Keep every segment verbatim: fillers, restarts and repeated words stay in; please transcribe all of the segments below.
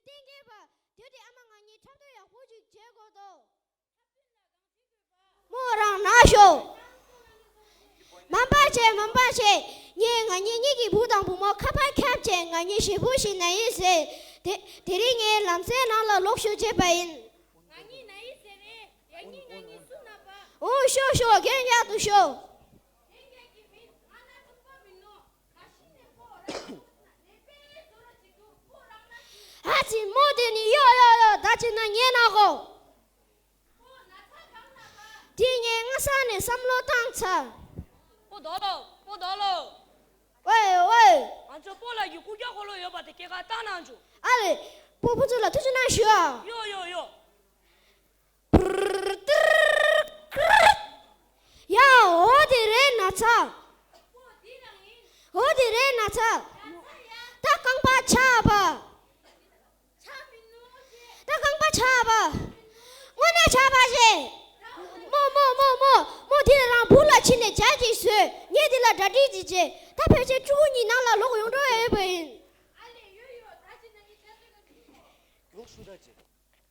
གཏན་འཁེལ་བ། དེ་དུས་ཨ་མ་ང་གཉིས་འཁྲབ་སྟོན་ཡག་པོ་ཅིག་བྱེད་དགོས་འདུག་མོ་རང་ན་ཤོག་མ་འབའ་བྱེད། མ་འབའ་བྱེད། ངས་ང་གཉིས་གཉིས་ཀྱི་བུ་དང་བུ་མོ་ཁ་པར་ཁྱབ་བྱས། ང་གཉིས་ཞེ་པོ་ཞིག་ན་ཡི་ཟེར། དེ་དེ་རིང་ངས་ལམ་སེང་ནང་ལ་ལོག་ཤོག་བྱས་པ་ཡིན། ང་གཉིས་ན་ཡི་ཟེར་རེད། ཡ་གཉིས་ང་གཉིས་སུ་ན་པ། འོ་ཤོག་ཤོག་རྒན་ཡག་ཏུ་ཤོག་ཨ་ཙི་མོ་དེ་ནི་ཡོ་ཡོ་ཡོ་ད་ཅི་ན་ཉན་ན་གོ་དེ་ངས་སྔ་ས་ནས་བསམ་བློ་བཏང་ཚར། སྤོ་དོ་ལོ། སྤོ་དོ་ལོ། ཝེ་ཝེ། ང་ཚོ་སྤོ་ལགས་ཀྱི་རྐུབ་བཀྱག་འཁོར་ལོ་ཡོད་པ་དེ་སྐྱེལ་ག་བཏང་གནང་བྱུང་། ཨ་ལེ། སྤོ་ཕུན་ཚོགས་ལ་ཐུགས་རྗེ་གནང་ཞུ་ཨ། ཡོ་ཡོ་ཡོ། ཡ་འོ་དེ་རེད་ན་ཚ། འོ་དེ་རེད་ན་ཚ། ད་རྐང་པ་ཆག་པ། ད་རྐང་པ་ཆག་པ། དངོས་གནས་ཆག་པ་རེད། མོ་མོ་མོ་མོ། མོ་དེ་རང་བུ་ལ་ཕྱིན་ནས་ཇ་ཅིག་བཟོས། ངས་དེ་ལ་གྲ་སྒྲིག་ཅིག་བྱས། ད་ཕལ་ཆེར་ཕྲུ་གུ་གཉིས་ནང་ལ་ལོག་ཡོང་འགྲོ་ཡ་ཡོད་པ་ཡིན། མགྱོགས་ཤོག་ད་ཅེ།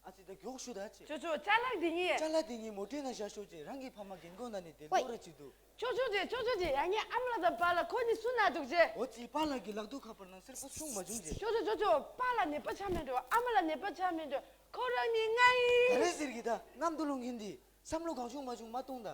ཨ་ཙི་ད་མགྱོགས་ཤོག་ད་ཅེ། ཅོ་ཅོ་ཅ་ལག་འདི་གཉིས། ཅ་ལག་འདི་གཉིས་མོ་ཊའི་ནང་བཞག་ཤོག་ཅེ། རང་གི་ཕ་མ་རྒན་གོག་ན་ནས་དེ་ཝེ། ལོ་ར་ཅིག་འདུག་ཅོ་ཅོ་ཅེ། ཅོ་ཅོ་ཅེ། ཡ་ངའི་ཨ་མ་ལགས་དང་པཱ་ལགས་ཁོ་གཉིས་སུ་ན་འདུག་ཅེ། འོ་ཙི་པཱ་ལགས་ཀྱི་ལག་ཐོག་ཁ་པར་ནང་སེར་པོ་ཆུང་མ་བྱུང་ཅེ། ཅོ་ཅོ་ཅོ་ཅོ། པཱ་ལགས་ནད་པ་ཆགས་མེད་འགྲོ། ཨ་མ་ལགས་ནད་པ་ཆགས་མེད་འགྲོ། ཁོ་རང་གཉིས་ང་ཡིན། ག་རེ་ཟེར་གི་ད་གནམ་དུ་ལོང་གིན་འདི། བསམ་བློ་གང་བྱུང་མ་བྱུང་མ་གཏོང་ད།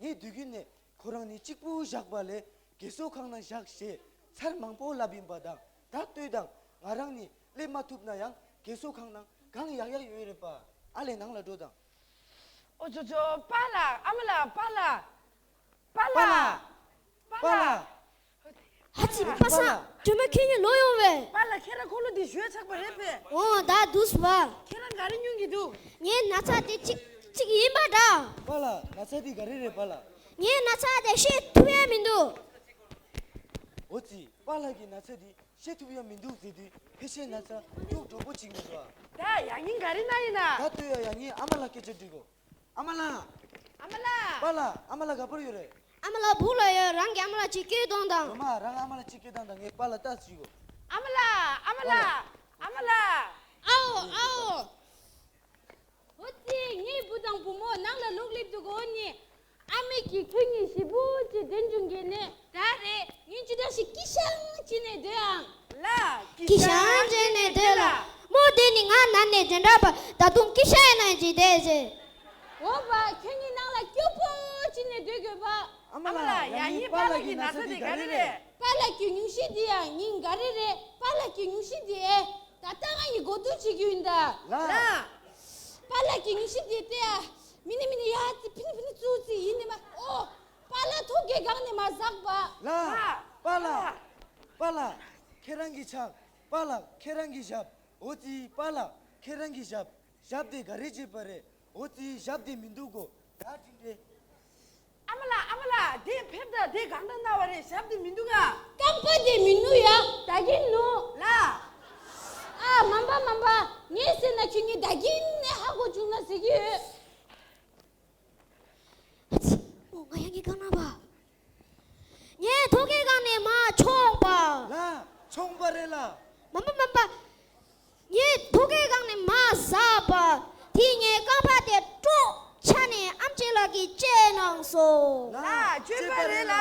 ངས་དུས་རྒྱུན་ནས་ཁོ་རང་གཉིས་གཅིག་པུ་བཞག་པ་ལས་རྒས་གསོ་ཁང་ནང་བཞག་ཞེས་ཚར་མང་པོ་ལབ་ཡིན་པ་དང་། ད་ལྟོས་དང་། ང་རང་གཉིས་སླེབས་མ་ཐུབ་ན་ཡང་རྒས་གསོ་ཁང་ནང་གང་ཡག་ཡག་ཡོད་རེད་པ། ཨ་ལས་ནང་ལ་འགྲོ་དང་། ཨོ་ཅོ་ཅོ། པཱ་ལགས། ཨ་མ་ལགས། པཱ་ལགས། པཱ་ལགས། པཱ་ལགས། པཱ་ལགས། ཨ་ཙི་པཱ་སངས། སྒྲོལ་མ་ཁྱེད་གཉིས་ལོག་ཡོང་བས། པཱ་ལགས་ཁྱེད་རང་འཁོར་ལོ་འདི་ཞོད་ཆགས་པ་རེད་པས། འོ་ད་འདུག་སེ་བ། ཁྱེད་རང་ག་རེ་མྱོང་གི་འདུག་ངའི་ན་ཚ་དེ་གཅིག་གཅིག་ཡིན་པ་འདྲ། པཱ་ལགས་ན་ཚ་འདི་ག་རེ་རེད་པཱ་ལགས། ངའི་ན་ཚ་དེ་བཤད་ཐུབ་ཡ་མི་འདུག་འོ་ཙི་པཱ་ལགས་ཀྱི་ན་ཚ་འདི་བཤད་ཐུབ་ཡ་མི་འདུག་ཟེར་དུས་ཕལ་ཆེར་ན་ཚ་སྐྱུག་བྲོ་པོ་ཅིག་མི་འདུག་ཨ། ད་ཡ་ཉིན་ག་རེ་ན་ཡིན་ན། ད་ལྟོས་ཡ་ཡ་ཉིན་ཨ་མ་ལགས་སྐད་ཆ་འདྲི་གོ། ཨ་མ་ལགས། ཨ་མ་ལགས། པཱ་ལགས་ཨ་མ་ལགས་ག་པར་ཡོད་རེད། ཨ་མ་ལགས་སྦུག་ལ་ཡོད། རང་གི་ཨ་མ་ལགས་ཅིག་སྐད་གཏོང་དང་། ངོ་མ་རང་ཨ་མ་ལགས་ཅིག་སྐད་བཏང་དང་། ངས་པཱ་ལགས་ལྟ་ཞིག་གོ། ཨ་མ་ལགས། ཨ་མ་ལགས། ཨ་མ་ལགས། ཨའོ་ཨའོ། འོ་ཙི་ངའི་བུ་དང་བུ་མོ་ནང་ལ་ལོག་སླེབས་འདུག་འོ་ནི། ཨ་མས་ཀྱིས་ཁྱོད་གཉིས་ཞེ་པོ་ཅིག་དྲན་བྱུང་གི་ནི། ད་རེད། ངས་ཅི་འདྲ་ཞིག་སྐྱིད་ཤང་བྱས་ནས་སྡོད་ཨང་། ལ། སྐྱིད་ཤང་བྱས་ནས་སྡོད་ལ། མོ་དེ་ནི་ང་ན་ནས་དེ་འདྲ་པ་ད་དུང་སྐྱིད་ཤང་ཡིན་ན་ཅི་བསྡད་ཟེར། འོ་བ་ཁྱོད་གཉིས་ནང་ལ་སྐྱོ་པོ་བྱས་ནས་སྡོད་དགོས་པ། ཨ་མ་ལགས། ཡ་ཡིན་པཱ་ལགས་ཀྱི་ན་ཚ་དེ་ག་རེ་རེད། པཱ་ལགས་ཀྱི་སྙུང་གཞི་དེ་ཡང་ཉིན་ག་རེ་རེད། པཱ་ལགས་ཀྱི་སྙུང་གཞི་དེ་ཨེ། ད་ལྟ་ང་ཡི་གོ་བསྡུར་བྱེད་རྒྱུ་ཡིན་ད། ལ། པཱ་ལགས་ཀྱི་སྙུང་གཞི་དེ་ལྟ་ཡ། མི་ནི་མི་ནི་ཡ་ཙི་ཕི་ནི་ཕི་ནི་ཙུ་ཙི་ཡིན་ནི་མ། ཨོ། པཱ་ལགས་ཐོག་གི་སྒང་ནས་མ་ཟག་པ། ལ། པཱ་ལགས། པཱ་ལགས། ཁྱེད་རང་གི་ཕྱག་པཱ་ལགས་ཁྱེད་རང་གི་ཞབས། ཨོ་ཙི་པཱ་ལགས་ཁྱེད་རང་གི་ཞབས། ཞབས་དེ་ག་རེ་བྱེད་པ་རེད། ཨོ་ཙི་ཞབས་དེ་མི་འདུག་གོ། ད་དྲིན་རེད། ཨ་མ་ལགས། ཨ་མ་ལགས། དེ་ཕེབས་ད། དེ་གང་ལྟར་ན་བ་རེད། ཞབས་དེ་མི་འདུག་ག་རྐང་པ་དེ་མི་ནུ་ཡ། ད་གིན་ནུ། ལ། ཨ་མམ་པ་མམ་པ། ངས་ཟེར་ན་ཁྱོད་གཉིས་ད་གིན་ནས་ཧ་གོ་བྱུང་ན་ཟེར་གྱི་ཡོད། ཨ་ཙི། མོ་ང་ཡང་ངའི་རྐང་ལག་པ། ངས་ཐོག་ཁའི་སྒང་ནས་མར་མཆོངས་པ། ལ། མཆོངས་པ་རེད་ལ། མམ་པ་མམ་པ། ངས་ཐོག་ཁའི་སྒང་ནས་མར་ཟགས་པ། དེས་ངའི་རྐང་པ་དེ་དཀྲོགས་ཆ་ནས་ཨམ་ཆི་ལགས་ཀྱིས་བཅད་གནང་སོང་། ལ། བཅད་པ་རེད་ལ།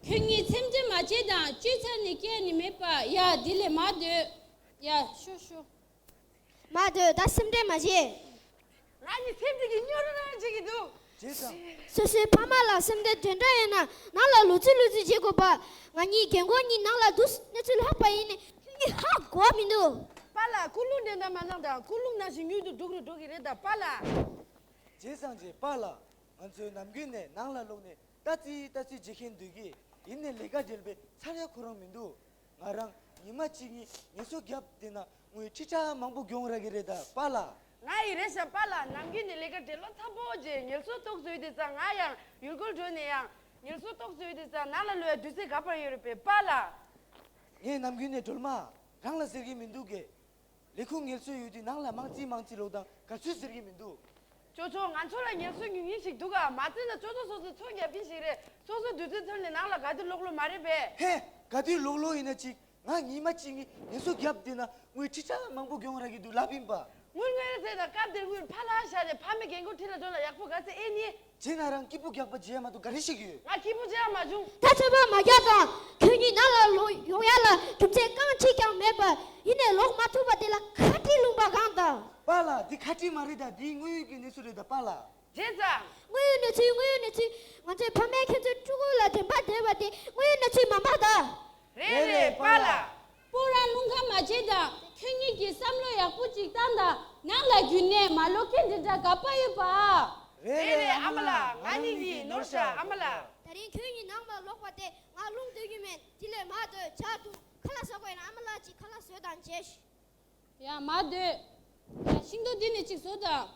ཁྱོད་གཉིས་སེམས་ཁྲལ་མ་བྱེད་དང་། བཅད་ཚར་ནས་སྐྱེལ་ནི་མེད་པ། ཡ་འདི་ལས་མར་སྡོད། ཡ་ཤོ་ཤོ། མར་སྡོད། ད་སེམས་ཁྲལ་མ་བྱེད། ང་གཉིས་སེམས་ཁྲལ་གྱི་སྨྱོ་རུ་རུ་བྱེད་ཀྱི་འདུག་བྱས་ཙང་། སོ་སོའི་ཕ་མ་ལ་སེམས་ཁྲལ་དེ་འདྲ་ཡོད་ན་ནང་ལ་ལུས་རྩལ་ལུས་རྩལ་བྱེད་དགོས་པ། ང་གཉིས་རྒན་གོག་གཉིས་ནང་ལ་འདུག་གནས་ཚུལ་ལྷག་པ་ཡིན་ནས་ཁྱོད་གཉིས་ཧ་གོ་མི་འདུག་པཱ་ལགས། ཀུན་སློང་འདྲ་འདྲ་མ་གནང་དང་། ཀུན་སློང་ནང་བཞིན་མྱུར་དུ་སྡུག་རུ་འགྲོ་གི་རེད་ད་པཱ་ལགས། བྱས་ཙང་ཅེ་པཱ་ལགས། ང་ཚོས་ནམ་རྒྱུན་ནས་ནང་ལ་ལོག་ནས་ལྟ་ཙི་ལྟ་ཙི་བྱེད་མཁན་འདུག་གི། ཡིན་ནའི་ལས་ཀ་འབྲེལ་བའི་ཚར་ཡ་ཁོ་རང་མི་འདུག་ང་རང་ཉི་མ་གཅིག་གཉིས་ངལ་གསོ་བརྒྱབ་བསྡད་ན་དངུལ་ཁྲི་ཕྲག་མང་པོ་གྱོང་རག་གི་རེད་ད་པཱ་ལགས། ང་ཡི་རེད་ཤག་པཱ་ལགས། ནམ་རྒྱུན་ནས་ལས་ཀ་འབྲེལ་ལོ་ཚ་པོ་བྱས། ངལ་གསོ་ཏོག་ཙམ་ཡོད་དུས་ཙང་ང་ཡང་ཡུལ་སྐོར་འགྲོ་ནས་ཡང་། ངལ་གསོ་ཏོག་ཙམ་ཡོད་དུས་ཙང་ནང་ལ་ལོག་ཡ་དུས་ཚོད་ག་པར་ཡོད་རེད་པས་པཱ་ལགས། ངས་ནམ་རྒྱུན་ནས་སྒྲོལ་མ། རང་ལ་ཟེར་གི་མི་འདུག་གས། ལས་ཁུངས་ངལ་གསོ་ཡོད་དུས་ནང་ལ་མང་ཙི་མང་ཙི་ལོག་དང་ག་ཚོད་ཟེར་གི་མི་འདུག་ཅོ་ཅོ། ང་ཚོ་ལ་ངལ་གསོ་ཉུང་ཉུང་ཞིག་འདུག་ག་མ་བརྩིས་ན་ཅོ་ཅོ་སོ་སོ་ཚོ་རྒྱབ་ཀྱི་ཞིག་རེད། སོ་སོ་དུས་ཚོད་ཚར་ནས་ནང་ལ་ག་དུས་ལོག་ལོག་མ་རེད་པས། ཧེ། ག་དུས་ལོག་ལོག་ཡིན་ན་ཅིག་ང་ཉི་མ་གཅིག་གི་ངལ་གསོ་བརྒྱབ་བསྡད་ན་དངུལ་ཁྲི་ཕྲག་མང་པོ་གྱོང་རག་གི་འདུག་ལབ་ཡིན་པ། དངུལ་དངུལ་ཟེར་ན་སྐབས་དེར་དངུལ་ཕར་ལ་བཞག་ནས་ཕ་མའི་རྒན་གོག་ཁྲིད་ལ་འགྲོ་ན་ཡག་པོ་ག་ཚོད་ཨེ་ནི། བྱས་ན་རང་སྐྱིད་པོ་རྒྱག་པ་བྱས་མ་གཏོགས་ག་རེ་ཤེས་ཀྱི་ཡོད། ང་སྐྱིད་པོ་བྱས་མ་བྱུང་། ད་ཚོད་པ་མ་རྒྱག་དང་། ཁྱོད་གཉིས་ནང་ལ་ལོག་ཡོང་ཡ་ལ་རྒྱུ་མཚན་རྐང་གཅིག་ཀྱང་མེད་པ། ཡིན་ནས་ལོག་མ་ཐུབ་པ་དེ་ལ་ཁ་ཁྲིད་ལུང་པ་གང་དང་། པཱ་ལགས། འདི་ཁ་ཁྲིད་མ་རེད་ད། འདི་དངོས་ཡོད་ཀྱི་གནས་ཚུལ་རེད་ད་པཱ་ལགས། བྱས་ཙང་། དངོས་ཡོད་གནས་ཚུལ། དངོས་ཡོད་གནས་ཚུལ། ང་ཚོའི་ཕ་མས་ཁྱོད་ཚོའི་ཕྲུ་གུ་ལ་དྲན་པ་བསྡད་པ་དེ་དངོས་ཡོད་གནས་ཚུལ་མ་མ་ད། རེད་རེད་པཱ་ལགས། སྤོ་རང་རླུང་ཁ་མ་བྱེད་དང་། ཁྱོད་གཉིས་ཀྱིས་བསམ་བློ་ཡག་པོ་ཅིག་བཏང་དང་། ནང་ལ་རྒྱུན་ནས་མ་ལོག་མཁན་འདི་འདྲ་ག་པ་ཡོད་པ། རེད་རེད་ཨ་མ་ལགས། ང་གཉིས་ཀྱིས་ནོར་ཤག་ཨ་མ་ལགས། ད་རིང་ཁྱོད་གཉིས་ནང་མ་ལོག་པ་དེ་ང་རླུང་སྟོན་རྒྱུ་མེད། དེ་ལས་མ་སྡོད་བྱ་འདུག་ཁ་ལག་ཟ་དགོས་ན་ཨ་མ་ལགས་ཀྱིས་ཁ་ལག་བཟོས་དང་བྱས། ཡ་མ་སྡོད། ཡ་ཤིང་ཏོག་འདི་ནས་ཅིག་བཟོ་དང་།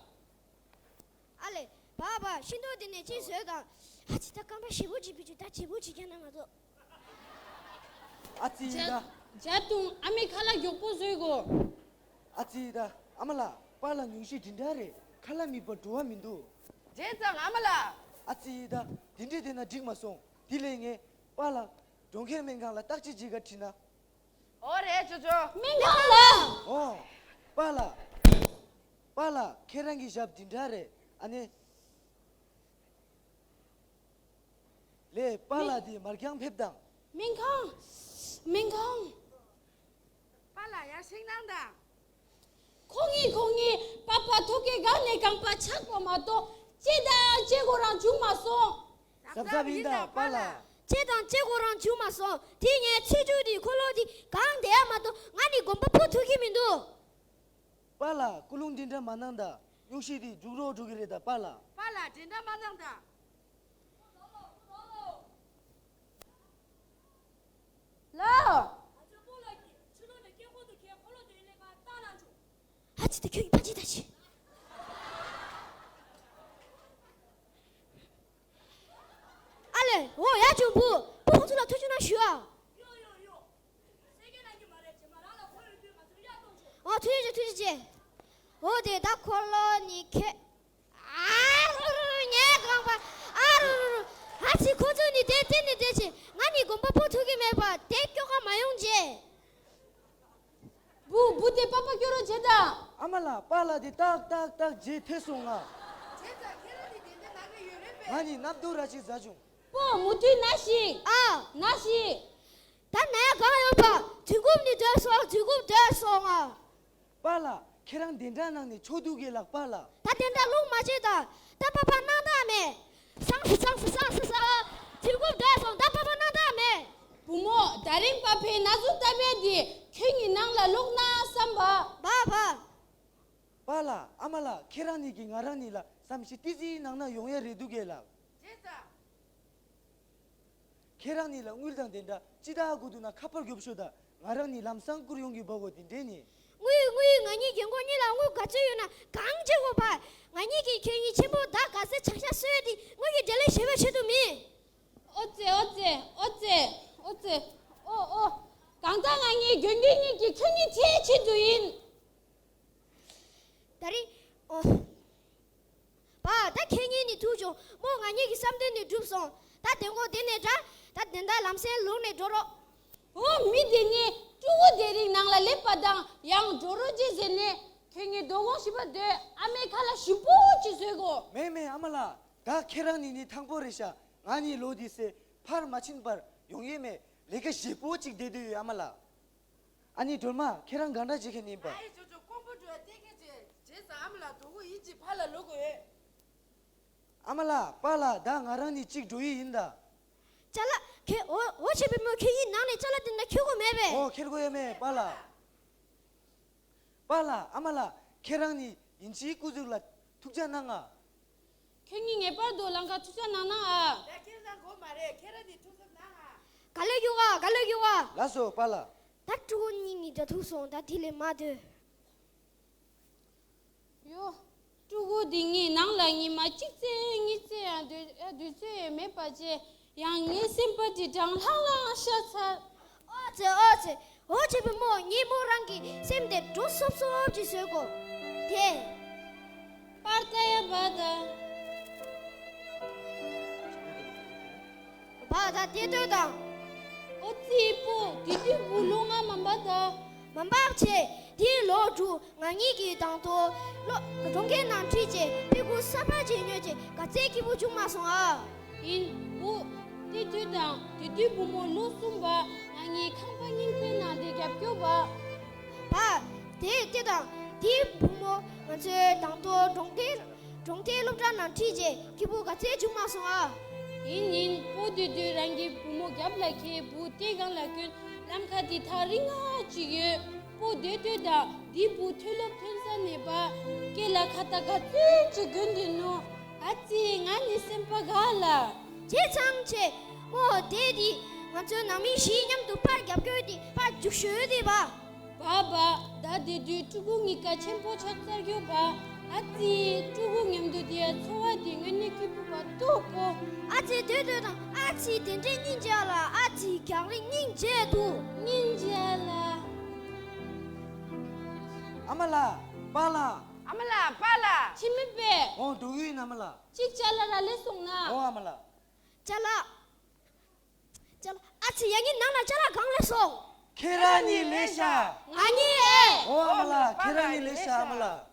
ཨ་ལེ། བ་བ་ཤིང་ཏོག་འདི་ནས་ཅིག་བཟོས་དང་། ཨ་ཙི་ད་རྐང་པ་ཞེ་པོ་ཅིག་བི་ཅུ་ད་ཞེ་པོ་ཅིག་ཁྱེར་ན་མ་གཏོགས། ཨ་ཙི་ད། ཇ་དུང་ཨ་མའི་ཁ་ལག་མགྱོགས་པོ་བཟོས་གོ། ཨ་ཙི་ད། ཨ་མ་ལགས། པཱ་ལགས་ཉུང་ཤས་འདི་འདྲ་རེད། ཁ་ལག་མེད་པར་འགྲོ་བ་མི་འདུག་བྱས་ཙང་ཨ་མ་ལགས། ཨ་ཙི་ད། འདི་འདྲས་བསྡད་ན་འགྲིག་མ་སོང་། དེ་ལས་ངས་པཱ་ལགས་གྲོང་ཁྱེར་སྨན་ཁང་ལ་བརྟག་དཔྱད་བྱེད་ག་ཁྲིད་ན། འོ་རེད་ཅོ་ཅོ། སྨན་ཁང་ལ། འོ། པཱ་ལགས། པཱ་ལགས་ཁྱེད་རང་གི་ཞབས་འདི་འདྲ་རེད་ཨ་ནི། ལས་པཱ་ལགས་དེ་མར་རྐྱང་ཕེབས་དང་། སྨན་ཁང་། སྨན་ཁང་། པཱ་ལགས་ཡར་ཤིང་ནང་དང་། ཁོ་གཉིས་ཁོ་གཉིས་པ་ཕ་ཐོ་གའི་སྒང་ནས་རྐང་པ་ཆག་པ་མ་གཏོགས་ལྕེ་དང་ལྕེ་སྒོ་རང་བྱུང་མ་སོང་། གཟབ་གཟབ་ཡིན་དང་པཱ་ལགས། ལྕེ་དང་ལྕེ་སྒོ་རང་བྱུང་མ་སོང་། དེ་ངའི་ཚེ་མཇུག་དེ་ཁོ་ལོ་དེ་གང་བསྡད་ཡ་མ་གཏོགས་ང་ནི་གོམ་པ་སྤོ་ཐུབ་ཀྱི་མི་འདུག་པཱ་ལགས་སྐུ་རླུང་འདི་འདྲ་མ་གནང་དང་། སྙུང་གཞི་དེ་འགྲུག་རོགས་འགྲོ་གི་རེད་དང་པཱ་ལགས། པཱ་ལགས་འདི་འདྲ་མ་གནང་དང་། ལོ། ཨ་ཅེ་དེ་ཁྱོད་ཀྱི་ཕ་ཅི་ད་ཅི། ཨ་ལེ། འོ་ཡ་ཅུང་བུ། བུ་ཁོ་ཚོ་ལ་ཐུགས་རྗེ་གནང་ཞུ་ཨ། ཨོ་ཐུགས་རྗེ་ཆེ་ཐུགས་རྗེ་ཆེ། འོ་དེ་ད་ཁོ་ལོ་ནི་ཁེ། ཨ་རུ་རུ་རུ་ངའི་རྐང་པ། ཨ་རུ་རུ་རུ། ཨ་ཙི་ཁོ་ཚོ་ནི་དེ་དེ་ནི་དེ་ཆེ། ང་ནི་གོམ་པ་སྤོ་ཐུབ་ཀྱི་མེད་པ་དེ་སྐྱོ་ག་མ་ཡོང་རྗེས། བུ་བུ་དེ་པ་ཕ་སྐྱོ་རོགས་བྱེད་དང་། ཨ་མ་ལགས་པཱ་ལགས་དེ་ཏག་ཏག་ཏག་རྗེས་ཐེ་སོང་ང་། བྱས་ཙང་ཁྱེད་རང་ནི་དེ་འདྲ་ན་གི་ཡོད་རེད་པས། ང་ནི་གནམ་རྡོ་ར་ཅིག་ཟ་བྱུང་། པོ་མུ་མཐུད་ན་ཞིག་ཨ། ན་ཞིག་ད་ན་ཡ་གང་ཡོད་པ། དུས་འགུམ་ནི་སྡོད་སོང་། དུས་འགུམ་སྡོད་སོང་ང་། པཱ་ལགས་ཁྱེད་རང་གདན་དྲ་ནང་ནས་ཆོག་འདུག་གས་ལགས་པཱ་ལགས། ད་དེ་འདྲ་རླུང་མ་བྱེད་དང་། ད་པ་ཕ་སྣང་དག་མེད། སངས་སུ་སངས་སུ་སངས་སུ་སངས། དུས་འགུམ་སྡོད་སོང་། ད་པ་ཕ་སྣང་དག་མེད། བུ་མོ་ད་རིང་པ་ཕའི་ན་ཟུག་ལྟ་བའི་དེ་ཁྱོད་ཉིད་ནང་ལ་ལོག་ན་བསམ་པ། པ་ཕ། པཱ་ལགས་ཨ་མ་ལགས་ཁྱེད་རང་ཉིད་ཀྱིས་ང་རང་ཉིད་ལ་བསམ་ཤེས་ཏི་ཙི་ནང་ན་ཡོང་ཡ་རེད་འདུག་གས་ལགས། བྱས་ཙང་། ཁྱེད་རང་གཉིས་ལ་དངུལ་དང་དེ་འདྲ་ཅི་ལྟར་དགོས་འདུག་ན་ཁ་པར་རྒྱོབ་ཤོག་དང་། ང་རང་གཉིས་ལམ་སང་བསྐུར་ཡོང་གི་འབའ་གོ་དེ་འདྲས་ནི། དངུལ་དངུལ་ང་གཉིས་རྒན་གོག་གཉིས་ལ་དངུལ་ག་ཚོད་ཡོད་ན་གང་བྱེད་དགོས་པ། ང་གཉིས་ཀྱིས་ཁྱེད་གཉིས་ཆེན་པོ་ད་ག་ཚད་ཆག་ཤ་གསོས་ཏེ་དངུལ་གྱི་འབྲེལ་ལས་ཞེ་བའི་ཆེད་དུ་མིན། ཨོ་ཙེ་ཨོ་ཙེ་ཨོ་ཙེ་ཨོ་ཙེ། ཨོ་ཨོ། གང་ལྟར་ང་གཉིས་དགོན་སྡེ་གཉིས་ཀྱི་ཁྱོད་གཉིས་ཚེའི་ཆེད་དུ་ཡིན། ད་རིང་། ཨོ། པ། ད་ཁྱེད་གཉིས་ནི་ཐུག་བྱུང་། མོ་ང་གཉིས་ཀྱི་བསམ་དོན་ནི་འགྲུབ་སོང་། ད་དེ་མགོ་དེ་ནས་དྲ། ད་དེ་འདྲ་ལམ་སེང་ལུག་ནས་འགྲོ་རོགས། ཨོ་མི་དེ་ནི་ཕྲུ་གུ་དེ་རིང་ནང་ལ་སླེབས་པ་དང་ཡང་འགྲོ་རོགས་ཅེས་ཟེར་ནས་ཁྱོད་གཉིས་རྡོ་གོང་ཞིབ་པ་སྡོད། ཨ་མའི་ཁ་ལ་ཞིབ་པོ་ཅིག་བཟོས་གོ། མེད་མེད་ཨ་མ་ལགས། ད་ཁྱེད་རང་གཉིས་ནི་ཐང་པོ་རེད་ཤག་ང་གཉིས་ལོ་དེ་སེ་ཕར་མ་ཕྱིན་པར་ཡོང་ཡས་མེད། ལས་ཀ་ཞིབ་པོ་ཅིག་བསྡད་སྡོད་ཡོད་ཨ་མ་ལགས། ཨ་ནི་སྒྲོལ་མ་ཁྱེད་རང་གང་འདྲ་བྱེད་མཁན་ཡིན་པ། ཨ་ཡེ་ཅོ་ཅོ་ཀོང་པོ་འགྲོ་ཡ་བལྟས་མཁན་བྱས། བྱས་ཙང་ཨ་མ་ལགས་གྲོགས་པོ་ཡིན་གཅིག་ཕར་ལ་ལོག་དགོས། ཨ་མ་ལགས་པཱ་ལགས་ད་ང་རང་གཉིས་གཅིག་འགྲོ་ཡི་ཡིན་ད། ཅ་ལག་ཁྱེད་འོ་འོ་བྱེད་པའི་མོ་ཁྱེད་ཡིན་ནང་ནས་ཅ་ལག་དེ་འདྲ་ཁྱེར་དགོས་མེད་པས། ཨོ་ཁྱེར་དགོས་ཡ་མེད་པཱ་ལགས། པཱ་ལགས་ཨ་མ་ལགས་ཁྱེད་རང་གཉིས་ཡིན་གཅིག་སྐུ་གཟུགས་ལ་ཐུགས་ཅག་གནང་ང་། ཁྱོད་གཉིས་ངེས་པར་དུ་ལམ་ཁ་ཐུག་ས་གནང་ན་ཨ། ཡ་ཁྱེད་རང་དགོས་མ་རེད། ཁྱེད་རང་ནི་ཐུག་ས་གནང་ཨ། ག་ལེ་རྒྱུག་ཨ་ག་ལེ་རྒྱུག་ཨ། ལགས་སོ་པཱ་ལགས། ད་ཕྲུ་གུ་གཉིས་གཉིས་འདྲ་ཐུག་སོང་། ད་དེ་ལས་མ་སྡོད། ཡོ། ཕྲུ་གུ་འདི་གཉིས་ནང་ལ་ཉི་མ་གཅིག་ཙམ་གཉིས་ཙམ་ཡང་སྡོད་ཡ་སྡོད་ཚོད་མེད་པ་བྱས། ཡང་ངའི་སེམས་པ་འདི་གྲང་ལྷང་ལྷང་ཤ་ཚ། ཨོ་ཙེ་ཨོ་ཙེ། འོ་བྱེད་པའི་མོ་ངས་མོ་རང་གི་སེམས་དེ་འགྲོ་སོབ་སོབ་ཅིག་བཟོས་གོ། དེ། པར་ཏ་ཡ་བ་ད། བ་ད་དེ་ལྟོས་དང་། ཨོ་ཙི་པོ། དེ་དུས་བུ་ལོ་ལྔ་མ་འབབ་ད། མ་འབབ་བྱས། དེའི་ལོ་དྲུག་ང་གཉིས་ཀྱིས་དང་ཐོག་ལོ་གྲོང་ཁྱེར་ནང་ཁྲིད་བྱས་ཕྲུ་གུ་གསར་པ་ཅིག་ཉོས་བྱས་ག་ཚད་སྐྱིད་པོ་བྱུང་མ་སོང་ཨ། ཡིན་བུ། དེ་དུས་དང་དེ་དུས་བུ་མོ་ལོ་གསུམ་པ། ང་གཉིས་ཁང་པ་རྙིང་པའི་ནང་དེ་རྒྱབ་སྐྱོར་བ། བ། དེ་དེ་དང་དེའི་བུ་མོ་ང་ཚོའི་དང་ཐོག་གྲོང་ཁྱེར་གྲོང་ཁྱེར་སློབ་གྲྭ་ནང་ཁྲིད་རྗེས་སྐྱིད་པོ་ག་ཚད་བྱུང་མ་སོང་ཨ། ཡིན་ཡིན། སྤོ་དེ་དུས་རང་གི་བུ་མོ་རྒྱབ་ལ་ཁྱེར་བུ་དེ་སྒང་ལ་བསྐྱོན། ལམ་ཁ་དེ་ཐག་རིང་ང་ཅིག་ཡོད། སྤོ་དེ་དུས་དང་དེའི་བུ་མཐོ་སློབ་ཐོན་ས་ནས་པ། སྐེ་ལ་ཁ་བཏགས་ག་ཚོད་ཅིག་གྱོན་དེ་ནོ། ཨ་ཙི་ང་ནི་སེམས་པ་དགའ་ལ། བྱས་ཙང་བྱས། སྤོ་དེ་དེ་ང་ཚོའི་ནང་མི་བཞི་མཉམ་དུ་ཕར་རྒྱབ་སྐྱོར་དེ་ཕར་རྒྱུགས་ཤོད་དེ་པ། བ་བ། ད་དེ་དུས་ཕྲུ་གུ་གཉིས་ཀ་ཆེན་པོ་ཆགས་ཚར་ཡོད་པ། ཨ་ཙི། ཕྲུ་གུ་མཉམ་དུ་དེ་ཚོར་བ་དེ་དངོས་གནས་སྐྱིད་པོ་བ་འདུག་པོ། ཨ་ཙི་སྡོད་སྡོད་དང་། ཨ་ཙི་དེ་འདྲའི་སྙིང་རྗེ་ལ། ཨ་ཙི་རྒྱག་རེས་སྙིང་རྗེ་འདུག་སྙིང་རྗེ་ལ། ཨ་མ་ལགས། པཱ་ལགས། ཨ་མ་ལགས། པཱ་ལགས། ཕྱི་མི་པས། འོང་འགྲོ་གི་ཡིན་ཨ་མ་ལགས། གཅིག་ཅ་ལག་རག་ལས་སོང་ན། འོང་ཨ་མ་ལགས། ཅ་ལག་ཅ་ལག་ཨ་ཙི། ཡ་གཉིས་ནང་ལ་ཅ་ལག་གང་ལས་སོང་། ཁྱེད་རང་གཉིས་ལས་ཤག་ང་གཉིས་ཨེ། འོ་ཨ་མ་ལགས། ཁྱེད་རང་གཉིས་ལས་ཤག་ཨ་མ་ལགས།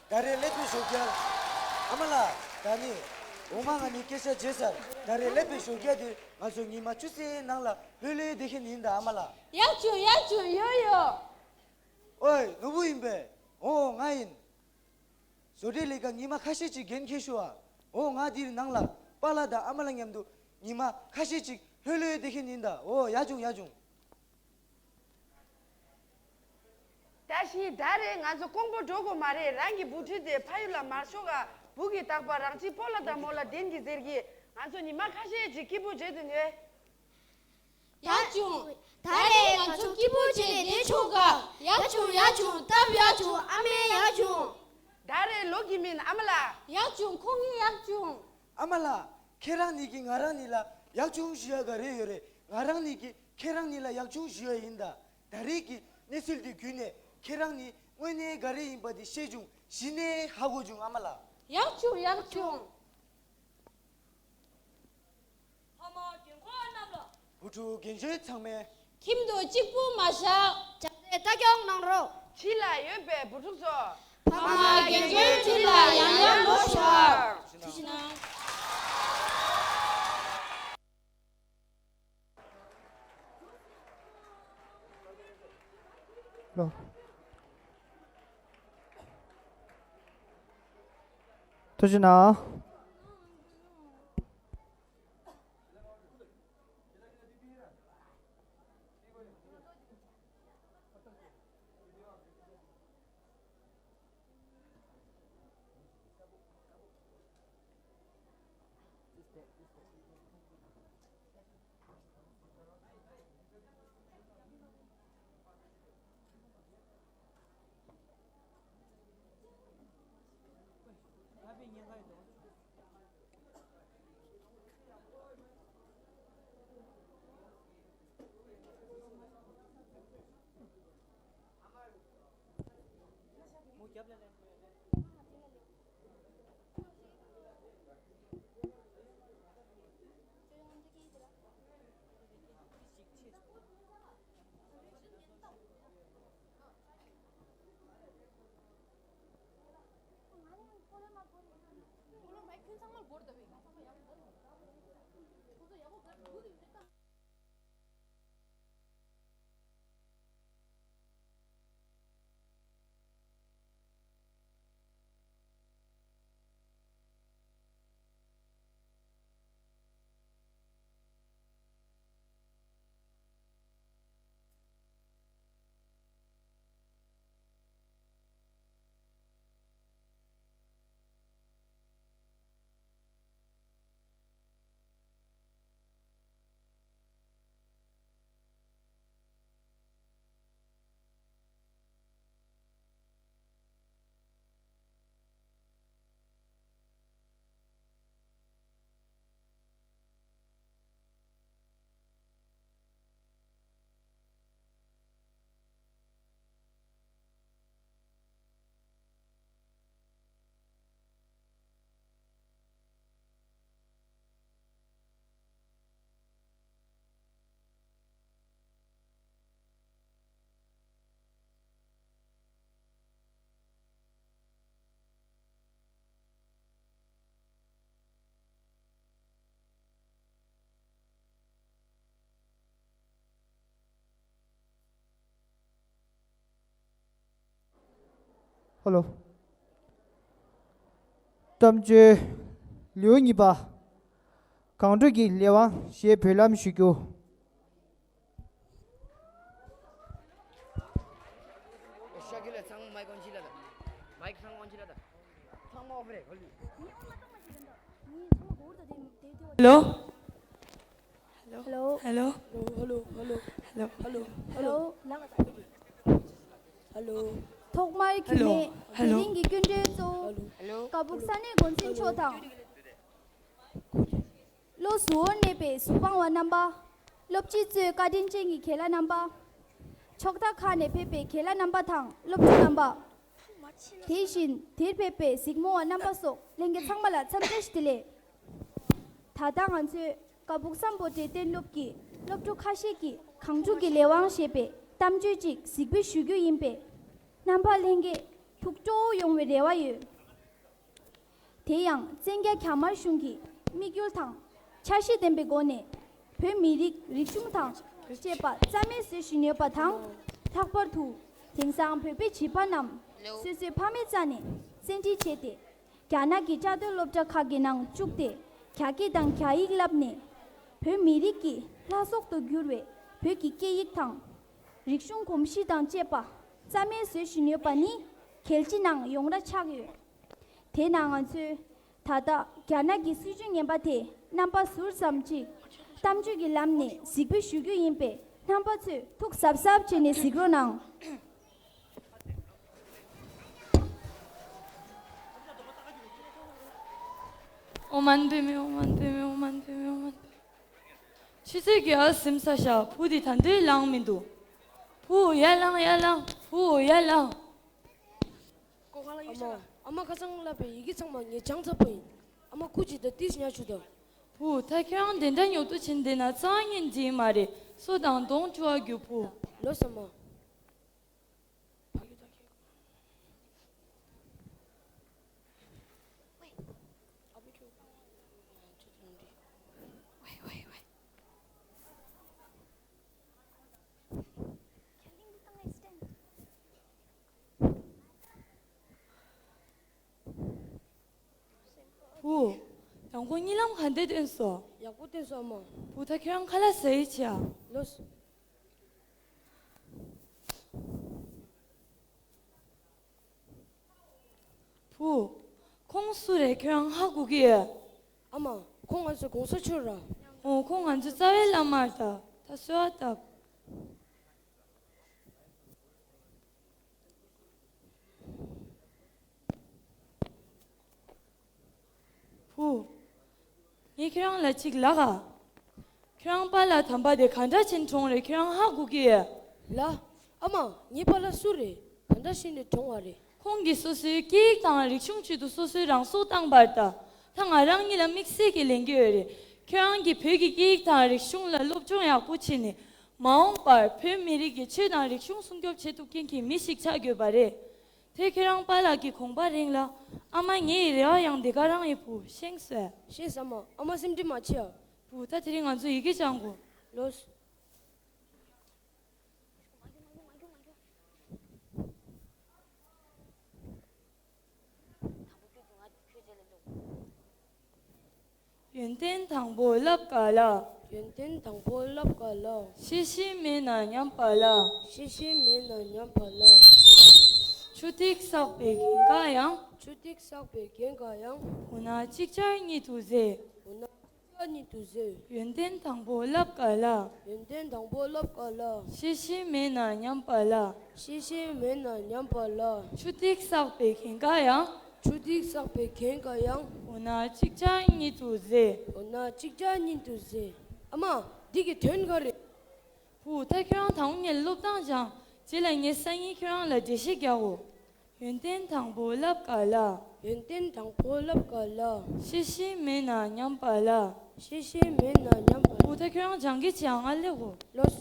ད་རེས་སླེབས་པའི་ཞོགས་ཀྱང་། ཨ་མ་ལགས། ད་ནི་འོ་མ་ང་གཉིས་སྐད་ཆ་བརྗེད་ཚར། ད་རེས་སླེབས་པའི་ཞོགས་ཀྱང་དེ་ང་ཚོ་ཉི་མ་བཅུ་ཙམ་ནང་ལ་ལྷོད་ལྷོད་བསྡད་མཁན་ཡིན་ད་ཨ་མ་ལགས། ཡག་བྱུང་ཡག་བྱུང་། ཡོ་ཡོ། ཨོའི་ནོར་བུ་ཡིན་པས། འོ་ང་ཡིན། བཟོ་གྲྭའི་ལས་ཀ་ཉི་མ་ཁ་ཤས་ཅིག་འགན་འཁྱེར་ཤོག་ཨ། འོ་ང་འདིར་ནང་ལ་པཱ་ལགས་དང་ཨ་མ་ལགས་མཉམ་དུ་ཉི་མ་ཁ་ཤས་ཅིག་ལྷོད་ལྷོད་བསྡད་མཁན་ཡིན་ད། འོ་ཡག་བྱུང་ཡག་བྱུང་། བཀྲ་ཤིས། ད་རེས་ང་ཚོ་ཀོང་པོ་འགྲོ་དགོས་མ་རེད། རང་གི་བུ་ཁྲིད་དེ་ཕ་ཡུལ་ལ་མར་ཤོག་ཨ། བུ་གི་རྟག་པར་རང་གཅེས་སྤོ་ལགས་དང་རྨོ་ལགས་བདེན་གི་ཟེར་གི། ང་ཚོ་ཉི་མ་ཁ་ཤས་ཅིག་སྐྱིད་པོ་བྱེད་དུ་ནུས། ཡག་བྱུང་། ད་རེས་ང་ཚོ་སྐྱིད་པོ་བྱས་ནས་བསྡད་ཆོག་ག་ཡག་བྱུང་ཡག་བྱུང་། སྟབས་ཡག་བྱུང་། ཨ་མའི་ཡག་བྱུང་། ད་རེས་ལོག་གི་མིན་ཨ་མ་ལགས། ཡག་བྱུང་། ཁོང་གཉིས་ཡག་བྱུང་། ཨ་མ་ལགས། ཁྱེད་རང་གཉིས་ཀྱིས་ང་རང་གཉིས་ལ་ཡག་བྱུང་ཞུ་ཡ་ག་རེ་ཡོད་རེད། ང་རང་གཉིས་ཀྱིས་ཁྱེད་རང་གཉིས་ལ་ཡག་བྱུང་ཞུ་ཡ་ཡིན་ད། ད་རེས་ཀྱི་གནས་ཚུལ་འདི་བརྒྱུད་ནས་ཁྱེད་རང་གཉིས་དངོས་གནས་ག་རེ་ཡིན་པ་འདི་ཤེས་བྱུང་། གཞི་ནས་ཧ་གོ་བྱུང་ཨ་མ་ལགས། ཡག་བྱུང་ཡག་བྱུང་། ཕ་མ་རྒན་འཁོགས་རྣམས་ལ། བུ་ཕྲུག་རྒན་གཞོན་ཚང་མས། ཁྱིམ་དུ་གཅིག་པུ་མ་བཞག་བྱམས་བརྩེ་ལྟ་སྐྱོང་གནང་རོགས། ཕྱི་ལ་ཡོད་པའི་བུ་ཕྲུག་ཚོ། ཕ་མ་རྒན་རྒོན་དྲིན་ལ་ཡང་ཡང་ལོ་ཞོག་ཐུགས་རྗེ་གནང་། ལོ། ཐུགས་རྗེ་གནང་། ཧ་ལོ། གཏམ་བརྗོད་ལེའུ་གཉིས་པ། གངས་ཁྲོད་ཀྱི་ལས་དབང་ཞེས་འབུལ་ལམ་ཞུ་རྒྱུ། ཧ་ལོ། ཧ་ལོ། ཧ་ལོ། ཧ་ལོ། ཧ་ལོ། ཧ་ལོ། ཧ་ལོ། ཧ་ལོ། ཧ་ལོ། ཐོག་མར་རྒྱུད་སྨད་དེ་རིང་གི་སྐུ་མགྲོན་གཙོ་བོ་ཀ་སྦུག་ས་གནས་འགོ་འཛིན་མཆོག་དང་། བློ་གཟུ་བོར་གནས་པའི་གཟུ་དཔང་བ་རྣམ་པ། སློབ་སྤྱི་གཙོས་བཀའ་དྲིན་ཅན་གྱི་རྒན་ལགས་རྣམ་པ། ཕྱོགས་མཐའ་ཁག་ནས་ཕེབས་པའི་རྒན་ལགས་རྣམ་པ་དང་སློབ་ཕྲུག་རྣམ་པ། དེ་བཞིན་དེར་ཕེབས་པའི་གཟིགས་མོ་བ་རྣམ་པ་སོགས་ལྷན་རྒྱས་ཚང་མ་ལ་འཚམས་འདྲི་བཀྲ་ཤིས་བདེ་ལེགས། ད་ལྟ་ང་ཚོས་ཀ་སྦུག་སམ་བྷོ་ཊའི་གཏན་སློབ་ཀྱི་སློབ་ཕྲུག་ཁ་ཤས་ཀྱིས་གངས་ཕྲུག་གི་ལས་དབང་ཞེས་པའི་གཏམ་བརྗོད་ཅིག་གཟིགས་འབུལ་ཞུ་རྒྱུ་ཡིན་པས། རྣམ་པ་ལྷན་རྒྱས་ཐུགས་སྤྲོ་བོ་ཡོང་བའི་རེ་བ་ཡོད། དེ་ཡང་བཙན་རྒྱལ་རྒྱ་དམར་གཞུང་གིས་དམིགས་ཡུལ་དང་འཆར་གཞི་ལྡན་པའི་སྒོ་ནས་བོད་མི་རིགས་རིག་གཞུང་དང་བཅས་པ་རྩ་མེད་བཟོ་བཞིན་ཡོད་པ་དང་། ལྷག་པར་དུ་དེང་སང་བོད་པའི་བྱིས་པ་རྣམས་སོ་སོའི་ཕ་མའི་རྩ་ནས་བཙན་ཁྲིད་བྱས་ཏེ། རྒྱ་ནག་གི་བཅའ་སྡོད་སློབ་གྲྭ་ཁག་གི་ནང་བཅུག་སྟེ། རྒྱ་སྐད་དང་རྒྱ་ཡིག་བསླབས་ནས། བོད་མི་རིགས་ཀྱི་ལྷ་སྲོག་ཏུ་གྱུར་བའི་བོད་ཀྱི་སྐད་ཡིག་དང་། རིག་གཞུང་གོམས་གཤིས་དང་བཅས་པ་རྩ་མེད་བཟོ་བཞིན་ཡོད་པ་ནི་གལ་ཆེ་ནང་ཡོངས་གྲགས་ཆགས་ཡོད། དེས་ན་ང་ཚོས་ད་ལྟ་རྒྱ་ནག་གི་སྲིད་བྱུས་ངན་པ་དེ་རྣམ་པ་ཟུར་ཙམ་ཅིག་གཏམ་བརྗོད་ཀྱི་ལམ་ནས་གཟིགས་འབུལ་ཞུ་རྒྱུ་ཡིན་པས། རྣམ་པ་ཚོས་ཐུགས་གཟབ་གཟབ་བྱས་ནས་གཟིགས་རོགས་གནང་། ཨོཾ་མ་ཎི་པདྨེ། ཨོཾ་མ་ཎི་པདྨེ། ཨོཾ་མ་ཎི་པདྨེ། ཨོཾ་མ་ཎི་པདྨེ། ཆུ་ཚོད་བརྒྱད་ཟིན་ས་ཤག་བུ་དེ་ད་དུང་ལངས་མི་འདུག་བུ་ཡར་ལངས། ཡར་ལངས། བུ་ཡར་ལངས། ཨ་མ། ཨ་མ་ཁ་སང་བསླབས་པའི་ཡི་གེ་ཚང་མ་ངས་སྦྱངས་ཚར་བ་ཡིན། ཨ་མ་སྐུ་མཁྱེན། ད་ཏིས་ཉར་ཆུ་དང་། བུ་ད་ཁྱོད་རང་དེ་འདྲ་ཉོབ་ཏོ་བྱེད་བསྡད་ན་རྩ་བ་ཉིད་འགྲིག་མ་རེད། སོ་དང་གདོང་བཀྲུ་བ་རྒྱུགས་བུ། ལོས་ཨ་མ། བུ། དང་པོ་གཉིད་ལམ་ག་འདྲ་བཏོན་སོང་། ཡག་པོ་བཏོན་སོང་ཨ་མ། བུ་ད་ཁྱོད་རང་ཁ་ལག་ཟ་ཡི་བྱ། ལོས། བུ། ཁོང་སུ་རེད། ཁྱོད་རང་ཧ་གོ་གི་ཡོད། ཨ་མ། ཁོང་ང་ཚོའི་གོང་ས་མཆོག་ར། འོ། ཁོང་ང་ཚོའི་རྩ་བའི་བླ་མ་རེད། ད་གསོལ་བ་བཏབ། བུ། ངས་ཁྱོད་རང་ལ་གཅིག་ལབ་ག་ཁྱོད་རང་པཱ་ལགས་དམ་པ་དེ་ག་འདྲ་བྱས་ནས་གྲོངས་རེད། ཁྱོད་རང་ཧ་གོ་གི་ཡོད། ལགས། ཨ་མ། ངའི་པཱ་ལགས་སུ་རེད། ག་འདྲ་བྱས་ནས་གྲོངས་པ་རེད། ཁོང་གིས་སོ་སོའི་སྐད་ཡིག་དང་རིག་གཞུང་ཆེད་དུ་སོ་སོའི་རང་སྲོག་བཏང་བ་རེད། ད་ད་ང་རང་གཉིས་ལ་དམིགས་བསལ་གྱི་ལས་འགན་ཡོད་རེད། ཁྱོད་རང་གིས་བོད་ཀྱི་སྐད་ཡིག་དང་རིག་གཞུང་ལ་སློབ་སྦྱོང་ཡག་པོ་བྱས་ནས། མ་འོངས་པར་བོད་མི་རིགས་ཀྱི་ཆོས་དང་རིག་གཞུང་སྲུང་སྐྱོབ་བྱེད་ཐུབ་མཁན་གྱི་མི་ཞིག་ཆགས་དགོས་པ་རེད། དེ་ཁྱེད་རང་པཱ་ལགས་ཀྱི་དགོངས་པ་རིང་ལ། ཨ་མ་ངའི་རེ་བ་ཡང་དེ་ག་རང་ཡིན་བུ། ཤེས་སོང་། ཤེས་སོང་ཨ་མ། ཨ་མ་སེམས་ཁྲལ་མ་བྱེད་ཨ། བུ་ད་དེ་རིང་ང་ཚོ་ཡི་གེ་སྦྱང་དགོས། ལོས། ཡོན་ཏན་དང་པོ་བསླབ་ག་ལ། ཡོན་ཏན་དང་པོ་བསླབ་ག་ལ། ཤེས་བཞིན་མེད་ན་ཉམས་པ་ལ། ཤེས་བཞིན་མེད་ན་ཉམས་པ་ལ། ཆུ་ཐིགས་བསགས་པའི་རྒྱན་ག་ཡང་། ཆུ་ཐིགས་བསགས་པའི་རྒྱན་ག་ཡང་། འོ་ན་ཅིག་ཅར་གཉིད་དུ་བཟེད། འོ་ན་ཅིག་ཅར་གཉིད་དུ་བཟེད། ཡོན་ཏན་དང་པོ་བསླབ་ག་ལ། ཡོན་ཏན་དང་པོ་བསླབ་ག་ལ། ཤེས་བཞིན་མེད་ན་ཉམས་པ་ལ། ཤེས་བཞིན་མེད་ན་ཉམས་པ་ལ། ཆུ་ཐིགས་བསགས་པའི་རྒྱན་ག་ཡང་། ཆུ་ཐིགས་བསགས་པའི་རྒྱན་ག་ཡང་། འོ་ན་ཅིག་ཅར་གཉིད་དུ་བཟེད། འོ་ན་ཅིག་ཅར་གཉིད་དུ་བཟེད། ཨ་མ། འདི་གི་དོན་ག་རེད། བུ། ད་ཁྱོད་རང་ད་དུང་ངས་སློབ་སྟངས་སྦྱང་། རྗེས་ལ་ངས་སང་ཉིན་ཁྱོད་རང་ལ་འགྲེལ་བཤད་རྒྱག་གོ། ཡོན་ཏན་དང་པོ་བསླབ་ག་ལ། ཡོན་ཏན་དང་པོ་བསླབ་ག་ལ། ཤེས་བཞིན་མེད་ན་ཉམས་པ་ལ། ཤེས་བཞིན་མེད་ན་ཉམས་པ་ལ། བུ། ད་ཁྱོད་རང་སྦྱང་གི་བྱེད་ཨ། ང་སླེབས་གོ། ལོས།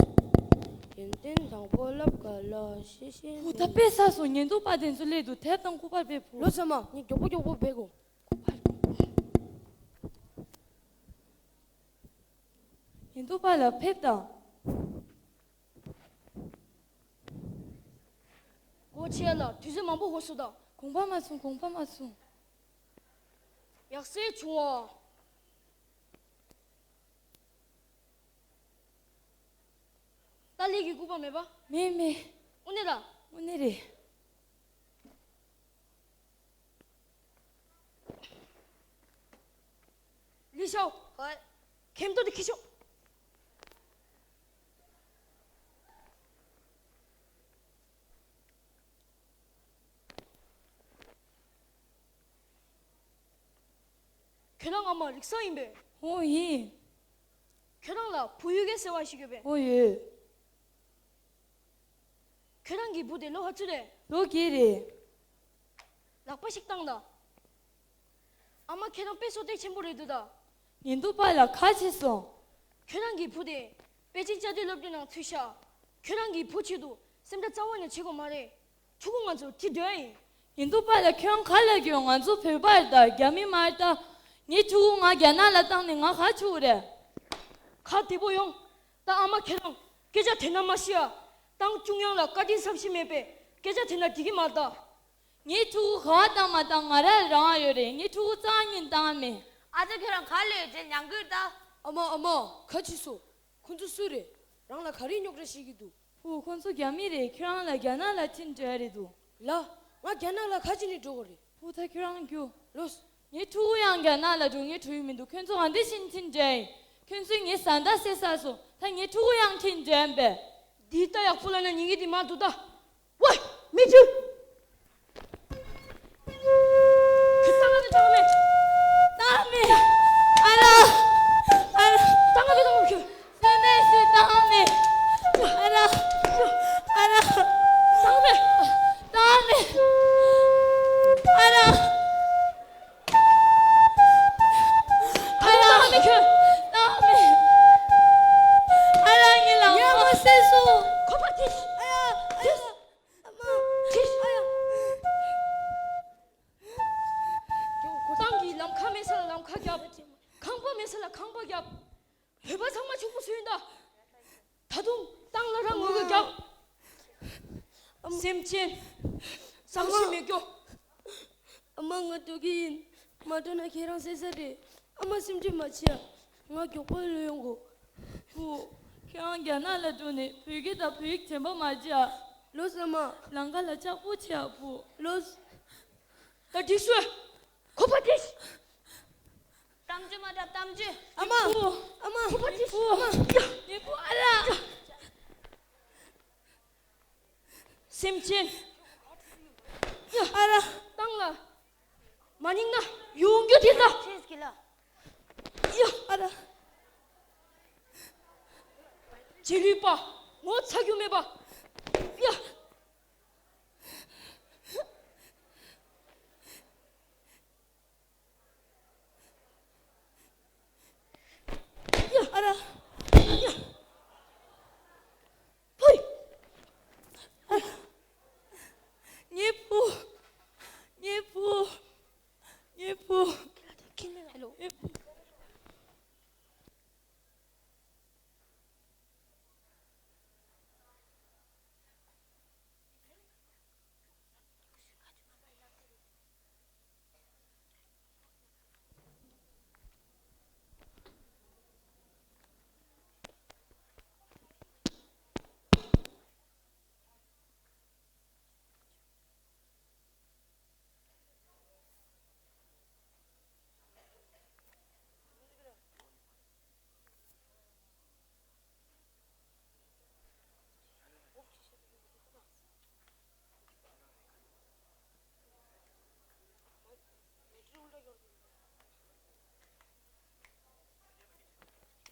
ཡོན་ཏན་དང་པོ་བསླབ་ག་ལ། ཤེས་བཞིན། བུ། ད་དཔེ་ཟ་སོང་། ཉེན་རྟོག་པ་དེ་ཚོ་སླེབས་འདུག་དེབ་དང་སྐུ་པར་སྦས་བུ། ལོས་ཨ་མ། ངས་མགྱོགས་པོ་མགྱོགས་པོ་སྦས་གོ། ཉེན་རྟོག་པ་ལགས་ཕེབས་དང་། སྒོ་ཕྱེ་ལ། དུས་ཚོད་མང་པོ་འགོར་སོང་དང་། དགོངས་པ་མ་ཚོམས། དགོངས་པ་མ་ཚོམས། ཡག་སེ་བྱུང་བ། ཏཱ་ལའི་གི་སྐུད་པ་མེད་པ། མེད་མེད། དངོས་གནས་ད། དངོས་གནས་རེད། ལི་ཤའོ། ཧོꯏ། ཁེམ་ཏོ་དེ་ཁྱེར་ཤོག། ཁྱོད་རང་ཨ་མ་རིག་བཟང་ཡིན་པས། ཨོ་ཡིན། ཁྱོད་རང་ལ་བུ་ཡོད་མཁན་ཟེར་བ་ཞིག་ཡོད་པས། ཨོ་ཡོད། ཁྱོད་རང་གི་བུ་དེ་ལོ་ག་ཚོད་རེད། ལོ་བརྒྱད་རེད། ལག་པ་ཞིག་བཏང་དང་། ཨ་མ་ཁྱེད་རང་དཔེ་བསོད་བདེ་ཆེན་པོ་རེད་འདུག་ད། ཉིན་དུ་པ་ལ་ཁ་ཕྱེ་སོང་། ཁྱོད་རང་གི་བུ་དེ་པེ་ཅིན་བཅའ་སྡོད་སློབ་གྲྭའི་ནང་ཚུད་ཤག་ཁྱོད་རང་གི་བུ་ཆེད་དུ་སེམས་ཁྲལ་རྩ་བ་ནས་བྱེད་དགོས་མ་རེད། ཕྲུ་གུ་ང་ཚོ་ཁྲིད་འགྲོ་ཡ་ཡིན། ཉིན་དུ་པ་ལ་ཁྱོད་ག་ལ་གྱོན། ང་ཚོ་བོད་པ་རེད་ད། རྒྱ་མི་མ་རེད་ད། ངའི་ཕྲུ་གུ་ང་རྒྱ་ནག་ལ་བཏང་ནས་ང་ག་ཆུ་རེད། ཁ་བདེ་པོ་ཡོང་། ད་ཨ་མ་ཁྱེད་རང་སྐད་ཆ་དྲན་ན་མ་ཤི་ཡ། ཏང་ཅུང་ཡང་ལ་བཀའ་དྲིན་བསམ་ཤེས་མེད་པས་སྐད་ཆ་དྲན་ན་འགྲིག་གི་མ་རེད་ད། ངའི་ཕྲུ་གུ་ག་བ་བཏང་མ་བཏང་ང་རང་རང་ཡོད་རེད། ངའི་ཕྲུ་གུ་རྩ་བ་ཉིད་བཏང་མེད། ཨ་ཅག་ཁྱོད་རང་ག་ལས་ཅན་ཉང་གིར་ད། ཨ་མ་ཨ་མ་ཁ་ཕྱེ་སོང་། ཁོ་ཚོ་སུ་རེད། རང་ལ་ག་རེ་རྙོག་དྲ་བཤད་ཀྱི་འདུག་ཕུ། ཁོ་ཚོ་རྒྱ་མི་རེད། ཁྱོད་རང་ལ་རྒྱ་ནག་ལ་ཁྲིད་འགྲོ་ཡ་རེད་འདུག་ལ། ང་རྒྱ་ནག་ལ་ག་བྱས་ནས་འགྲོ་དགོས་རེད། ཕུ། ད་ཁྱོད་རང་རྒྱུགས། ལོས། ངའི་ཕྲུ་གུ་ཡང་རྒྱ་ནག་ལ་འགྲོ་ངས་འགྲོ་ཡི་མི་འདུག་ཁྱོད་ཚོ་ག་འདྲ་བྱས་ནས་ཁྲིད་འགྲོ་ཡ་ཡིན། ཁྱོད་ཚོས་ངའི་བཟའ་ཟླ་བསད་ཚར་སོང་། ད་ངའི་ཕྲུ་གུ་ཡང་ཁྲིད་འགྲོ་ཡ་ཡིན་པས། འདི་ལྟ་ཡག་པོ་ལབ་ན་ཉན་གྱི་འདི་མ་འདུག་ད། ཝེ། མི་ཚུ། ཁྱོད་བཏང་ང་མེད། བཏང་ང་མེད། བཏང་ང་མེད། ཨ་ར། ཨ་ར། བཏང་ང་མེད། བཏང་ང་མེད། ཁྱོད། སེམས་ནད་ཞིག་བཏང་ང་མེད། ཨ་ར། ཨ་ར། བཏང་ང་མེད། བཏང་ང་མེད། ཨ་ར། ཨ་ར། བཏང་ང་མེད། ཁྱོད། བཏང་ང་མེད། ཨ་ར། ངའི་ལག་པ། ངས་མ་བསད་སོང་། ཁོ་པ་དེ། ཨ་ཡ། ཨ་ཡ། ཨ་མ། ཨ་ཡ། ཏང་གིས་ལམ་ཁ་མེད་ས་ལ་ལམ་ཁ་བརྒྱབ། ཁང་པ་མེད་ས་ལ་ཁང་པ་བརྒྱབ། བོད་པ་ཚང་མ་ཕྱུག་པོ་བཟོས་ཡིན་ད། ད་དུང་ཏང་ལ་རང་ངོ་རྒོལ་བརྒྱབ། སེམས་ཅན། བསམ་ཤེས་མེད་རྒྱུ། ཨ་མ། ང་འགྲོ་གི་ཡིན། མ་འགྲོ་ན་ཁྱེད་རང་བསད་ས་རེད། ཨ་མ། སེམས་ཁྲལ་མ་བྱེད་ཨ། ང་མགྱོགས་པོ་ལོས་ཡོང་གོ། ཕུ། ཁྱེད་རང་རྒྱ་ནག་ལ་འགྲོ་ནས་བོད་སྐད་དང་བོད་ཡིག་དྲན་པ་མ་བརྗེད་ཨ། ལོས་ཨ་མ། ལམ་ཁ་ལ་ལྕགས་པོ་བྱེད་ཨ་ཕུ། ལོས། ད་འགྲིག་སོང་། ཁོ་པ་དེ། གཏམ་རྒྱུད་མ་འདྲ་གཏམ་རྒྱུད། ཨ་མ། ཨ་མ། ཁོ་པ་དེ། ཨ་མ། ཡ། ཉེ་པོ་ཨ་ར། སེམས་ཅན། ཡ། ཨ་ར། བཏང་ལ། མ་ཉིང་ན་ཡོང་རྒྱུ་དེ་ལ། ཁྱེད་ཀྱི་ལ། ཡ། ཨ་ར། རྗེས་ལུས་པ། ངོ་ཚ་རྒྱུ་མེད་པ། ཡ། ཡ། ཨ་ར། ཡ། ཕུ། ཨ་ར། ཉེ་པོ། ཉེ་པོ། ཉེ་པོ། ཧེ་ལོ། ཉེ་པོ།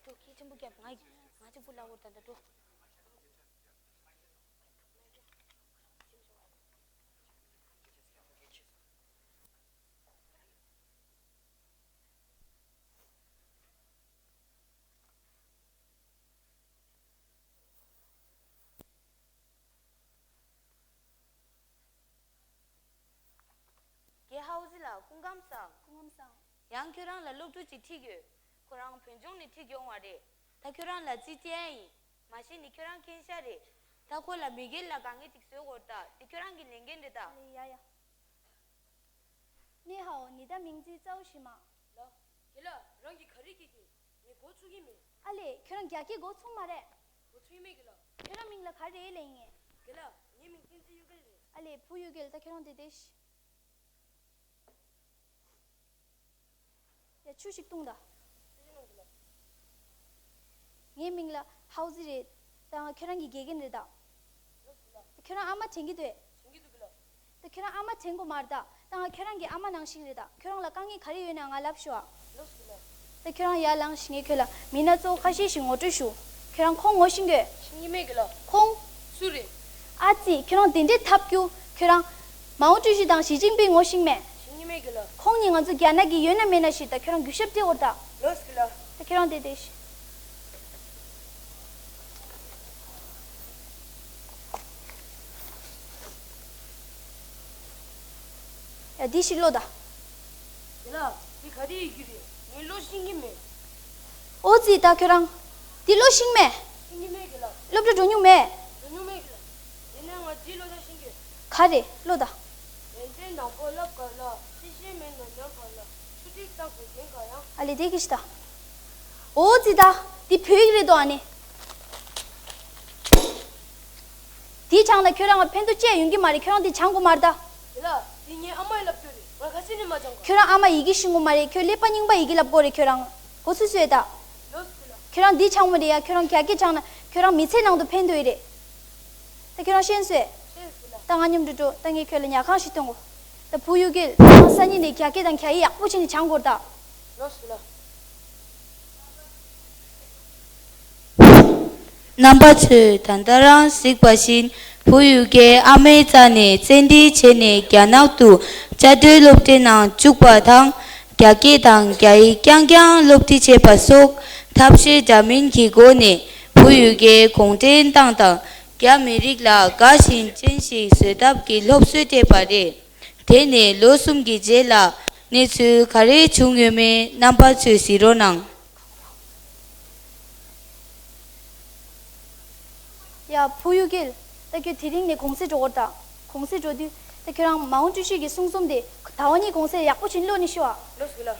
འགྲོ། ཁྱི་ཆེན་པོ་རྒྱབ། ང་ང་གཅིག་པུ་ལ་འོར་ད་ད་འགྲོ། རྒན་ཧའོ་ཟི་ལགས། སྐུ་ཁམས་བཟང་། སྐུ་ཁམས་བཟང་། ཡང་ཁྱོད་རང་ལ་སློབ་ཕྲུག་ཅིག་ཁྲིད་ཡོད། ཁོ་རང་བོད་ལྗོངས་ནས་ཁྲིད་ཡོང་བ་རེད། ད་ཁྱོད་རང་ལ་རྩིས་སྤྲད་ཡ་ཡིན། མ་གཞི་ནས་ཁྱོད་རང་མཁྱེན་ཤག་རེད། ད་ཁོ་ལ་མི་སྒེར་ལ་དཀའ་ངལ་ཅིག་བཟོས་ཡོད་རེད་ད། དེ་ཁྱོད་རང་གི་ལས་འགན་རེད་ད། ཡ་ཡ། 你好，你的名字叫什么？ལགས། རྒན་ལགས། རང་གིས་ག་རེ་བརྒྱབ་ཀྱི། ངས་འགོ་ཚུགས་ཀྱི་མེད། ཨ་ལས། ཁྱོད་རང་རྒྱག་གི་འགོ་ཚུགས་མ་རེད། འགོ་ཚུགས་ཀྱི་མེད་རྒན་ལགས། ཁྱོད་རང་མིང་ལ་ག་རེ་ལབ་ཡིན་ངས། རྒན་ལགས། ངའི་མིང་བསྟན་འཛིན་གཡུ་རྒྱལ་རེད། ཨ་ལས། བུ་གཡུ་རྒྱལ། ད་ཁྱོད་རང་དེ་དེ་ཤི། ཡ། ཆུ་ཞིག་བཏུང་ད། ངའི་མིང་ལ་ཧའོ་ཟི་རེད། ད་ང་ཁྱོད་རང་གི་དགེ་རྒན་རེད་ད། ཁྱོད་རང་ཨ་མ་དྲན་གྱི་འདུག་ད་ཁྱོད་རང་ཨ་མ་དྲན་དགོས་མ་རེད་ད། ད་ང་ཁྱོད་རང་གི་ཨ་མ་ནང་བཞིན་རེད་ད། ཁྱོད་རང་ལ་དཀའ་ངལ་ག་རེ་ཡོད་ན་ང་ལབ་ཤོག་ཨ། ད་ཁྱོད་རང་ཡར་ལངས་ཤིག་ངས་ཁྱོད་ལ་མི་སྣ་གཙོ་བོ་ཁ་ཤས་ཤིག་ངོ་སྤྲོད་ཞུ། ཁྱོད་རང་ཁོང་ངོ་ཤེས་གྱི་ཡོད། ཤེས་ཀྱི་མེད་རྒན་ལགས། ཁོང་། སུ་རེད། ཨ་ཙི། ཁྱོད་རང་དེ་འདྲའི་ཐབས་སྐྱོ། ཁྱོད་རང་མའོ་ཀྲུའུ་ཞི་དང་ཞི་ཅིན་ཕིང་ངོ་ཤེས་མེད། ཤེས་ཀྱི་མེད་རྒན་ལགས། ཁོང་གཉིས་ང་ཚོ་རྒྱ་ནག་གི་ཡོད་ན་མེད་ན་ཞིག་ད་ཁྱོད་རང་གུས་ཞབས་སྤྲད་དགོས་རེད་ད། ལགས་སོ་རྒན་ལགས། ད་ཁྱོད་རང་དེ་དེ་ཤི། ཡ། འདི་ཞིག་ཀློག་ད། རྒན་ལགས། འདི་ག་དེ་ཡི་གེ་རེད། ངས་ཀློག་ཤེས་ཀྱི་མེད། ཨོ་ཙི། ད་ཁྱོད་རང་འདི་ཀློག་ཤེས་མེད། ཤེས་ཀྱི་མེད་རྒན་ལགས། སློབ་གྲྭ་འགྲོ་མྱོང་མེད། འགྲོ་མྱོང་མེད་རྒན་ལགས། ཡིན་ནའང་ང་འདི་ཀློག་ད་ཤེས་ཀྱི་ཡོད། ག་རེ། ཀློག་ད། ཡོན་ཏན་དང་པོ་ལབ་ག་ལ། ཤེས་བྱའི་མེད་ན་ཉམས་ག་ལ། ཆུ་ཐིགས་ལྟ་བུ་རྒྱན་ག་ཡང་། ཨ་ལས། དེ་གི་ཤི་ད། ཨོ་ཙི། ད་འདི་བོད་ཡིག་རེད་དོ། ཨ་ནི། འདི་སྦྱངས་ན་ཁྱོད་རང་ལ་ཕན་ཐོགས་ཅི་ཡང་ཡོང་གི་མ་རེད། ཁྱོད་རང་འདི་སྦྱང་དགོས་མ་རེད་ད། རེད་ལ། འདི་ངའི་ཨ་མས་ལབ་རྒྱུ་རེད། ང་ག་ཚོད་ནས་མ་སྦྱང་ག། ཁྱོད་རང་ཨ་མ་ཡི་གེ་ཤེས་དགོས་མ་རེད། ཁྱོད་ཀླད་པ་རྙིང་པ་ཡི་གེ་ལབ་དགོས་རེད། ཁྱོད་རང་གོ་ཚོད་བཟོས་ད། ལོས་ཟེར་ལ། ཁྱོད་རང་འདི་སྦྱང་དགོས་རེད་ཡ། ཁྱོད་རང་རྒྱ་སྐད་སྦྱངས་ན་ཁྱོད་རང་མི་ཚེ་ནང་དུ་ཕན་ཐོགས་ཡི་རེད། ད་ཁྱོད་རང་ཤེས་སོང་ངས། ཤེས་ཟེར་ལ། ད་ང་མཉམ་དུ་འགྲོ། ད་ངས་ཁྱོད་ལ་ཉལ་ཁང་ཞིག་སྟོན་གོ། ད་བུ་གཡུ་རྒྱལ། ཁྱོད་རང་སང་ཉིན་ནས་རྒྱ་སྐད་དང་རྒྱ་ཡིག་ཡག་པོ་བྱས་ནས་སྦྱང་དགོས་རེད་ད། ལོས་ཟེར་ལ། རྣམ་པ་ཚོས་ད་ལྟ་རང་གཟིགས་པ་བཞིན་བུ་གཡུ་རྒྱལ་ཨ་མའི་རྩ་ནས་བཙན་ཁྲིད་བྱས་ནས་རྒྱ་ནག་ཏུ་བཅའ་སྡོད་སློབ་གྲྭའི་ནང་བཅུག་པ་དང་། རྒྱ་སྐད་དང་རྒྱ་ཡིག་རྐྱང་རྐྱང་སློབ་ཁྲིད་བྱས་པ་སོགས་ཐབས་ཤེས་འདྲ་མིན་གྱི་སྒོ་ནས་བུ་གཡུ་རྒྱལ་གུང་ཁྲན་ཏང་དང་རྒྱ་མི་རིགས་ལ་དགའ་ཞེན་ཅན་ཞིག་བཟོ་ཐབས་ཀྱི་སློབ་གསོ་སྤྲད་པ་རེད། དེ་ནས་ལོ་གསུམ་གྱི་རྗེས་ལ་གནས་ཚུལ་ག་རེ་བྱུང་ཡོད་མེད་རྣམ་པ་ཚོས་གཟིགས་རོགས་གནང་། ཡ། བུ་གཡུ་རྒྱལ། ད་ཁྱོད་དེ་རིང་ནས་གུང་སེང་འགྲོ་གོ་ད། གུང་སེང་འགྲོ་དུས་ད་ཁྱོད་རང་མའོ་ཀྲུའུ་ཞི་གི་གསུང་རྩོམ་དེ་ཟླ་བ་གཉིས་གུང་སེང་ཡག་པོ་བྱས་ནས་ཀློག་ནས་ཤོག་ཨ། ལོས་ཟེར་ལ།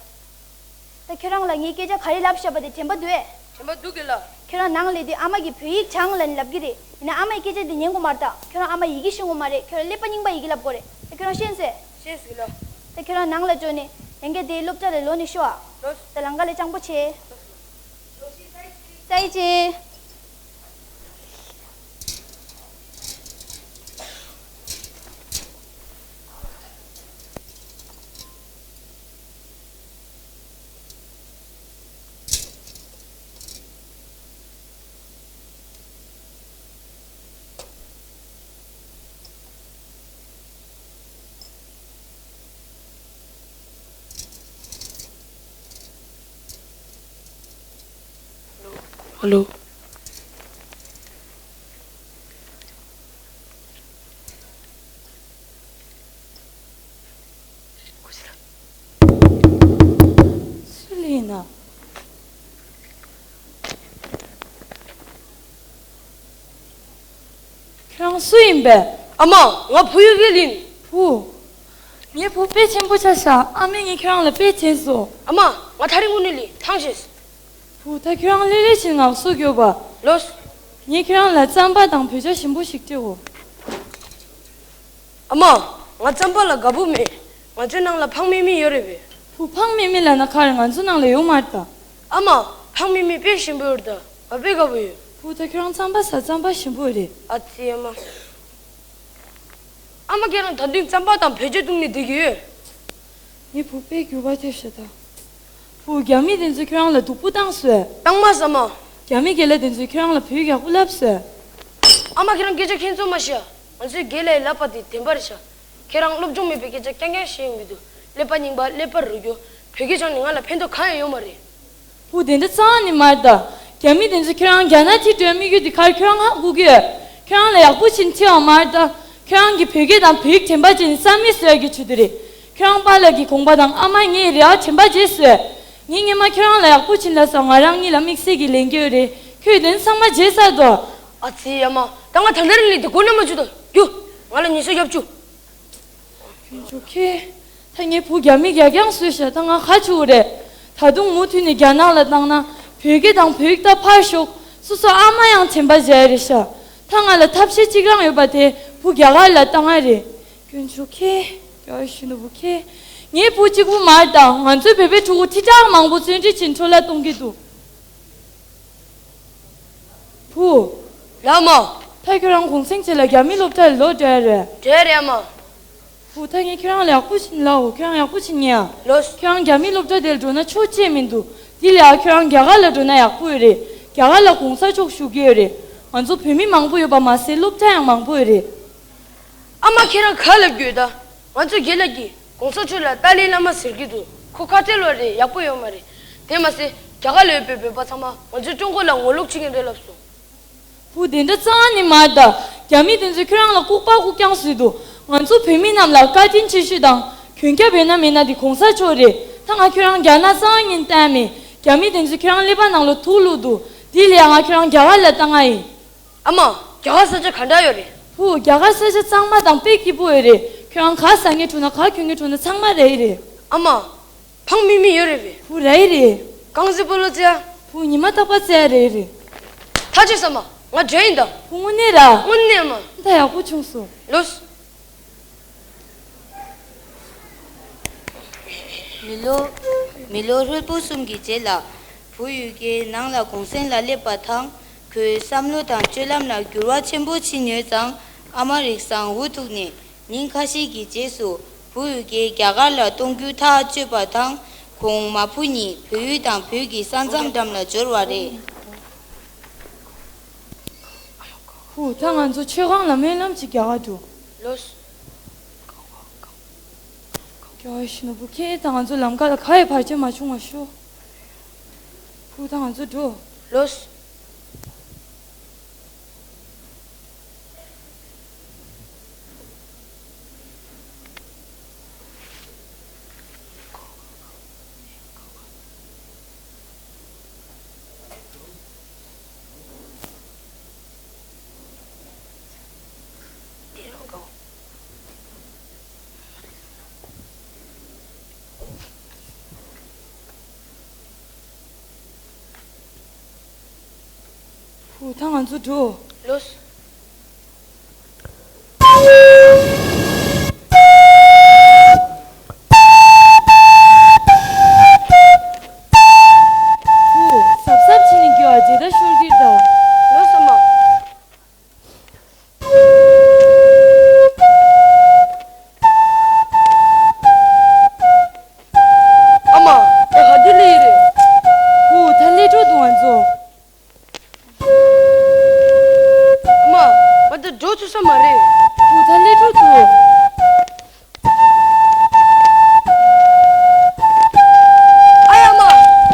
ད་ཁྱོད་རང་ལ་ངས་སྐད་ཆ་ག་རེ་ལབ་བཞག་པ་དེ་དྲན་པ་འདུག་གས། དྲན་པ་འདུག་གས་ལ། ཁྱོད་རང་ནང་སླེབས་དུས་ཨ་མ་གིས་བོད་ཡིག་སྦྱང་ལབ་ནས་ལབ་ཀྱི་རེད། ཡིན་ན་ཨ་མ་ཡི་སྐད་ཆ་དེ་ཉན་དགོས་མ་རེད་ད། ཁྱོད་རང་ཨ་མ་ཡི་གེ་ཤེས་དགོས་མ་རེད། ཁྱོད་རང་ཀླད་པ་རྙིང་པ་ཡི་གེ་ལབ་དགོས་རེད། ད་ཁྱོད་རང་ཤེས་སོང་ངས། ཤེས་སོང་ལ། ད་ཁྱོད་རང་ནང་ལ་འགྲོ་ནས་ལས་ཀ་དེ་སློབ་གྲྭ་ལ་ལོག་ནས་ཤོག་ཨ། ལོས། ད་ལམ་ཁ་ལ་སྤྱང་པོ་བྱེད། ལོས། ལོས། ཙའི་ཙེ། ཨ་ལོ། སུ་ལ་ཡིན་ན། ཁྱོད་རང་སུ་ཡིན་པས། ཨ་མ། ང་བུ་གཡུ་རྒྱལ་ཡིན། བུ། ངའི་བུ་དཔེ་ཆེན་པོ་ཆགས་ཤག་ཨ་མས་ངས་ཁྱོད་རང་ལ་དཔེ་བྱིན་སོང་། ཨ་མ། ང་ཐག་རིང་པོ་ནས་སླེབས། ཐང་ཆད། བུ། ད་ཁྱོད་རང་ལྷོད་ལྷོད་བྱས་ནས་ངལ་གསོ་རྒྱོབ་པ། ལོས། ངས་ཁྱོད་རང་ལ་རྩམ་པ་དང་བོད་ཇ་ཞིམ་པོ་ཞིག་སྤྲད་འོ། ཨ་མ། ང་རྩམ་པ་ལ་དགའ་པོ་མེད། ང་ཚོའི་ནང་ལ་ཕང་མེ་མེ་ཡོད་རེད་པས། བུ། ཕང་མེ་མེ་ལབ་ན་ག་རེ། ང་ཚོའི་ནང་ལ་ཡོད་མ་རེད་ད། ཨ་མ། ཕང་མེ་མེ་དཔེ་ཞིམ་པོ་ཡོད་རེད་ད། ང་དཔེ་དགའ་པོ་ཡོད། བུ། ད་ཁྱོད་རང་རྩམ་པ་ཟ། རྩམ་པ་ཞིམ་པོ་རེད། ཨ་ཙི། ཨ་མ། ཨ་མ། ཁྱེད་རང་ད་དུང་རྩམ་པ་དང་བོད་ཇ་བཏུང་ནས་བསྡད་ཀྱི་ཡོད། ངའི་བུ་དཔེ་འགྱུར་བ་ཐེབས་ཤག་ད། བུ། རྒྱ་མི་དེ་ཚོས་ཁྱོད་རང་ལ་སྡུག་པོ་བཏང་སོང་། བཏང་མ་སོང་། ཨ་མ། རྒྱ་མི་རྒན་ལགས་དེ་ཚོས་ཁྱོད་རང་ལ་བོད་ཡིག་ཡག་པོ་བསླབས་སོང་། ཨ་མ། ཁྱེད་རང་སྐད་ཆ་ཁྱད་མཚར་མ་བཤད། ང་ཚོའི་རྒན་ལགས་ལབ་པ་དེ་བདེན་པ་རེད་ཤག་ཁྱེད་རང་སློབ་སྦྱོང་མེད་པའི་སྐད་ཆ་རྐྱང་རྐྱང་བཤད་ཡོང་གི་འདུག་ཀླད་པ་རྙིང་པ། ཀླད་པ་རུལ་རྒྱུ། བོད་སྐད་སྦྱངས་ནས་ང་ལ་ཕན་ཐོགས་གང་ཡང་ཡོད་མ་རེད། བུ། དེ་འདྲ་རྩ་བ་ནས་མ་རེད་ད། རྒྱ་མི་དེ་ཚོས་ཁྱོད་རང་རྒྱ་ནག་ཁྲིད་འགྲོ་ཡ་དམིགས་ཡུལ་དེ་ག་རེ་ཁྱོད་རང་ཧ་གོ་གི་ཡོད། ཁྱོད་རང་ལ་ཡག་པོ་བྱས་ནས་ཁྲིད་ཡོང་བ་མ་རེད་ད། ཁྱོད་རང་གིས་བོད་སྐད་དང་བོད་ཡིག་དྲན་པ་བརྗེད་ནས་རྩ་མེད་བཟོ་ཡ་གི་ཆེད་དུ་རེད། ཁྱོད་རང་པཱ་ལགས་ཀྱི་དགོངས་པ་དང་ཨ་མ་ངའི་རེ་བ་དྲན་པ་བརྗེད་སོང་། ངས་སྔོན་མ་ཁྱོད་རང་ལ་ཡག་པོ་བྱས་ནས་ལབ་སོང་། ང་རང་གཉིས་ལ་དམིགས་བསལ་གྱི་ལས་འགན་ཡོད་རེད། ཁྱོད་དེ་ཚང་མ་བརྗེད་ཚར་འདུག་ཨ་ཙི། ཨ་མ། ད་ང་ད་ལྟ་རང་ལས་དེ་མགོ་ན་མ་བཅུག་དང་། རྒྱུགས། ང་ལ་ཉི་ཤུ་རྒྱབ་བཅུག་དཀོན་མཆོག་ཁྱེད། ད་ ད་ངའི་བུ་རྒྱ་མི་རྒྱ་རྐྱང་བཟོས་ཤག་ད་ང་ག་བྱེད་དགོས་རེད། ད་དུང་མུ་མཐུད་ནས་རྒྱ་ནག་ལ་བཏང་ན་བོད་སྐད་དང་བོད་ཡིག་ད་ཕར་ཞོག་སོ་སོ་ཨ་མ་ཡང་དྲན་པ་བརྗེད་རེད་ཤག་ད་ང་ལ་ཐབས་ཤེས་གཅིག་རང་ཡོད་པ་དེ་བུ་རྒྱ་གར་ལ་བཏང་ང་རེད། སྐྱོན་ཆུ་ཁེ། རྒྱ་ཞུ་ནུ་བུ་ཁེ། ངའི་བུ་གཅིག་པུ་མ་རེད། ད་ང་ཚོའི་བོད་པའི་ཕྲུ་གུ་ཁྲི་ཕྲག་མང་པོ་བཙོན་ཁྲིད་བྱས་འཕྲོ་བརླག་གཏོང་གི་འདུག་བུ། ལགས་མ། ད་ཁྱོད་རང་གུང་སེང་བྱེད་ལ་རྒྱ་མི་སློབ་གྲྭ་ལ་ལོག་འགྲོ་ཡ་རེད། འགྲོ་ཡ་རེད་མ། བུ། ད་ངས་ཁྱོད་རང་ལ་ཡག་པོ་བྱས་ལབ་འོ། ཁྱོད་རང་ཡག་པོ་བྱེད་ཉན་ཡ། ལོས། ཁྱོད་རང་རྒྱ་མི་སློབ་གྲྭ་དེར་འགྲོ་ན་ཆོ་ཅི་ཡང་མི་འདུག་དེ་ལས་ཨ་ཁྱོད་རང་རྒྱ་གར་ལ་འགྲོ་ན་ཡག་པོ་ཡོད་རེད། རྒྱ་གར་ལ་གོང་ས་མཆོག་བཞུགས་ཀྱི་ཡོད་རེད། ང་ཚོ་བོད་མི་མང་པོ་ཡོད་པ་མ་ཟད་སློབ་གྲྭ་ཡང་མང་པོ་ཡོད་རེད། ཨ་མ། ཁྱེད་རང་ག་ལབ་རྒྱུ་ཡོད་ད། ང་ཚོ་རྒན་ལགས་ཀྱིས་གོང་ས་མཆོག་ལ་ཏཱ་ལའི་བླ་མ་ཟེར་གྱི་འདུག་ཁོ་ཁ་བྲལ་བ་རེད། ཡག་པོ་ཡོད་མ་རེད། དེ་མ་ཟད་རྒྱ་གར་ལ་ཡོད་པའི་བོད་པ་ཚང་མ་ང་ཚོའི་ཀྲུང་གོ་ལ་ངོ་ལོག་བྱེད་མཁན་རེད་ལབ་སོང་། བུ། དེ་འདྲ་རྩ་བ་ནས་མ་རེད་ད། རྒྱ་མི་དེ་ཚོས་ཁྱོད་རང་ལ་ལྐུགས་པ་ལྐུགས་རྐྱང་བཟོས་འདུག་ང་ཚོ་བོད་མི་རྣམས་ལ་བཀའ་དྲིན་ཆེ་ཤོས་དང་གྱོན་ཆས་ཡོད་ན་མེད་ན་དེ་གོང་ས་མཆོག་རེད། ད་ང་ཁྱོད་རང་རྒྱ་ནག་རྩ་བ་ཉིད་བསྟན་མེད། རྒྱ་མི་དེ་ཚོས་ཁྱོད་རང་ཀླད་པ་ནང་ལ་དུག་བླུགས་འདུག་དེ་ལས་ང་ཁྱོད་རང་རྒྱ་གར་ལ་བཏང་ང་ཡིན། ཨ་མ། རྒྱ་གར་ས་ཆ་ག་འདྲ་ཡོད་རེད། བུ། རྒྱ་གར་ས་ཆ་གཙང་མ་དང་དཔེ་སྐྱིད་པོ་ཡོད་རེད། ཁྱོད་རང་ག་ཟ་མཁན་འདུག་ན་ག་གྱོན་མཁན་འདུག་ན་ཚང་མ་རག་གི་རེད། ཨ་མ། ཕང་མིག་མིག་ཡོད་རེད་པས། བུ། རག་གི་རེད། རྐང་རྩེད་སྤོ་ལོ་རྩེ་ཡ། བུ། ཉི་མ་རྟག་པར་རྩེ་ཡ་རག་གི་རེད། ཐག་ཆོད་ས་མ། ང་འགྲོ་ཡིན་ད། བུ། དངོས་གནས་ར། དངོས་གནས་མ། ད་ཡག་པོ་བྱུང་སོང་། ལོས། མི་ལོ། མི་ལོ་ཧྲིལ་པོ་གསུམ་གྱི་རྗེས་ལ། བུ་ཡུ་ཀེ་ནང་ལ་གུང་སེང་ལ་སླེབས་པ་དང་། ཁོའི་བསམ་བློ་དང་སྤྱོད་ལམ་ལ་འགྱུར་བ་ཆེན་པོ་ཕྱིན་ཡོད་ཙང་། ཨ་མ་རིག་བཟང་འུ་ཐུག་ནས། ཉིན་ཁ་ཤས་ཀྱི་རྗེས་སུ། བུ་ཡུ་ཀེ་རྒྱ་གར་ལ་གཏོང་རྒྱུ་ཐག་གཅོད་པ་དང་། ཁོང་མ་བུ་གཉིས་བོད་ཡུལ་དང་བོད་ཀྱི་ས་མཚམས་འགྲམ་ལ་འབྱོར་བ་རེད། བུ། ད་ང་ཚོ་མཆོད་ཁང་ལ་སྨོན་ལམ་ཅིག་རྒྱག་ག་འགྲོ། ལོས། རྒྱ་གར་ཞུ་ནུ་བུ་ཁྱེད་དང་ང་ཚོ་ལམ་ཁ་ལ་ག་ཡི་བར་ཆད་མ་བྱུང་བ་ཤོག་བུ། ད་ང་ཚོ་འགྲོ། ལོས། བུ། ད་ང་ཚོ་འགྲོ། ལོས། བུ། གཟབ་གཟབ་བྱས་ནས་རྒྱུགས་ཨ། མཇལ་དར་ཤོར་གྱི་རེད་ད། ལོས་ཨ་མ། ཨ་མ། ད་ག་དུས་སླེབས་ཡི་རེད། བུ། ད་སླེབས་འགྲོ་འདུག་ང་ཚོ། ཨ་མ། ང་ད་འགྲོ་ཐུབ་ས་མ་རེད། བུ། ད་སླེབས་འགྲོ་འདུག་ཨ་ཡ་མ།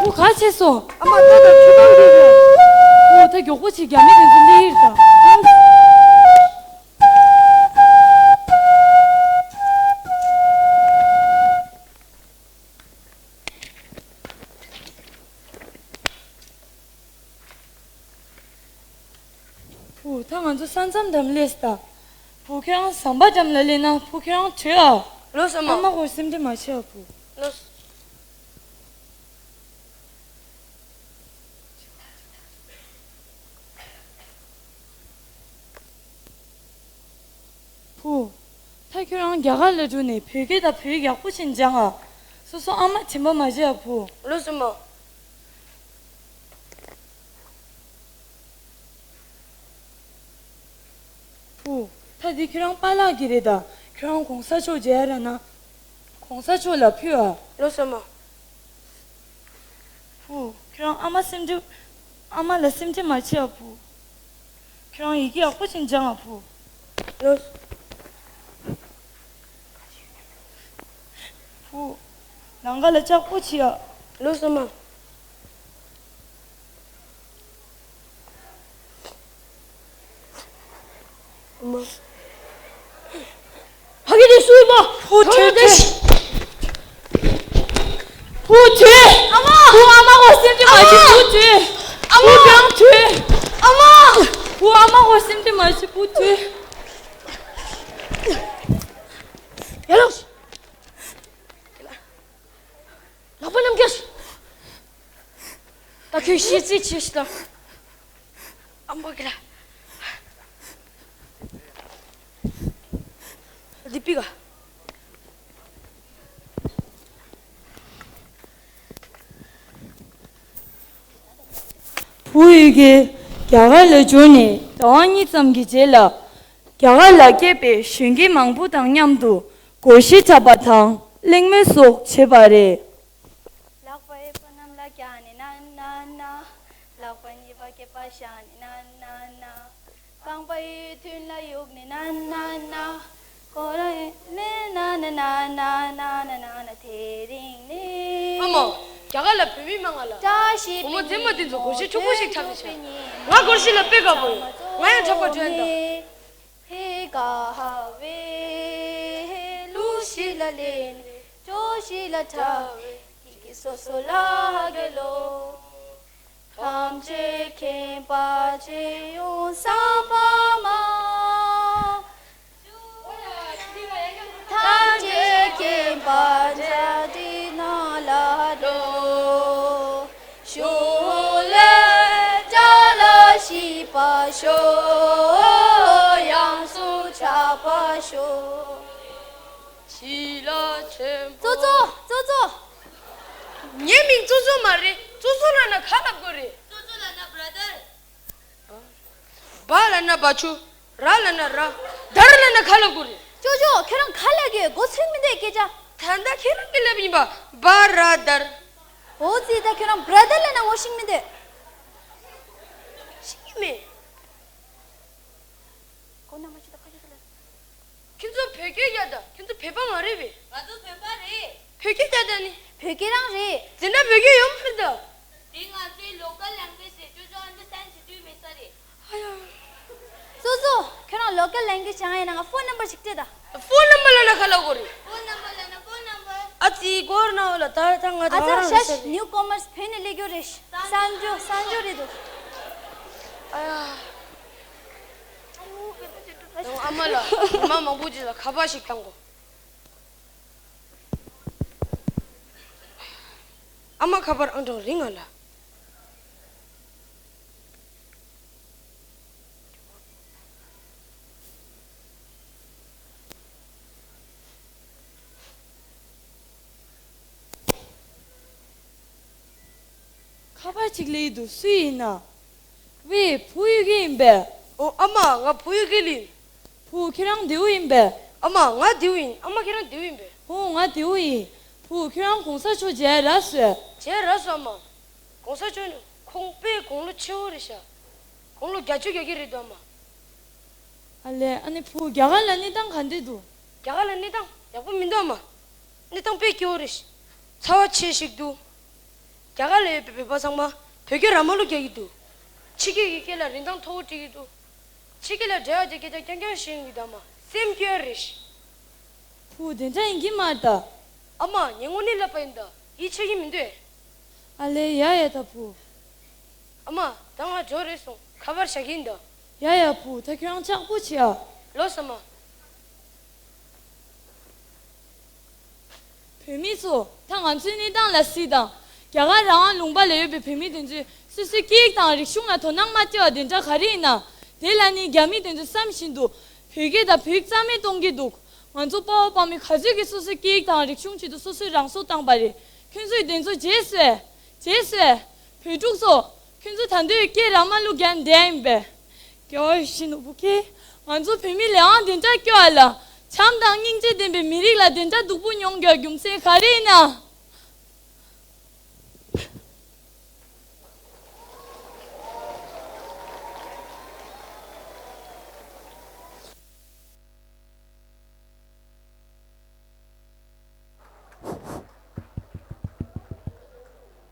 བུ། ག་བྱས་སོང་། ཨ་མ། ད་ད་ཆུ་ཁང་གི་རེད། བུ། ད་མགྱོགས་པོ་བྱེད། རྒྱ་མི་དེ་ཚོ་སླེབས་ཡི་རེད་ད། བུ། ད་ང་ཚོ་ས་མཚམས་འགྲམ་སླེབས་ད། བུ། ཁྱེད་རང་ཟམ་པ་འགྲམ་ལ་སླེབས་ན་བུ་ཁྱེད་རང་བྲོས་ཨ། ལོས་ཨ་མ། ཨ་མ་སྐོར་སེམས་ཁྲལ་མ་བྱེད་ཨ་བུ། ལོས། བུ། ད་ཁྱོད་རང་རྒྱ་གར་ལ་འགྲོ་ནས་བོད་སྐད་དང་བོད་ཡིག་ཡག་པོ་བྱས་ནས་སྦྱང་ཨ། སོ་སོ་ཨ་མ་དྲན་པ་མ་བརྗེད་ཨ་བུ། ལོས་ཨ་མ། བུ། ད་འདི་ཁྱོད་རང་པཱ་ལགས་ཀྱི་རེད་ད། ཁྱོད་རང་གོང་ས་མཆོག་མཇལ་ཡ་རག་ན། གོང་ས་མཆོག་ལ་ཕུལ་ཨ། ལོས་ཨ་མ། བུ། ཁྱོད་རང་ཨ་མ་སེམས་ཁྲལ། ཨ་མ་ལ་སེམས་ཁྲལ་མ་བྱེད་ཨ་བུ། ཁྱོད་རང་ཡི་གེ་ཡག་པོ་ཅིག་སྦྱང་ཨ་བུ། ལོས། བུ། ལམ་ཁ་ལ་ལྕགས་པོ་བྱེད་ཨ། ལོས་ཨ་མ། ཨ་མ། ཕ་གི་དེ་སུ་ཡིན་པ། བུ་བྲོས་བྲོས། བུ་བྲོས། ཨ་མ། བུ་ཨ་མ་སྐོར་སེམས་ཁྲལ་མ་བྱེད། བུ་བྲོས། ཨ་མ། བུ་རང་བྲོས། ཨ་མ། བུ་ཨ་མ་སྐོར་སེམས་ཁྲལ་མ་བྱེད། བུ་བྲོས། ཡ་ལོ། ཁྱོད་ཤི་ཚེ་ཆེ་ཤི་ད། ཨ་མ་གི་ལ། འདི་པི་ག་བུ་ཡུལ་གྱི་རྒྱ་གར་ལ་བྱོན་ནས་ཟླ་བ་གཉིས་ཙམ་གྱི་རྗེས་ལ། རྒྱ་གར་ལ་སྐྱེས་པའི་གཞོན་སྐྱེས་མང་པོ་དང་མཉམ་དུ་སྒོར་གཞས་འཁྲབ་པ་དང་གླེང་མོལ་སོགས་བྱས་པ་རེད། ལག་པའི་སྤུ་རྣམས་ལ་བཀྱག་ནས་ན་ན་ན། ལག་པ་གཉིས་པ་སྐེད་པར་བཞག་ནས་ན་ན་ན། རྐང་པ་གཡས་མཐུན་ལ་གཡུག་ནས་ན་ན་ན། ཁོ་རང་ནས་ན་ན་ན་ན་ན་ན་ན་དེ་རིང་ནས། ཨ་མ། རྒྱ་གར་ལ་བོད་མི་མང་ང་ལ། བཀྲ་ཤིས་བུ་མོ་རྩེད་མོ་དེ་ཚོ་སྒོར་གཞས་ཕྱུག་པོ་ཞིག་འཁྲབ་ནས་བྱ། ང་སྒོར་གཞས་ལ་དཔེ་དགའ་པོ་ཡོད། ང་ཡང་འཁྲབ་པར་འགྲོ་ཡིན་ད། ཧེ་ཀ་ཧ་བེ་ཧེ་ལུ་ཤི་ལ་ལེ་ནེ་ཅོ་ཤི་ལ་ཐ་བེ་ཀི་ཀི་སོ་སོ་ལ་གེ་ལོ། ཐམས་ཅད་མཁྱེན་པ་ཆེ་ཡོང་ས་པ་མ། ཐམས་ཅད་མཁྱེན་པ་འཇའ་གྲིབ་ནང་ལ་འགྲོ། ཤོ་ལེ་ཏྲ་ལ་ཤི་པ་ཤོ། ཡང་སུ་ཆགས་པ་ཤོ། ཕྱི་ལ་ཆེན་པོ། ཙོ་ཙོ། ཙོ་ཙོ། ངའི་མིང་ཙོ་ཙོ་མ་རེད། ཙོ་ཙོ་ལབ་ན་ག་ལབ་དགོས་རེད། ཙོ་ཙོ་ལབ་ན་བྷ་ར་དར། བ་ལབ་ན་བ་ཆུ། ར་ལབ་ན་ར། དར་ལབ་ན་ག་ལབ་དགོས་རེད། ཅོ་ཅོ། ཁྱོད་རང་ག་ལབ་གི། མགོ་ཚོས་མི་འདུག་སྐད་ཆ། ད་ལྟ་ཁྱེད་རང་གིས་ལབ་ཡིན་པ། བ་ར་དར། འོ་ཙི། ད་ཁྱོད་རང་བྷ་ར་དར་ལབ་ན་ངོ་ཤེས་མི་འདུག་ཤེས་ཀྱི་མེད། ཁྱོད་ཚོ་བོད་སྐད་རྒྱག་དང་། ཁྱོད་ཚོ་བོད་པ་མ་རེད་པས། ང་ཚོ་བོད་པ་རེད། བོད་སྐད་རྒྱག་དང་ནི། བོད་སྐད་རང་རེད། འཛིན་གྲྭ་བོད་སྐད་ཡོད་མ་རེད་ད། འདི་ང་ཚོའི་local language རེད། ཅོ་ཅོ་understand བྱེད་ཐུབ་མེད་ས་རེད། ཨ་ཡ། སོ་སོ། ཁྱོད་རང་local language སྦྱང་ཡིན་ན་ང་phone number ཞིག་སྤྲད་དང་། Phone number ལབ་ན་ག་ལབ་དགོས་རེད། Phone number ལབ་ན་phone number། ཨ་ཙི། སྐོར་ན་འོ་ལ་ད་ད་ང་ད་ཨ་ཙི། རང་རེད་ཤ་ཤ་ཤ་རེད། Newcomers བོད་ནས་སླེབས་རྒྱུ་རེད། གསར་འབྱོར་གསར་འབྱོར་རེད་འདུག་ཨ་ཡ། ཨ་མ་ལ། ཉི་མ་མང་པོ་ཅིག་ལ་ཁ་པར་ཞིག་བཏང་གོ། ཨ་མ་ཁ་པར་ཨང་གྲངས་རིང་ང་ལ། ཁ་པར་ཅིག་སླེབས་འདུག་སུ་ཡིན་ན། ཝེ། བུ་ཡུལ་གྱི་ཡིན་པས། ཨོ། ཨ་མ། ང་བུ་ཡུལ་གྱི་ཡིན། བུ། ཁྱེད་རང་བདེ་པོ་ཡིན་པས། ཨ་མ། ང་བདེ་པོ་ཡིན། ཨ་མ། ཁྱེད་རང་བདེ་པོ་ཡིན་པས། ཨོ། ང་བདེ་པོ་ཡིན། བུ། ཁྱེད་རང་གོང་ས་མཆོག་མཇལ་རག་སོང་། མཇལ་རག་སོང་། ཨ་མ། གོང་ས་མཆོག་ནི་ཁོང་དཔེ་དགུང་ལོ་ཆེ་བོ་རེད་ཤག་དགུང་ལོ་བརྒྱད་ཅུ་གྱ་གི་རེད་འདུག་ཨ་མ། ཨ་ལས། ཨ་ནི་བུ། རྒྱ་གར་ལ་གནས་སྟངས་ག་འདྲ་འདུག་རྒྱ་གར་ལ་གནས་སྟངས་ཡག་པོ་མི་འདུག་ཨ་མ། གནས་སྟངས་དཔེ་སྐྱོ་བོ་རེད། ཚ་བ་ཆེ་ཞིག་འདུག་རྒྱ་གར་ལ་ཡོད་པའི་བོད་པ་ཚང་མ་བོད་སྐད་ར་མ་ལུག་རྒྱག་གི་འདུག་ཕྱི་རྒྱལ་གྱི་སྐད་ལ་རིན་ཐང་མཐོ་བོ་སྤྲད་ཀྱི་འདུག་ཕྱི་རྒྱལ་ལ་འབྲེལ་བ་བྱེད་སྐད་ཆ་རྐྱང་རྐྱང་བཤད་ཀྱི་འདུག་ཨ་མ། སེམས་སྐྱོ་རེད། བུ། དེ་འདྲ་ཡིན་གྱི་མ་རེད་ད། ཨ་མ། ངས་དངོས་གནས་ལབ་པ་ཡིན་ད། ཡིད་ཆེས་ཀྱི་མི་འདུག་ཨ་ལས། ཡ་ཡ་ད་བུ། ཨ་མ། ད་ང་འགྲོ་རེད་སོང་། ཁ་པར་བཞག་གི་ཡིན་ད། ཡ་ཡ་བུ། ད་ཁྱོད་རང་ལྕགས་པོ་བྱེད་ཨ། ལོས་ཨ་མ། བོད་མི་ཚོ། ད་ང་ཚོའི་གནས་སྟངས་ལ་གཟིགས་དང་། རྒྱ་གར་རང་དབང་ལུང་པ་ལ་ཡོད་པའི་བོད་མི་དེ་ཚོས་སོ་སོའི་སྐད་ཡིག་དང་རིག་གཞུང་ལ་དོ་སྣང་མ་སྟེར་བ་དེ་འདྲ་ག་རེ་ཡིན་ན། དེ་ལ་ནི་རྒྱ་མི་དེ་ཚོས་བསམ་བཞིན་དུ་བོད་སྐད་དང་བོད་ཡིག་རྩ་མེད་གཏོང་གི་འདུག་ང་ཚོ་དཔའ་བོ་དཔའ་མོ་ག་ཚོད་ཀྱིས་སོ་སོའི་སྐད་ཡིག་དང་རིག་གཞུང་ཆེད་དུ་སོ་སོའི་རང་སྲོག་བཏང་པ་རེད། ཁྱོད་ཚོས་དེ་ཚོ་བརྗེད་སོང་། བརྗེད་སོང་། བོད་ཕྲུག་ཚོ། ཁྱོད་ཚོ་ད་དུང་སྐད་ར་མ་ལུག་རྒྱག་བསྡད་ཡིན་པས། སྐྱོ་བ་ཞིག་ནོར་བུ་ཁྱེད། ང་ཚོ་བོད་མི་ལས་དབང་དེ་འདྲ་སྐྱོ་བ་ལ། བྱམས་དང་སྙིང་རྗེ་ལྡན་པའི་མི་རིགས་ལ་དེ་འདྲ་སྡུག་པོ་མྱོང་རྒྱུ་རྒྱུ་མཚན་ག་རེ་ཡིན་ན།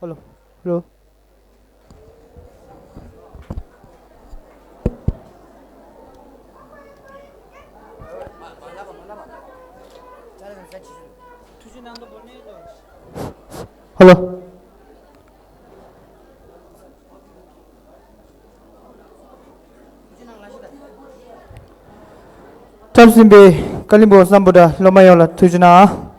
ཧ་ལོ། ཧ་ལོ། ཧ་ལོ། འཁྲབ་ཟིན་པའི་ཀ་ལིམ་པོང་སམ་བྷོ་ཊ་སློབ་མ་ཡོངས་ལ་ཐུགས་རྗེ་གནང་།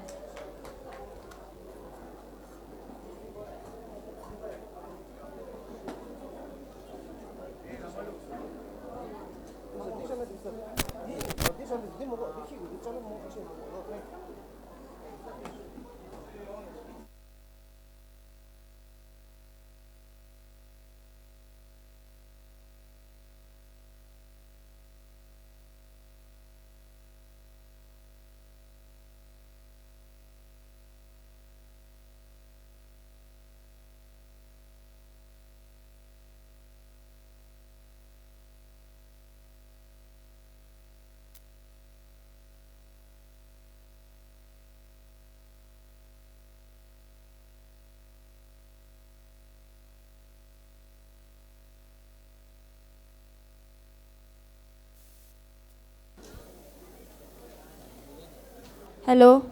Hello.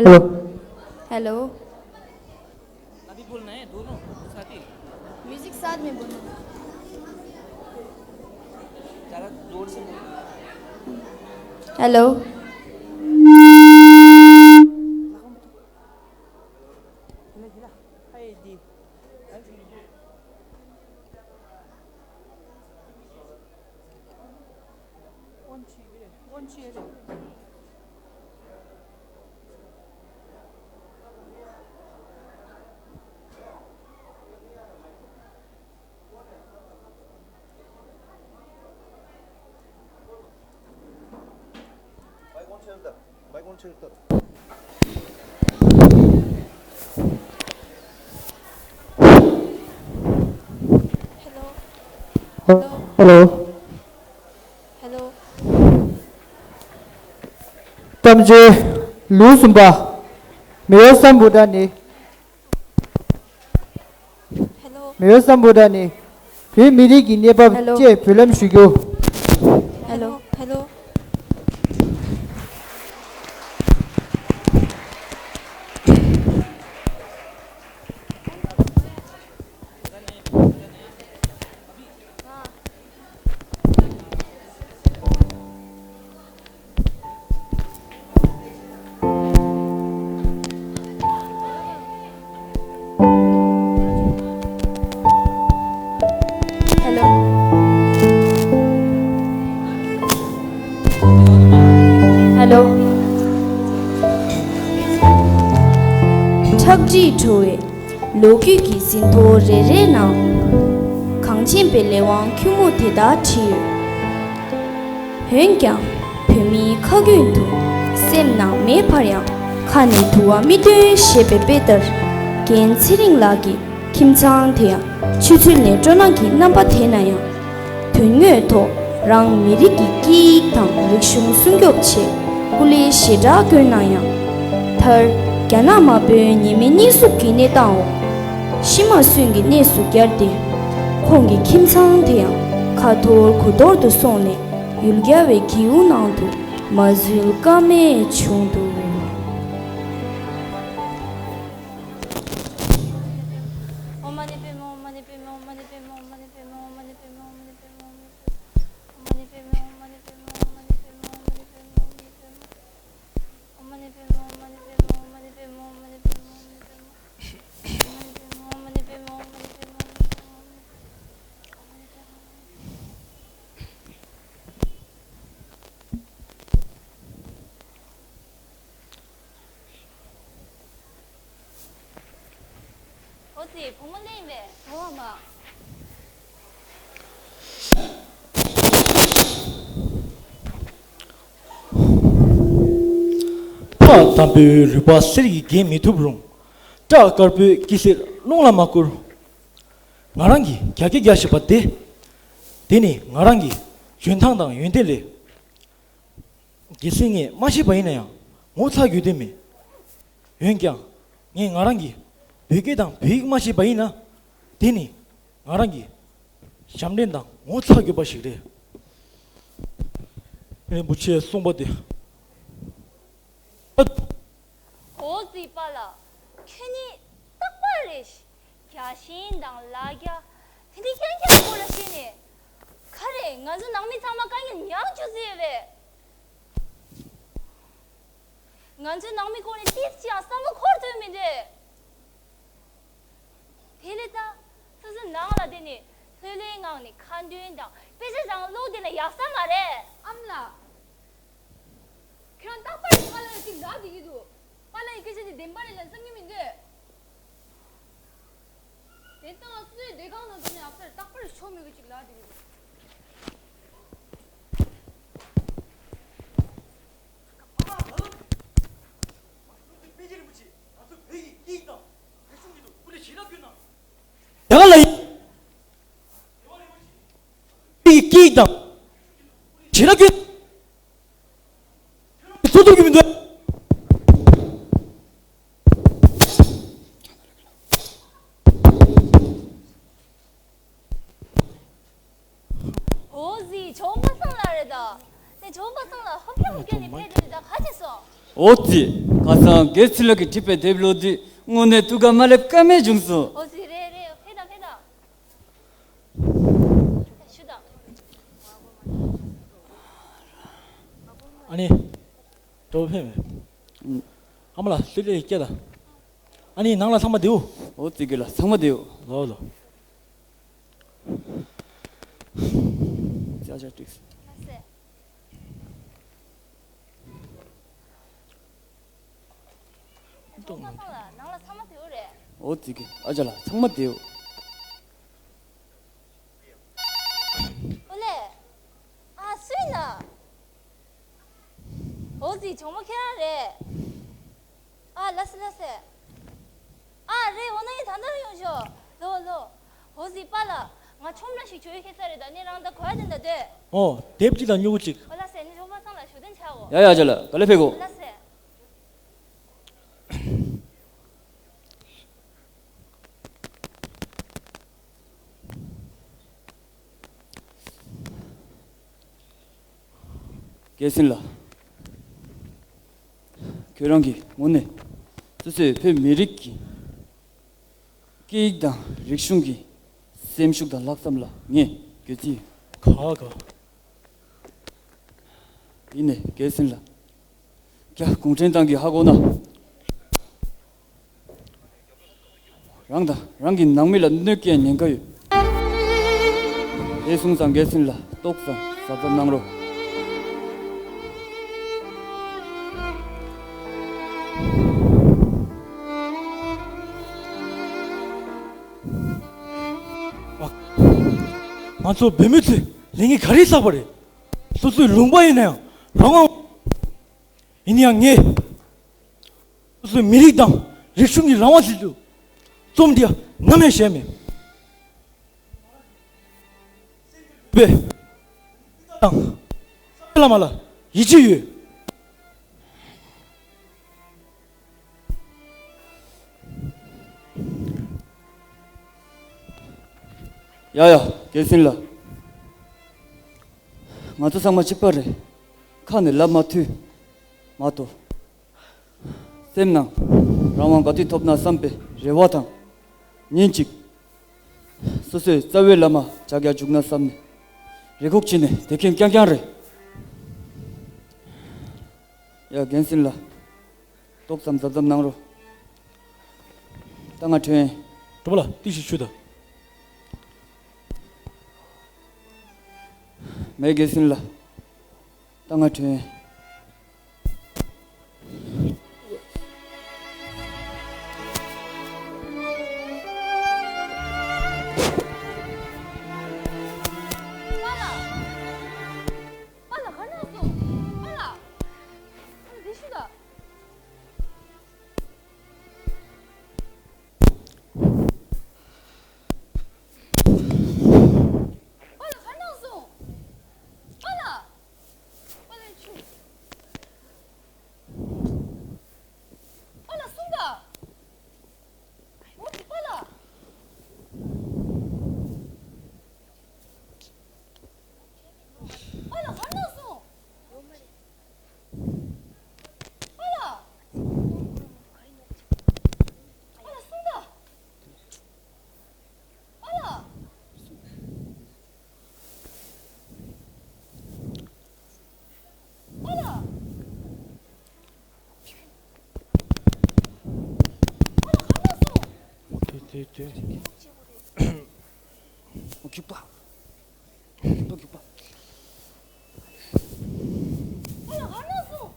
Hello. Hello. अभी बोलना है दोनों साथ ही। म्यूजिक साथ में बोलना। ज़्यादा जोर से बोलना। हेलो। ཧེ་ལོ། ཧེ་ལོ། ཧེ་ལོ། ཐམས་ཅད་ལུས་ཟིན་པ། མེའོ་སམ་བྷོ་ཊ་ནི། ཧེ་ལོ། མེའོ་སམ་བྷོ་ཊ་ནི། བོད་མི་རིགས་ཀྱི་གནས་བབ། ཧེ་ལོ། བཅས་འབུལ་ལམ་ཞུ་རྒྱུ། ཧེ་ལོ། ཧེ་ལོ། ཧེ་ལོ། ཧེ་ལོ། ཁྲག་དྲི་བྲོ་བའི་ལོ་རྒྱུས་ཀྱི་ཟིན་ཐོ་རེ་རེའི་ནང་། གངས་ཅན་པའི་ལས་དབང་ཁྱུད་མོ་དེ་ལྟར་བྲིས་ཡོད། འོན་ཀྱང་བོད་མིའི་ཁ་རྒྱུན་དུ། སེམས་ནང་མེ་འཕར་ཡང་། ཁ་ནས་དུ་བ་མི་འདོན་ཞེས་པའི་དཔེ་ལྟར། རྒན་ཚེ་རིང་ལགས་ཀྱི་ཁྱིམ་ཚང་དེ་ཡང་ཆུ་ཚོད་ནས་སྤྲོ་སྣང་གི་རྣམ་པ་དེ་ན་ཡང་། དོན་དངོས་ཐོག་རང་མི་རིགས་ཀྱི་སྐད་ཡིག་དང་རིག་གཞུང་སྲུང་སྐྱོབ་ཆེད་སྐུ་ལས་ཞེ་དྲག་བསྐྱོན་གནང་ཡང་། མཐར་རྒྱ་ནག་དམར་པོའི་ཉེས་མེད་སྙིང་སྲུང་གི་གནས་སྟངས་འོག་ཤི་མ་གསོན་གྱི་གནས་སུ་གྱར་ཏེ། ཁོང་གི་ཁྱིམ་ཚང་དེ་ཡང་ཁ་འཐོར་དགུ་འཐོར་དུ་སོང་ནས། ཡུལ་གྱར་བའི་སྒེའུ་ནང་དུ་མ་འཛུལ་ཀ་མེད་བྱུང་འདུག་ཨོ་ཙི། བུ་མོ་ལེན་པས། བུ་མོ་མ། ཕ་དམ་པའི་རུས་པ་གསེར་གྱིས་བརྒྱན་མི་ཐུབ་རུང་། སྐྲ་དཀར་པོའི་སྐྱི་སེར་རླུང་ལ་མ་བསྐུར། ང་རང་གིས་རྒྱ་སྐད་རྒྱག་བཞིན་པ་དེ། དེ་ནི་ང་རང་གི་འཇོན་ཐང་དང་ཡོན་ཏན་ལས། གལ་སྲིད་ངས་མ་ཤེས་པ་ཡིན་ན་ཡང་ངོ་ཚ་རྒྱུ་དེ་མེད། འོན་ཀྱང་། ངས་ང་རང་གིས་བོད་སྐད་དང་བོད་ཡིག་མ་ཤེས་པ་ཡིན་ན། དེ་ནི་ང་རང་གི་ཞབས་འདྲེན་དང་ངོ་ཚ་དགོས་པ་ཞིག་རེད། རིན་པོ་ཆེས་གསུངས་པ་དེ། ཨོ་ཙི་པཱ་ལགས། ཁྱོད་ནི་རྟག་པར་རེད། རྒྱལ་ཞེན་དང་ལ་རྒྱ། དེ་འདྲའི་རྐྱང་རྐྱང་སྐོར་ལ་བཤད་ནས། ག་རེ། ང་ཚོ་ནང་མི་ཚང་མ་དཀའ་ངལ་མྱངས་བཅུག་ཟེར་བས། ང་ཚོའི་ནང་མི་སྐོར་ནས་ཏིས་ཅིའང་བསམ་བློ་འཁོར་ཐུབ་མི་འདུག་དེ་ལས་ད། སོ་སོའི་ནང་ལ་བསྡད་ནས་ལྷོད་ལྷོད་ངང་ནས་ཁ་འདོན་དང་དཔེ་ཆ་བཟང་ཀློག་བསྡད་ན་ཡག་ས་མ་རེད། ཨ་མ་ལགས། ཁྱེད་རང་རྟག་པར་པཱ་ལགས་ལ་ཅིག་ལབ་བསྡད་ཀྱི་འདུག་པཱ་ལགས་ཀྱི་སྐད་ཆ་དེ་བདེན་པ་རེད་ལབ་བསམ་གྱི་མི་འདུག་དེ་ལྟར་སུའི་སྡེ་ཁང་ནང་འཛུལ་ནས་ཡག་ས་རེད། རྟག་པར་ཤོར་མི་དགོས་ཅིག་ལབ་བསྡད་ཀྱི་འདུག་ཡ་ལ་ཡིན། ཡི་གེ་དང་ཞེ་དྲག་སྐྱོན། ཚོགས་ཐུབ་ཀྱི་མི་འདུག་ཨོ་ཙི། ཇོ་པ་སངས་ལགས་རེད་ད། དེ་ཇོ་པ་སངས་ལགས་ཧོབ་ཀྱ་ཧོབ་ཀྱ་ནས་ཕེབས་དེ་རེད་ད། ག་བྱས་སོང་། ཨོ་ཙི། ཁ་སང་དགེ་ཚུལ་ལགས་ཀྱིས་བྲིས་པའི་དེབ་ཀློག་དུས་དངོས་གནས་ཐུགས་ཁ་མ་སླེབས་ཀ་མེད་བྱུང་སོང་། ཨོ་ཙི་རེད་རེད། ཕེབས་དང་ཕེབས་དང་། ཞུ་དང་། ཨ་ནི། གྲོགས་ཕེབས་མེད། ཨ་མ་ལགས་ལྷོད་ལྷོད་སྐྱེལ་དང་། ཨ་ནི་ནང་ལ་ཚང་མ་བསྡད་འོ། ཨོ་ཙི་དགེ་ལགས་ཚང་མ་བསྡད་འོ། ལོ་ལོ། ཅག་ཅག་ཀྲིག་ནང་ལ་ཚང་མ་བསྡད་འོ་རེད། ཨོ་ཙི་དགེ་ཨ་ཅག་ལགས་ཚང་མ་བསྡད་འོ། ཨོ་ལེ། ཨ་སུ་ཡིན་ན། ཨོ་ཙི་གྲོགས་མོ་ཁྱེད་རང་རེད། ཨ་ལགས་སེ་ལགས་སེ། ཨ་རེད། འོ་ན་ཡིན་ད་ལྟ་ཡོང་ཤོག་ལོ་ལོ། ཨོ་ཙི་པཱ་ལགས། ང་ཁྲོམ་ར་ཞིག་འགྲོ་ཡི་ཁེལ་ས་རེད། ད་ནི་རང་ད་གོ་ཡ་དེ་འདྲ་སྡོད། ཨོ། དེབ་ཅིག་དང་སྨྱུ་གུ་ཅིག་ཨོ་ལགས་སེ། ནི་གྲོགས་པོ་ཚང་ལ་ཞུ་དོན་བྱའོ། ཡ་ཡ་ཅག་ལགས་ག་ལེ་ཕེབས་གོ། ཨོ་ལགས་སེ། རྒྱལ་སྲས་ལགས། ཁྱོད་རང་གིས་དངོས་གནས་སོ་སོའི་བོད་མི་རིགས་ཀྱི་སྐད་ཡིག་དང་རིག་གཞུང་གི་སེམས་ཤུགས་དང་ལྷག་བསམ་ལ་ངས་གུས་བརྩི་ཡོད། ག་ག་ཡིན་ནའི་རྒྱལ་སྲས་ལགས། རྒྱ་གུང་ཁྲན་ཏང་གིས་ཧ་གོ་ན། རང་དང་རང་གི་ནང་མི་ལ་གནོད་སྐྱེལ་ཉེན་ཁ་ཡོད། དེ་སོང་ཙང་རྒྱལ་སྲས་ལགས་ཏོག་ཙམ་གཟབ་གཟབ་གནང་རོགས། ང་ཚོ་བོད་མི་ཚོས་ལས་འགན་ག་རེ་བསགས་པ་རེད། སོ་སོའི་ལུང་པ་ཡིན་ན་ཡང་རང་དབང་། ཡིན་ཡང་ངས་སོ་སོའི་མི་རིགས་དང་རིག་གཞུང་གི་རང་དབང་ཟེར་དུས་རྩོམ་འདི་ནམ་ཡང་བཞེས་མེད། པའི་དང་བླ་མ་ལ་ཡིད་ཆེས་ཡོད། ཡ་ཡ་རྒྱལ་སྲས་ལགས། ང་ཚོ་ཚང་མ་གཅིག་པ་རེད། ཁ་ནས་ལབ་མ་ཐུབ་མ་གཏོགས། སེམས་ནང་རང་དབང་ག་དུས་ཐོབ་ན་བསམ་པའི་རེ་བ་དང་། ཉིན་གཅིག་སོ་སོའི་རྩ་བའི་བླ་མ་ཇག་རྒྱག་འཇུག་ན་བསམ་ནས་རེ་སྒུག་བྱས་ནས་བསྡད་མཁན་རྐྱང་རྐྱང་རེད། ཡ་རྒན་སྲིན་ལགས། ཏོག་ཙམ་གཟབ་གཟབ་གནང་རོགས། ད་ང་ཐོན། གྲོགས་པོ་ལགས་ཏིག་ཞིག་ཞུ་དང་། མེད་རྒན་སྲིན་ལགས། ད་ང་ཐོན། པཱ་ལགས་ག་ན་སོང་། པཱ་ལགས། ཨ་ནི་འདི་ཞུ་ད། པཱ་ལགས་ག་ན་སོང་། པཱ་ལགས། པཱ་ལགས་ཆུ། པཱ་ལགས་སོང་ད། འོ་དེ་པཱ་ལགས། པཱ་ལགས་ག་ན་སོང་། པཱ་ལགས། པཱ་ལགས་སོང་ད། པཱ་ལགས། པཱ་ལགས། པཱ་ལགས་ག་ན་སོང་། དེ་དེ་དེ། ཨོ་ཁྱུག་པ། ཨོ་ཁྱུག་པ། པཱ་ལགས་ག་ན་སོང་།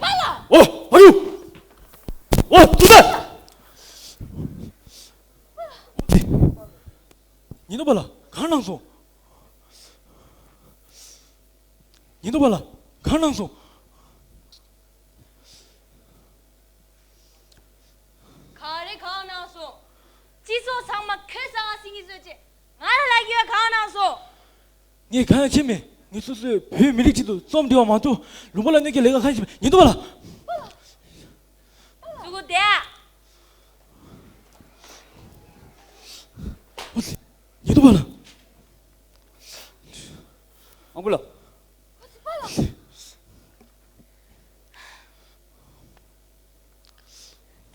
པཱ་ལགས། ཨོ་ཨ་ཡུ། ཨོ་ཏུ་ཏ། ཉི་ནུ་པཱ་ལགས་ག་ན་སོང་། ཉི་ནུ་པཱ་ལགས་ག་ན་སོང་། ཁྱེད་ཚོ་ཚང་མ་ཁོས་གསང་བ་སྲིད་ངེས་བཟོས་རྗེས་ང་ལ་ལབ་རྒྱུ་གང་གནང་སོང་། ངས་གང་ཡང་བྱས་མེད། ངས་སོ་སོའི་བོད་མི་རིགས་ཆེད་དུ་རྩོམ་འབྲི་བ་མ་གཏོགས་ལུང་པ་ལ་གནོད་སྐྱེལ་ལས་ཀ་གང་ཡང་བྱས་མེད། ཉེན་རྟོག་པ་ལགས། ཟུར་གུ་བསྡད། ཨོ་ཙི། ཉེན་རྟོག་པ་ལགས། དབང་པོ་ལགས།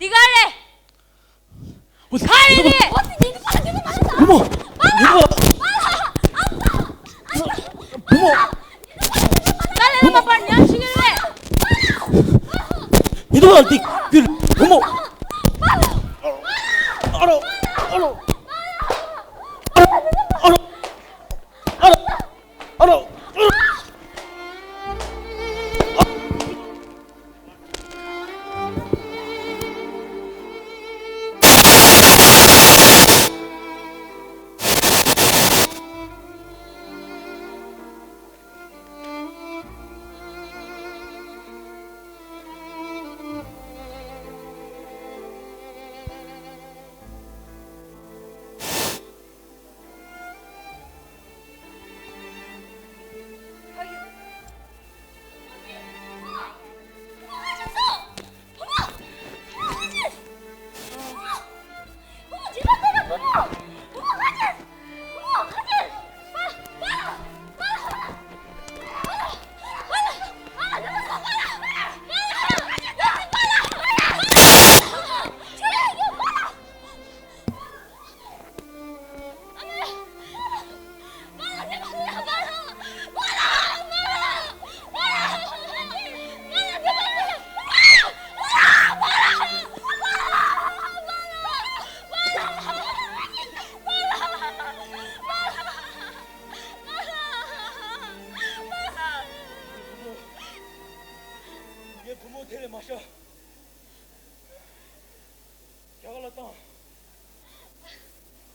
འདི་ག་རེད། ཨོ་ཙི། ག་རེ་རེད། བུ་མོ། ཉེན་རྟོག་པ་ལགས། བུ་མོ། ད་ལས་ལ་མ་པར་ཉར་ཞིག་རེད། ཉེན་རྟོག་པ་ལགས། འདི་ཁྱོད་བུ་མོ། ཨ་རོ། ཨ་རོ། ཨ་རོ། ཨ་རོ། ཨ་རོ། ངའི་བུ་མོ་དེ་ལས་མ་ཤོར། རྒྱ་གར་ལ་བཏང་།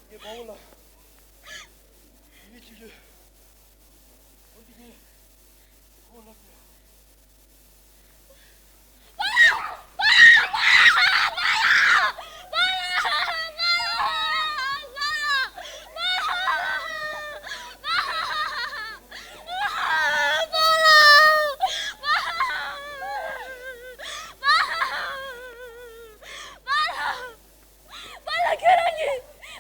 ངའི་དཔའ་བོ་ལ་ཡིད་ཆེས་ཡོད། འོན་ཏེ་ངས་ཁོ་ལབ་ཀྱི། པཱ་ལགས། པཱ་ལགས། ཁྱོད་རང་གིས་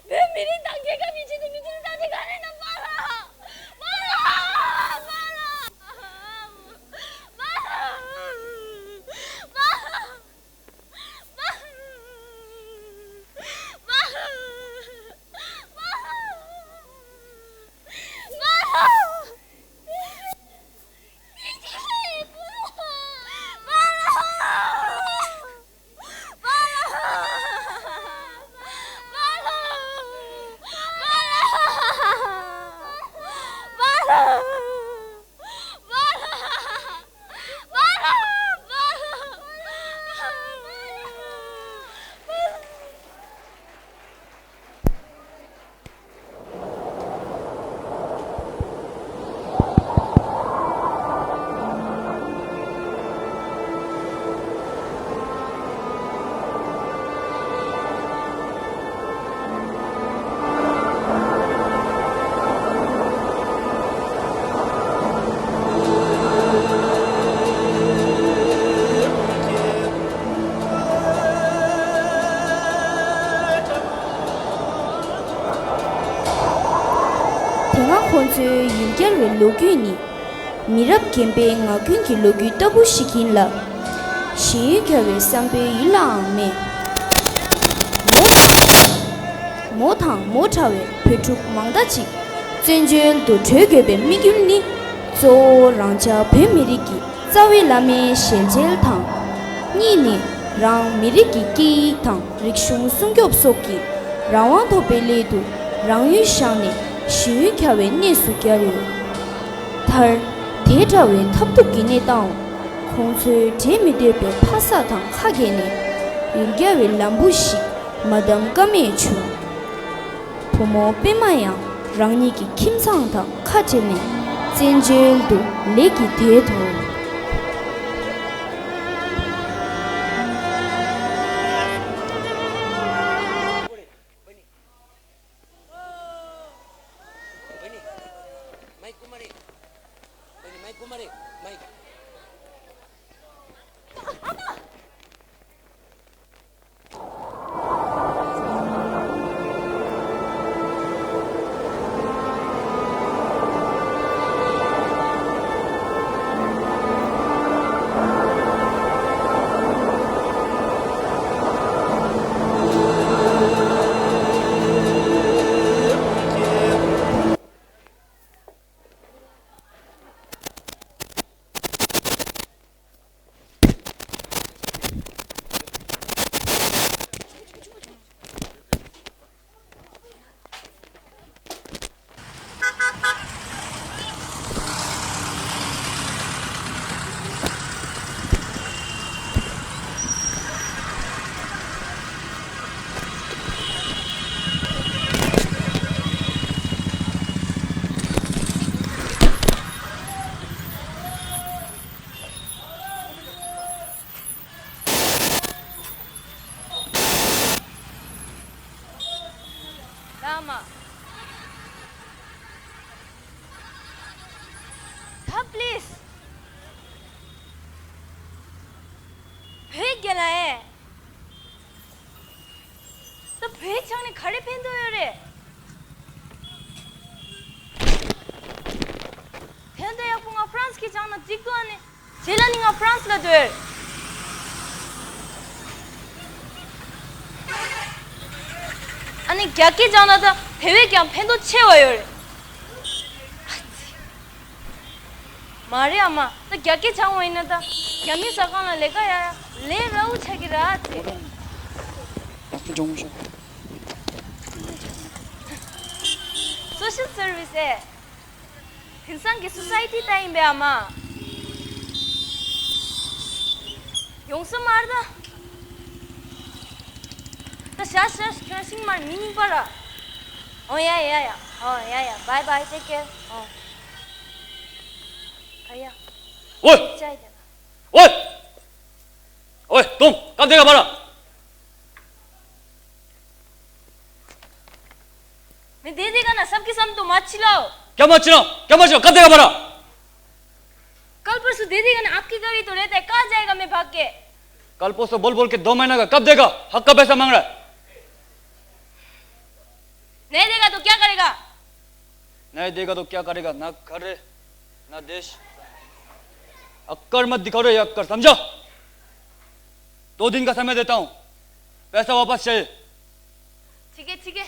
བོད་མི་རིགས་དང་རྒྱལ་ཁབ་ཀྱི་ཆེད་དུ་མི་ཚེ་བཏང་ནས་ག་རེ་གནང་། པཱ་ལགས། པཱ་ལགས། པཱ་ལགས། པཱ་ལགས། པཱ་ལགས། དེ་སྔ་ཁོང་ཚོའི་ཡུལ་གྱར་བའི་ལོ་རྒྱུས་ནི། མི་རབས་རྒན་པའི་ངག་རྒྱུན་གྱི་ལོ་རྒྱུས་ལྟ་བུ་ཞིག་ཡིན་ལ། གཞན་ཡུལ་གྱར་བའི་བསམ་པའི་ཡུལ་ལའང་མེད། མོ་དང་མོ་འདྲ་བའི་བོད་ཕྲུག་མང་དག་ཅིག་བཙན་བྱོལ་དུ་བྲོས་དགོས་པའི་དམིགས་ཡུལ་ནི། གཙོ་བོ་རང་ཅག་བོད་མི་རིགས་ཀྱི་རྩ་བའི་བླ་མའི་ཞལ་མཇལ་དང་། གཉིས་ནི་རང་མི་རིགས་ཀྱི་སྐད་ཡིག་དང་། རིག་གཞུང་སྲུང་སྐྱོབ་སོགས་ཀྱི་རང་དབང་ཐོབ་པའི་སླད་དུ་རང་ཡུལ་བཞག་ནས་གཞན་ཡུལ་གྱར་བའི་གནས་སུ་གྱར་ཡོད། མཐར། དེ་འདྲ་བའི་ཐབས་སྡུག་གི་གནས་སྟངས་འོག་ཁོང་ཚོའི་འབྲལ་མི་འདོད་པའི་ཕ་ས་དང་ཁ་གྱེས་ནས་ཡུལ་གྱར་བའི་ལམ་བུ་ཞིག་མ་བདམས་ཀ་མེད་བྱུང་། བུ་མོ་པད་མ་ཡང་རང་ཉིད་ཀྱི་ཁྱིམ་ཚང་དང་ཁ་བྲལ་ནས་བཙན་བྱོལ་དུ་ལེགས་ཀྱིས་བསྡད་དོ། ཨ་མ། ད་པི་ལི་སི། བོད་རྒྱལ་ལ་ཨེ། ད་བོད་ཆང་ནས་ག་རེ་ཕན་ཐོགས་ཡོད་རེད། དེ་འདྲ་ཡག་པོ་ང་ཧྥ་རན་སི་གི་ཆང་ན་འགྲིག་འདུག་ཨ་ནི། རྗེས་ལ་ནི་ང་ཧྥ་རན་སི་ལ་སྡོད། ཨ་ནི་རྒྱ་སྐད་སྦྱང་ན་ད་དེ་བས་ཀྱང་ཕན་ཐོགས་ཆེ་བ་ཡོད་རེད། མ་རེད་ཨ་མ། ད་རྒྱ་སྐད་སྦྱང་བ་ཡིན་ན་ད་རྒྱ་མིའི་ཟ་ཁང་ལ་ལས་ཀ་ཡ་ཡ་ལས་ར་འུ་ཆགས་ཀྱི་ར་ཚེ། སོ་ཤལ་སར་བི་སི་ཨེ། དེང་སང་གི་སོ་སའི་ཊི་ལྟ་ཡིན་པས་ཨ་མ། ཡོང་ས་མ་རེད་ད། ད་ཤ་ཤ་ཁྱོད་ཤིང་མར་མི་རྙིང་པ་ར། ཨོ་ཡ་ཡ་ཡ། ཨོ་ཡ་ཡ། Bye bye, take care. ཨོ། ཨ་ཡ། ཨོ། ཅའི་ད་ན། ཨོ། ओए तुम, कब देगा बड़ा? मैं दे देगा ना, सबके सामने तो मत चिल्लाओ। क्या मत चिल्लाओ? क्या मत चिल्लाओ? कब देगा बड़ा? कल परसों दे देगा ना, आपके घर ही तो रहता है, कहाँ जाएगा मैं भाग के? कल परसों बोल बोल के दो महीना का, कब देगा? हक का पैसा मांग रहा है। नहीं देगा तो क्या करेगा? नहीं देगा तो क्या करेगा? ना घर है, ना देश। अक्कड़ मत दिखाओ रे, अक्कड़, समझा? दो दिन का समय देता हूँ, पैसा वापस चाहिए। ठीक है, ठीक है।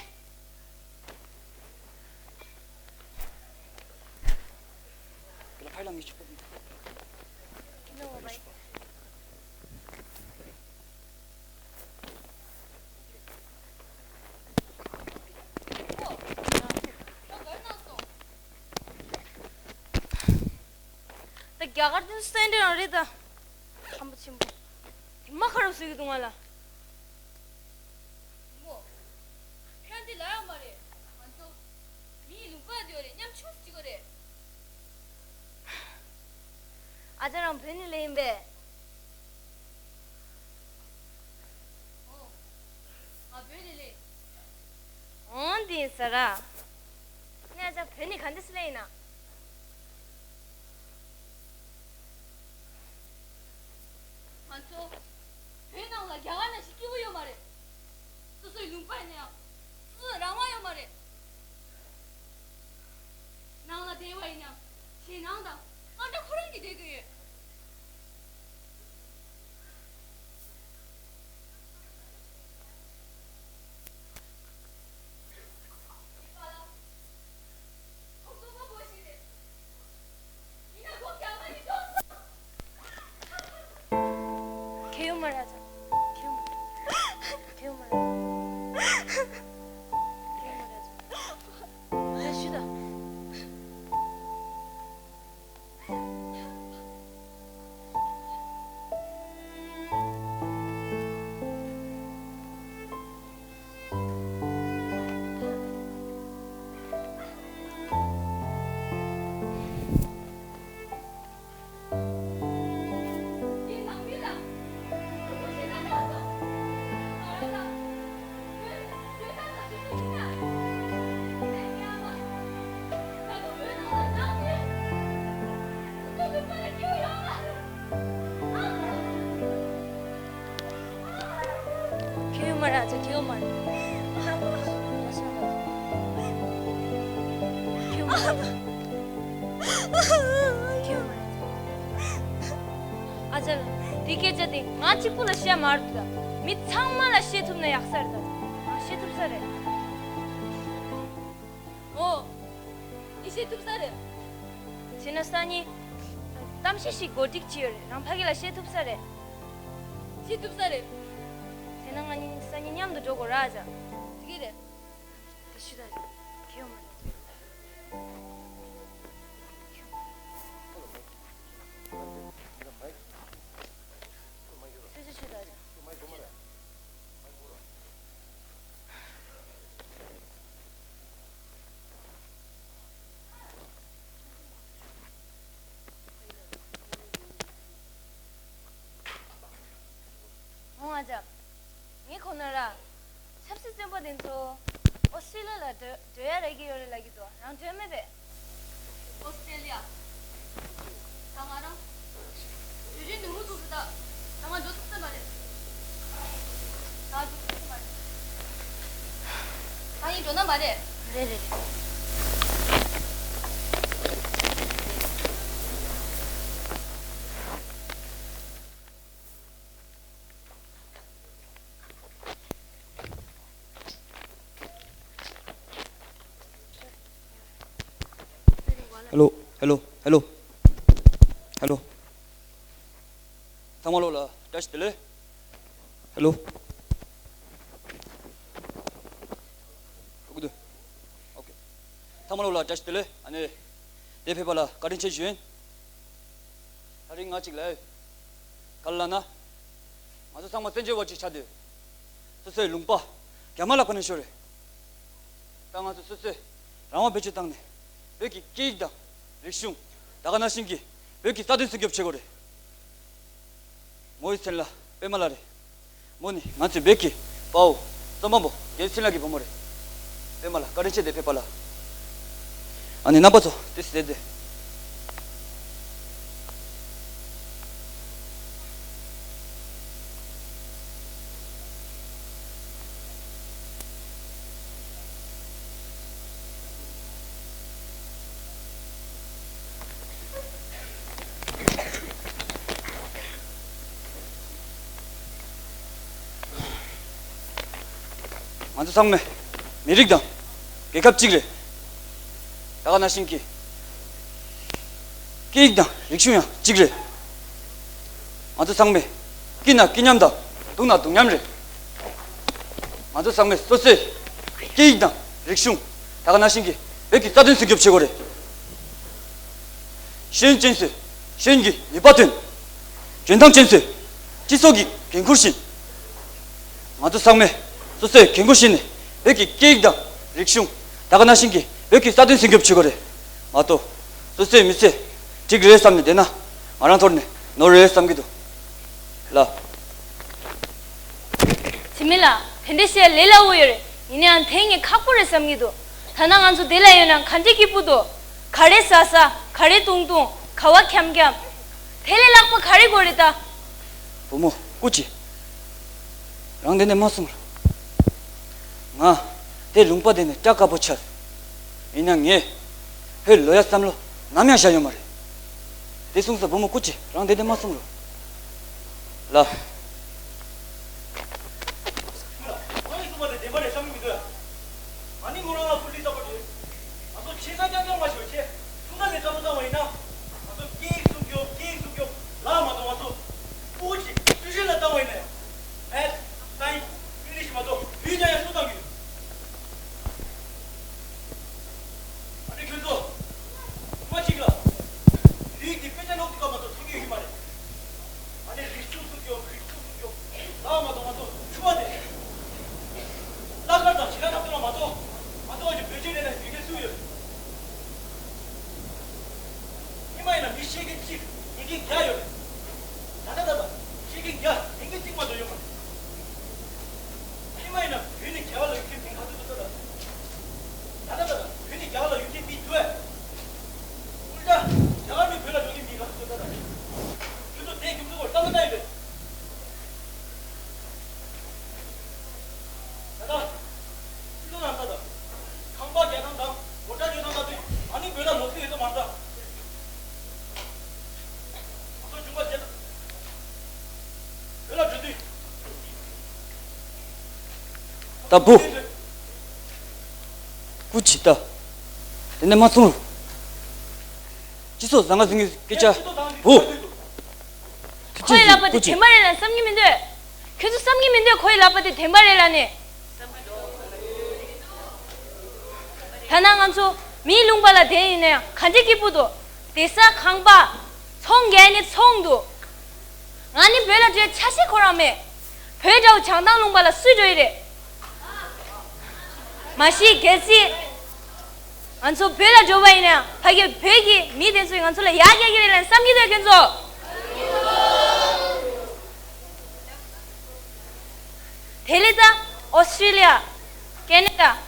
ད་རྒྱ་གར་དེ་སེ་འདྲ་རང་རེད་ད། ཁམས་པ་ཆེན་པོ། དེ་མ་ཁ་རུ་སུ་གི་འདུག་ང་ལ། མོ། ཁྱོད་འདི་ལ་ཡོད་མ་རེད། ང་ཚོ་མིའི་ལུང་པ་འདི་ཡོད་རེད། མཉམ་ཆུང་ཅིག་གོ་རེད། ཨ་ཅག་རང་བོད་ནས་སླེབས་ཡིན་པས། ཨོ། ང་བོད་ནས་སླེབས། འོང་འདི་ཟེར་ར། ངས་ཨ་ཅག་བོད་ནས་ག་འདྲ་སེ་སླེབས་ཡིན་ན། ང་ཚོ་བོད་ནང་ལ་རྒྱ་གར་ནང་བཞིན་སྐྱིད་པོ་ཡོད་མ་རེད། སོ་སོའི་ལུང་པ་ཡིན་ན་ཡང་སོ་སོ་རང་དབང་ཡོད་མ་རེད། ནང་ལ་བསྡད་པ་ཡིན་ན་ཞེད་སྣང་དང་དངངས་སྐྲག་ཁོ་རང་གིས་བསྡད་ཀྱི་ཡོད། ཁྱེད་ཡོད་མ་རེད་ཨ་ཅག་ཁྱེད་ཡོད་མ་རེད། ཁྱེད་ཡོད་མ་རེད། ཁྱེད་ཡོད་མ་རེད་ཨ་ཅག་ཨ་ཡ་ཤི་ད། ཁྱེད་ཡོད་མ་རེད་ཨ་ཅག་ཁྱེད་ཡོད་མ་རེད། ཁྱེད་ཡོད་མ་རེད། ཁྱེད་ཡོད་མ་རེད། ཨ་ཅག་ལགས། དེ་སྐད་ཆ་དེ་ང་གཅིག་པུ་ལ་བཤད་མ་རེད་ད། མི་ཚང་མ་ལ་བཤད་ཐུབ་ན་ཡག་ས་རེད་ད། ང་བཤད་ཐུབ་ས་རེད། ཨོ། འདི་བཤད་ཐུབ་ས་རེད། བྱས་ན་སང་ཉིན་གཏམ་བཤད་ཞིག་གོ་སྒྲིག་བྱས་ཡོད་རེད། རང་ཕ་གི་ལ་བཤད་ཐུབ་ས་རེད། བཤད་ཐུབ་ས་རེད། བྱས་ན་ང་གཉིས་སང་ཉིན་མཉམ་དུ་འགྲོ་དགོས་ར་ཨ་ཅག་དེ་གི་རེད། དེ་ཞུ་ད་རེད། ཁྱེད་ཡོད་མ་རེད། ཁྱེད་ཡོད་མ་རེད། ཁྱོད་ཆ་ཆོད་ད་ཅང་། ཧོང་ཨ་ཅག་ངས་གོ་ན་ར། ཆབ་སྲིད་བཙོན་པ་དེ་ཚོ་ ཨོ་སི་ཊྲེ་ལི་ཡ་ལ་འགྲོ་འགྲོ་ཡ་རག་གི་ཡོད་རེད་ལབ་ཀྱི་འདུག་རང་འགྲོ་མེད་པས། ཨོ་སི་ཊྲེ་ལི་ཡ། ད་ང་རང་བྲོས་བྱོལ་ནུས་མོ་ཐུག་སོང་། ད་ང་འགྲོ་ཐུབ་ས་མ་རེད། ད་འགྲོ་ཐུབ་ས་མ་རེད། ད་ཡིན་འགྲོ་ན་མ་རེད། རེད་རེད་རེད། ཧེ་ལོ། ཧེ་ལོ། ཧེ་ལོ། ཧེ་ལོ། ཚང་མ་ལོ་ལ་བཀྲ་ཤིས་བདེ་ལེགས། ཧེ་ལོ། ཨོ་ཀེ། ཚང་མ་ལོ་ལ་བཀྲ་ཤིས་བདེ་ལེགས། ཨ་ནི། དེ་ཕེབས་པ་ལ་བཀའ་དྲིན་ཆེ་ཞུ་ཡིན། ད་རིང་ང་གཅིག་ལ། ག་ལ་ན། ང་ཚོ་ཚང་མ་བཙན་བྱོལ་བ་གཅིག་ཆགས་དུས། སོ་སོའི་ལུང་པ། རྒྱ་དམར་ལ་ཁོ་ནས་ཤོར་རེད། ད་ང་ཚོ་སོ་སོས་རང་དབང་བེད་སྤྱོད་བཏང་ནས། བོད་ཀྱི་སྐད་ཡིག་དང་རིག་གཞུང་། ད་ག་ནང་བཞིན་གྱི་བོད་ཀྱི་རྩ་དོན་སྲུང་སྐྱོབ་བྱེད་དགོས་རེད། མོ་ཡི་མཚན་ལ་པད་མ་ལགས་རེད། མོ་ནི་ང་ཚོའི་བོད་ཀྱི་དཔའ་བོ། རྩོམ་པ་པོ་རྒྱལ་བསྟན་ལགས་ཀྱི་བུ་མོ་རེད། པད་མ་ལགས་བཀའ་དྲིན་ཆེ། དེ་ཕེབས་པ་ལ། ཨ་ནི་རྣམ་པ་ཚོ་ཏོག་ཙམ་བསྡད་དེ། ང་ཚོ་ཚང་མས་མི་རིགས་དང་རྒྱལ་ཁབ་གཅིག་རེད། ད་ག་ནང་བཞིན་གྱི་སྐད་ཡིག་དང་རིག་གཞུང་ཡང་གཅིག་རེད། ང་ཚོ་ཚང་མས་སྐྱིད་ན་སྐྱིད་མཉམ་དང་སྡུག་ན་སྡུག་མཉམ་རེད། ང་ཚོ་ཚང་མས་སོ་སོའི་སྐད་ཡིག་དང་རིག་གཞུང་། ད་ག་ནང་བཞིན་གྱི་བོད་ཀྱི་རྩ་དོན་སྲུང་སྐྱོབ་བྱེད་དགོས་རེད། ཤེས་ཡོན་ཅན་ཚོས་ཤེས་ཡོན་གྱི་ནུས་པ་ཐོན། འཇོན་ཐང་ཅན་ཚོས་སྤྱི་ཚོགས་ཀྱི་འགན་ཁུར་བཞེས། ང་ཚོ་ཚང་མས་སོ་སོའི་འགན་ཁུར་བཞེས་ནས་བོད་ཀྱི་སྐད་ཡིག་དང་རིག་གཞུང་། ད་ག་ནང་བཞིན་གྱི་བོད་ཀྱི་རྩ་དོན་སྲུང་སྐྱོབ་བྱེད་དགོས་རེད། མ་གཏོགས་སོ་སོའི་མི་ཚེ་འགྲིག་རེད་བསམ་ནས་བསྡད་ན། ང་རང་ཐོར་ནས་ནོར་རེད་བསམ་གྱི་འདུག་ལ། འཆི་མེད་ལགས། དེ་འདྲ་བཤད་ལས་སླ་བོ་ཡོད་རེད། ཡིན་ནའང་དེ་ངས་ཁག་པོ་རེད་བསམ་གྱི་འདུག་ད་ནང་ང་ཚོ་དེ་ལ་ཡོད་ན་ག་འདྲ་སྐྱིད་པོ་འདུག་ག་རེ་ཟ་ཟ། ག་རེ་བཏུང་བཏུང་། ག་བ་འཁྱམ་འཁྱམ། དེ་ལས་ལྷག་པ་ག་རེ་དགོས་རེད་ད། བུ་མོ་སྐུ་མཁྱེན། རང་དེ་འདྲ་མ་གསུང་རོགས། ང་དེ་ལུང་པ་དེ་ནས་སྐྲག་དཀའ་པོ་ཆགས། ཡིན་ན་ངས་བོད་ལོག་ཡ་བསམ་བློ་ནམ་ཡང་བཞག་ཡོད་མ་རེད། དེ་གསུངས་ས་བུ་མོ་སྐུ་མཁྱེན། རང་དེ་འདྲ་མ་གསུང་རོགས། ལ། ཁོ་ཡིས་གསུངས་པ་དེ་བདེན་པ་རེད་བསམ་གྱི་མི་འདུག་ང་ནི་མོ་རང་ལ་ཧུར་ལི་ལྟ་བུ་རེད། ང་ཚོ་ཆེ་ས་རྐྱང་རྐྱང་མ་ཞོར་ཆེ་ཐུང་ཐ་ལས་བསམ་བློ་བཏང་བ་ཡིན་ན། ང་ཚོ་སྐད་ཡིག་སྲུང་སྐྱོབ། སྐད་ཡིག་སྲུང་སྐྱོབ་ལ་མ་གཏོགས་ང་ཚོ་སྤུ་གུ་ཅིག་ཤུལ་ཤུལ་ལ་བཏང་བ་ཡིན་ན་ཡང་། Maths, Science, English མ་གཏོགས་བོད་ཡིག་ཡང་སུ་བཏང་གི་ཡོད། ཨ་ནི་ཁྱོད་ཚོ། མ་གཅིག་ལ། བོད་ཡིག་འདི་དཔེ་ཆ་ཀློག་དུས་སྐབས་མ་གཏོགས་མཐོང་གི་ཡོད་ཀྱི་མ་རེད། ཨ་ནི་རིག་གཞུང་སྲུང་སྐྱོབ། རིག་གཞུང་སྲུང་སྐྱོབ་ལ་མ་གཏོགས་ང་ཚོ་ཕྱུ་པ་དེ། གླ་དཀར་དང་བྱི་ལ་ཐབ་ཚང་ལ་མ་གཏོགས། ང་ཚོ་བོད་ཀྱི་བོད་ཆས་ལས་ལ་ཡོད་མཁན་སུ་ཡོད། སྔོན་མ་ཡིན་ན་མི་ཤེས་མཁན་གཅིག་ཉན་མཁན་བརྒྱ་ཡོད་རེད། ད་ལྟ་ད་ལྟ་ཤེས་མཁན་བརྒྱ་ཉན་མཁན་གཅིག་མ་གཏོགས་ཡོད་མ་རེད། སྔོན་མ་ཡིན་ན་བོད་ནས་རྒྱ་གར་ལ་ཡོད་མཁན་མི་ག་ཚོད་འདུག་ད་ལྟ། ད་ལྟ་ད་ལྟ་བོད་ནས་རྒྱ་གར་ལ་ཡོད་མཁན་མི་ཐུབ་པས། སྐུ་ལྕགས་རྒྱ་གར་ནས་བོད་ལ་འགྲོ་མཁན་མི་ག་ཚོད་འདུག་ད་ལྟ། ཁྱོད་ཚོ་དེ་རྒྱུ་མཚན་སྐོར་བསམ་བློ་བཏང་ཡོད་པས། ད་ལྟ། སྤྱི་ཚོགས་ནང་ལྟ་དང་། ཁང་པ་རྒྱག་སྟངས་དང་སྒོ་ཁྲལ་ཉོ་སྟངས་ལྟ་དུས་ཨ་ནི་བོད་ལ་ལོག་ཐུབ་ཡོད་དོ་མ་རེད་ད། ང་ཚོ་ཆུང་པ་བྱས་ཙང་བོད་ལ་འགྲོ་དུས། ད་བུ། སྐུ་མཁྱེན་ད། དེ་ནས་མ་གསུང་རོགས། སྤྱི་ཚོགས་བཟང་ང་ཟིང་གི་སྐད་ཆ། བུ། ཁོ་ཡི་ལབ་པ་དེ་བདེན་པ་རེད་ལབ་བསམ་གྱི་མི་འདུག་ཁྱོད་ཚོ་བསམ་གྱི་མི་འདུག་ཁོ་ཡི་ལབ་པ་དེ་བདེན་པ་རེད་ལབ་ནས། ད་ནང་ང་ཚོ་མིའི་ལུང་པ་ལ་བསྡད་ཡིན་ན་ཡང་ག་འདྲ་སྐྱིད་པོ་འདུག་བསྡད་ས་ཁང་པ། ཚོང་རྒྱག་ནི་ཚོང་འདུག་ང་ནི་བོད་ལ་འགྲོ་ཆ་ཤས་ཁོ་རང་མེད། བོད་འདྲ་བོ་བྱང་ཐང་ལུང་པ་ལ་སུས་འགྲོ་ཡི་རེད། མ་གཞི་གལ་སྲིད། ང་ཚོ་བོད་ལ་འགྲོ་བ་ཡིན་ན་ཕ་གིར་བོད་ཀྱི་མི་དེ་ཚོས་ང་ཚོ་ལ་ཡ་རྒྱག་གི་རེད་ལབ་བསམ་གྱི་འདུག་ཁྱོད་ཚོ། དེ་ལས་ད་ཨོ་སི་ཀྲི་ལི་ཡ། ཀེ་ན་ཌ།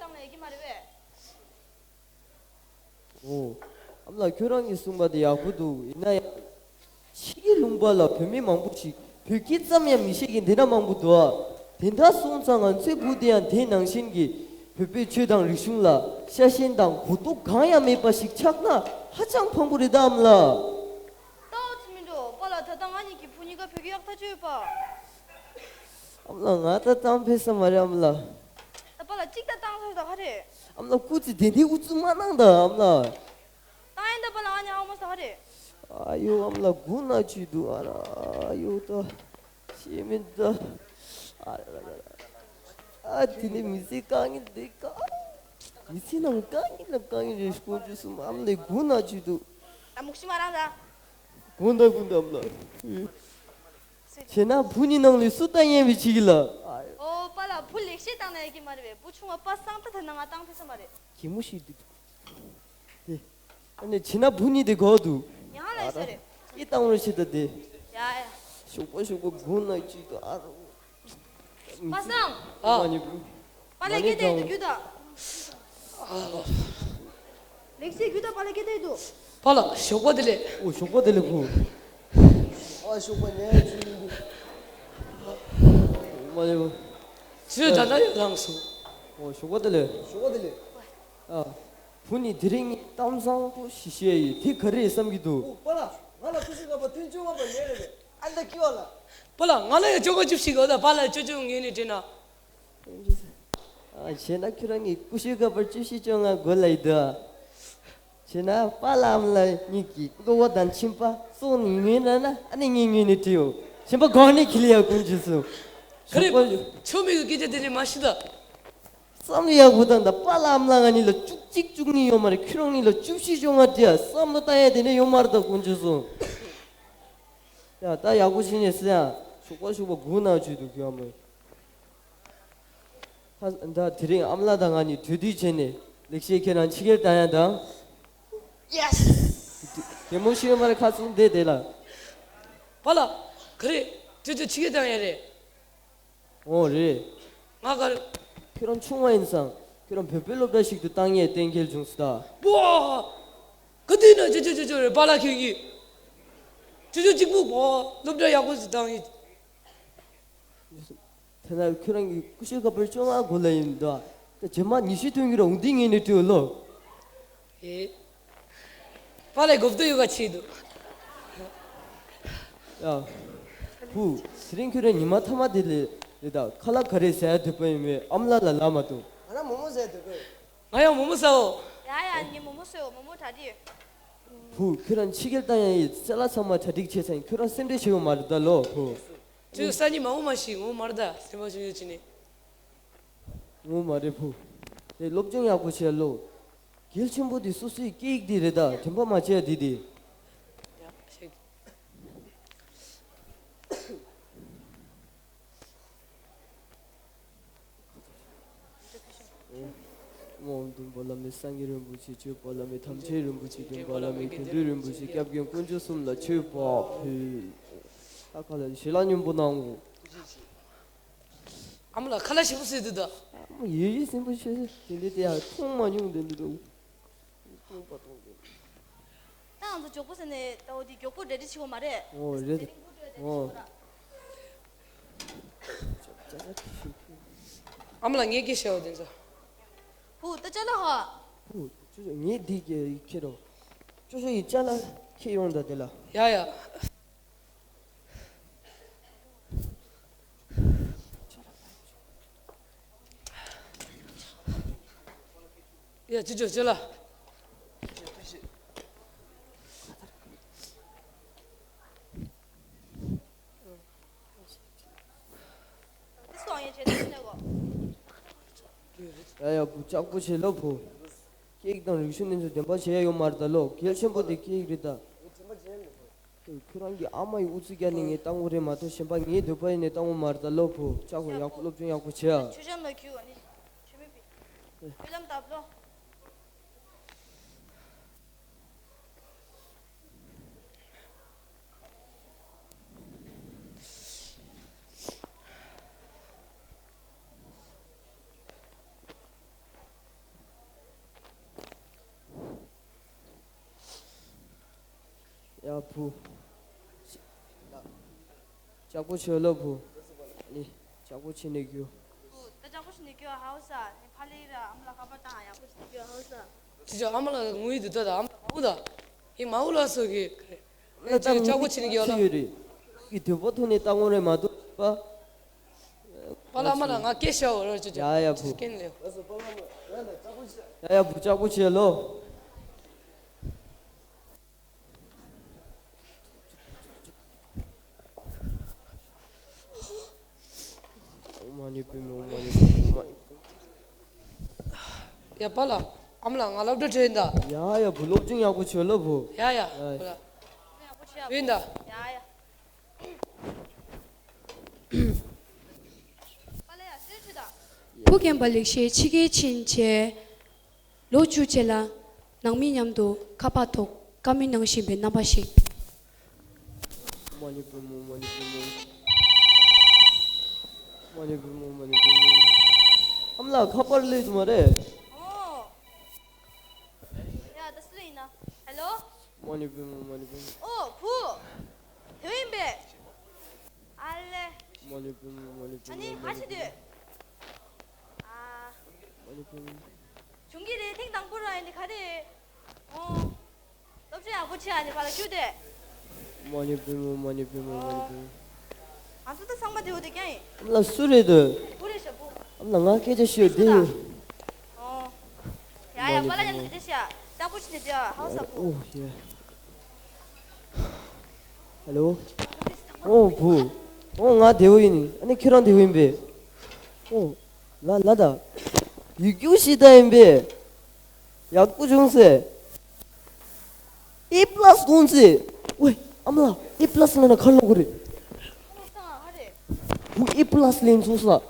བཏང་ལ་ཡ་གི་མ་རེད་པས། ཨོ། ཨ་མ་ལགས། ཁྱོད་རང་གིས་གསུངས་པ་དེ་ཡག་པོ་འདུག། ཡིན་ན་ཡང་། ཕྱི་རྒྱལ་ལུང་པ་ལ་བོད་མི་མང་པོ་ཞིག་བོད་སྐད་ཙམ་ཡང་མི་ཤེས་མཁན་དེ་འདྲ་མང་པོ་འདུག་ཨ། དེ་འདྲ་སོང་ཙང་ང་ཚོའི་བུ་དེ་ཡང་དེ་ནང་བཞིན་གྱི་བོད་པའི་ཆོས་དང་རིག་གཞུང་ལ་ཤ་ཞེན་དང་གོ་རྟོགས་གང་ཡང་མེད་པ་ཞིག་ཆགས་ན་ཧ་ཅང་ཕངས་པོ་རེད་ད་ཨ་མ་ལགས། ལྟ་བ་ཚོ་མི་འགྲོ་པཱ་ལགས། ད་ལྟ་ང་གཉིས་ཀྱི་བུ་གཉིས་ཀ་བོད་སྐད་ཡག་ཐག་ཆོད་ཡོད་པ། ཨ་མ་ལགས། ང་ད་བཏང་ཕོད་ས་མ་རེད་ཨ་མ་ལགས། ད་པཱ་ལགས་གཅིག་ད་བཏང་ཐུབ་ད་ག་རེད། ཨ་མ་ལགས། སྐུ་ཚེ་དེ་འདྲའི་ཨུ་ཚུགས་མ་གནང་ད་ཨ་མ་ལགས། བཏང་ཡིན་ད་པཱ་ལགས། ང་གཉིས་ཧ་གོ་མ་སོང་ག་རེད། ཨ་ཡོ་ཨ་མ་ལགས། དགུང་ན་བཅུ་འདུག་ཨ་ར། ཨ་ཡོ་ད་ཤེས་མིན་ད། ཨ་ར་ར་ར། ཨ་དེ་ནས་མི་ཚེ་དཀའ་ངལ་འདི་དཀའ། མི་ཚེ་ནང་དཀའ་ངལ་ལ་དཀའ་ངལ་རེད། དཀོན་མཆོག་གསུམ། ཨ་མ་ལགས། དགུང་ན་བཅུ་འདུག། ད་མུག་ཤི་མ་རང་ད། དགོངས་དག་དགོངས་དག་ཨ་མ་ལགས། བྱས་ན་བུ་གཉིས་ནང་ལས་སུ་ལྟ་ཉན་པའི་ཆིག་ལ། ཨོ་པཱ་ལགས། བུ་ལེགས་བཤད་བཏང་ན་ཡ་གི་མ་རེད་པས། བུ་ཆུང་བ་པ་སངས་ད་ཐ་ན་ང་བཏང་ཕོད་ས་མ་རེད། གད་མོ་ཤོར་འདུག་དེ། ཨ་ནི་བྱས་ན་བུ་གཉིས་དེ་གོ་འདུག། ཡང་ལ་ཡི་ས་རེད། ཨི་བཏང་རོགས་བྱེད་ད་དེ། ཡ་ཡ། ཞོགས་པ་ཞོགས་པ་དགུང་ན་བཅུ་འདུག་ཨ་རོ། པ་སངས། ཨ། མ་ནི་བུ། པཱ་ལགས་སྐད་བཏང་འདུག་རྒྱུགས་དང་། ལེགས་བཤད་རྒྱུགས་དང་། པཱ་ལགས་སྐད་བཏང་འདུག། པཱ་ལགས་ཞོགས་པ་བདེ་ལེགས། ཨོ་ཞོགས་པ་བདེ་ལེགས་བུ། ཨ་ཞོགས་པ་ཉལ་ཡ་ཅི་ཡིན་འདུག། མ་ལེ་བུ། ཚུལ་ད་ལྟ་ཡོད་ལངས་སོང་། ཨོ་ཞོགས་པ་བདེ་ལེགས། ཞོགས་པ་བདེ་ལེགས། ཨ། བུ་ནི་དེ་རིང་གཏམ་བཟང་པོ་ཞིག་བཤད་ཡོད། དེ་ག་རེ་རེད་བསམ་གྱི་འདུག། ཨོ་པཱ་ལགས། ང་ལ་ཀུ་ཤུ་ཁ་པར་ཐུན་བཅོ་ལྔ་པ་ཉོས་རེད་པས། ཨ་ལ་ཀི་བ་ལ། པཱ་ལགས། ང་ལ་ཡང་བཅོ་ལྔ་བཅུ་བཞི་དགོས་ད། པཱ་ལགས་བཅོ་བཅོ་ངས་ནས་དྲན་ན། ཨ་བྱས་ན་ཁྱོད་རང་གི་ཀུ་ཤུ་ཁ་པར་བཅུ་བཞི་བཅོ་ལྔ་དགོས་ལ་ཡི་འདུག། བྱས་ན་པཱ་ལགས་ཨ་མ་ལགས་གཉིས་ཀྱི་བློ་བ་དང་མཆིན་པ་བཙོང་ནས་ཉོས་ན་ན་ཨ་ནི་ངས་ཉོས་ནས་བྲིའོ། མཆིན་པ་གོང་ནས་ཁྱི་ལ་ཡ་ཀུན་གྱིས་སུ། ག་རེ། ཆོ་མེད་ཀྱི་སྐད་ཆ་དེ་ནས་མ་ཤི་ད། བསམ་བློ་ཡག་པོ་བཏང་ད། པཱ་ལགས་ཨ་མ་ལགས་ང་གཉིས་ལ་བཅུ་གཅིག་བཅུ་གཉིས་ཡོད་མ་རེད། ཁྱོད་རང་གཉིས་ལ་བཅུ་བཞི་བཅོ་ལྔ་སྤྲད་ཡ། བསམ་བློ་བཏང་ཡ་དེ་འདྲ་ཡོད་མ་རེད་ད་ཀུན་གྱིས་སུ། ཡ་ད་ཡག་པོ་བྱས་ནས་ཟེར་ཡ། ཞོགས་པ་ཞོགས་པ་སྒུག་ན་བཅུག་འདུག་ཁྱོད་ཨ་མ། ད་དེ་རིང་ཨ་མ་ལགས་དང་ང་གཉིས་གྲོས་བསྡུར་བྱས་ནས་ལེགས་བཤད་ཁྱེད་རང་ཕྱི་རྒྱལ་བཏང་ཡ་དང་། ཡེ་སི། གད་མོ་ཤོར་མ་རེད། ཁ་ཚུར་བསྡད་བསྡད་ལ། པཱ་ལགས། ག་རེ། ཅོ་ཅོ་ཕྱི་རྒྱལ་བཏང་ཡ་རེད། ཨོ་རེད། ང་ག་རེ། ཁྱོད་རང་ཆུང་བ་ཡིན་ཙང་ཁྱོད་རང་བོད་པའི་སློབ་གྲྭ་ཞིག་ཏུ་བཏང་ཡས་གཏན་འཁེལ་བྱུང་སོང་ད། པོ། ག་དུས་ན་ཅོ་ཅོ་ཅོ་ཅོ་རེད་པཱ་ལགས་ཁྱོད་ཀྱིས། ཅོ་ཅོ་གཅིག་པུ་པོ་སློབ་གྲྭ་ཡག་པོ་ཞིག་བཏང་ཡིན། དེ་ན་ཁྱོད་རང་གི་ཀུ་ཤུ་ཁ་པར་བཅོ་ལྔ་དགོས་ལ་ཡིན་ད། ད་རྗེས་མ་ཉི་ཤུ་ཐོན་གྱི་ར་འོང་དུས་ངས་ནས་སྤྲོད་ལོ། ཨེ། པཱ་ལགས་གོ་བསྡུར་ཡོད་ག་ཆེད་དུ། ཡ། བུ། དེ་རིང་ཁྱོད་རང་ཉི་མ་མཐའ་མ་དེ་ལས་རེད་ད། ཁ་ལག་ག་རེ་ཟ་ཡ་འདོད་པ་ཡིན་མོད་ཨ་མ་ལགས་ལ་ལབ་མ་ཐུབ། ང་རང་མོག་མོག་ཟ་ཡ་འདོད་པ་ཡིན། ང་ཡང་མོག་མོག་ཟའོ། ཡ་ཡ། ངས་མོག་མོག་ཟོས་ཡོད། མོག་མོག་གྲ་སྒྲིག། བུ། ཁྱོད་རང་ཕྱི་རྒྱལ་བཏང་ཡ་ཡི་ཅ་ལག་ཚང་མ་གྲ་སྒྲིག་བྱས་ཚར་ཡིན། ཁྱོད་རང་སེམས་ཁྲལ་བྱེད་དགོས་མ་རེད་ད་ལོ་བུ། ཁྱོད་སང་ཉིན་མ་འོང་མ་ཤི། ངོ་མ་རེད་ད་སེམས་པ་ཆུང་ཆུང་བྱས་ནས། ངོ་མ་རེད་བུ། དེ་སློབ་སྦྱོང་ཡག་པོ་བྱས་ལོ། གལ་ཆེན་པོ་དེ་སོ་སོའི་སྐད་ཡིག་དེ་རེད་ད། དྲན་པ་མ་བརྗེད་ཡ་དེ་དེ། ཡ་ཤེས། སྨོན་འདུན་པ་བླ་མེད་སངས་རྒྱས་རིན་པོ་ཆེ། མཆོད་པ་བླ་མེད་དམ་ཅན་རིན་པོ་ཆེ། འདུན་པ་བླ་མེད་དགེ་འདུན་རིན་པོ་ཆེ། སྐྱབས་མགོན་དཀོན་མཆོག་གསུམ་ལ་མཆོད་པ་ཕུལ། ད་ག་ལ་ཞལ་ལག་སྙོམས་པོ་གནང་ངོ་། ཨ་མ་ལགས་ཁ་ལག་ཞིམ་པོ་བཟོས་འདུག་ད། ཨ་མ་ཡོད་ཡོད་སེམས་པ་ཆེ་ཆེ་དེ་འདྲ་དེ་ཡང་མཐོང་མ་མྱོང་དེ་འདྲ་འདུག། ད་ང་ཚོ་མགྱོགས་པོ་ཟེར་ནས་ད་འོ་དེ་མགྱོགས་པོ་གྲ་སྒྲིག་བྱེད་དགོས་མ་རེད། ཨོ་རེད། ཨོ། ཨ་མ་ལགས་ངས་སྐད་བཤད་འོ་དེ་ཚོ། བུ་ད་ཅ་ལག་ཧ། བུ་ཅོ་ཅོ་ངས་འདི་ཁྱེར་རོ། ཅོ་ཅོ་ཡི་ཅ་ལག་ཁྱེར་ཡོང་ད་དེ་ལ། ཡ་ཡ། ཡ་ཅི་ཅོ་ཅི་ལ། ཡ་ཡ་བུ་ལྕགས་པོ་བྱེད་ལོ་བུ། སྐད་ཡིག་དང་རིག་གཞུང་གནས་ཚུལ་བདེན་པ་བྱེད་ཡ་ཡོད་མ་རེད་ད་ལོ། གལ་ཆེན་པོ་དེ་སྐད་ཡིག་རེད་ད། ཁྱོད་རང་གི་ཨ་མ་ཡི་ཨུ་ཚུགས་རྒྱག་ནས་ངས་བཏང་གི་རེད་མ་གཏོགས་གཞན་པ་ངའི་འདོད་པ་ཡིན་ནས་བཏང་གི་མ་རེད་ད་ལོ་བུ། ལྕགས་པོ་ཡག་པོ་སློབ་སྦྱོང་ཡག་པོ་བྱེད་ཨ། མཆོད་བཤམས་ལ་འཁྱུད་ཨ་ནི། མཆོད་མེ་ཕུལ། མཆོད་ལྷམ་བཏབ་ལོ། ཡ་བུ། ལྕགས་པོ་བྱོས་ལོ་བུ། ནི། ལྕགས་པོ་བྱས་ནས་རྒྱུ། བུ། ད་ལྕགས་པོ་བྱས་ནས་རྒྱུ་ཧའོ་ས། ནི་ཕ་ལེ་ར་ཨམ་ལ་ཁ་པར་བཏང་ཡག་པོ་བྱས་ནས་རྒྱུ་ཧའོ་ས། ཅི་ཅི་ཨ་མ་ལ་ངུ་ཡི་འདུག་ད་ཨ་མ་ལ་ངུ་ད། ཧི་མ་འུ་ལ་སོ་གི། ལ་ད་ཅི་ལྕགས་པོ་བྱས་ནས་རྒྱུ་ལ། ཡོད་རེད། གི་དུས་པོ་ཐོག་ནས་ལྟ་ངོ་རེད་མ་གཏོགས་པ། པ་ལ་ཨ་མ་ལ་ང་སྐད་ཤོར་བ་རོ་ཅི་ཅི། ཡ་ཡ་བུ། སྐད་ལེ། ཡ་ཡ་བུ་ལྕགས་པོ་བྱས་ལོ། ཨོཾ་མ་ཎི་པདྨེ་ཨོཾ་མ་ཎི་པདྨེ་ཨོཾ་མ་ཎི་པདྨེ། ཡ་པ་ལ། ཨམ་ལ་ང་སློབ་གྲྭ་བྲོས་ཡིན་ད། ཡ་ཡ་བུ་སློབ་སྦྱོང་ཡག་པོ་བྱོས་ལ་བུ། ཡ་ཡ། ཡ་བུ་ལ། བྲོས་ཡིན་ད། ཡ་ཡ། པ་ལ་ཡ་སེ་ཆུ་ད། བུ་རྒན་པ་ལེགས་བཤད་ཕྱི་རྒྱལ་ཕྱིན་བྱས། ལོ་བཅུ་རྗེས་ལ་ནང་མི་མཉམ་དུ་ཁ་པར་ཐོག་བཀའ་མོལ་གནང་བཞིན་པའི་རྣམ་པ་ཞིག་མ་ཎི་པདྨེ་ཨོཾ་མ་ཎི་པདྨེ་ཨོཾ། མ་ཎི་པདྨེ་ཨོཾ་མ་ཎི་པདྨེ་ཨོཾ། ཨམ་ལགས་ཁ་པར་སླེབས་འདུག་མ་རེད། ཨོ། ཡ་ད་སུ་ཡིན་ན། ཧེ་ལོ། མ་ཎི་པདྨེ་ཨོཾ་མ་ཎི་པདྨེ་ཨོཾ། ཨོ་བུ། དེ་ཡིན་པས། ཨ་ལེ། མ་ཎི་པདྨེ་ཨོཾ་མ་ཎི་པདྨེ་ཨོཾ། ཨ་ནི་ཕ་ཆེ་དུས། ཨ། མ་ཎི་པདྨེ་ཨོཾ། བྱུང་གི་རེད་ཐེངས་དང་པོ་ར་ཡིན་ནི་ག་རེ། ཨོ། སློབ་གྲྭ་ཡག་པོ་བྱེད་ཨ་ནི་ཕ་ལ་ཞུ་དེ། མ་ཎི་པདྨེ་ཨོཾ་མ་ཎི་པདྨེ་ཨོཾ་མ་ཎི་པདྨེ་ཨོཾ། ང་ཚོ་ད་ཚང་མ་དེ་འོ་དེ་རྐྱང་ཡིན། ཨ་མ་ལགས་སུ་རེད་དོ། བུ་རེད་ཤ་བུ། ཨ་མ་ལགས་ང་སྐད་ཆ་ཤོད་དེ་ཡིན། ཨོ། ཡ་ཡ་པ་ལ་ཡ་ནི་དེ་ཤ། ལྕགས་པོ་ཆི་ནི་དེ་ཧའོ་ས་བུ། ཨོ་ཡ། ཧེ་ལོ། ཨོ་བུ། ཨོ་ང་བདེ་བོ་ཡིན། ཨ་ནི་ཁྱེད་རང་བདེ་བོ་ཡིན་པས། ཨོ། ལ་ལ་ད། ཡིག་རྒྱུགས་ཤིག་ད་ཡིན་པས། ཡག་པོ་བྱུང་ཟེར། ཨེ་པ་ལ་སི་དགོངས་ཟེར། ཝེ་ཨ་མ་ལགས་ཨེ་པ་ལ་སི་ལ་ན་ག་རེ་ལབ་དགོས་རེད། བུ་ཨེ་པ་ལ་སི་ལེན་སོང་ས། ཨོ་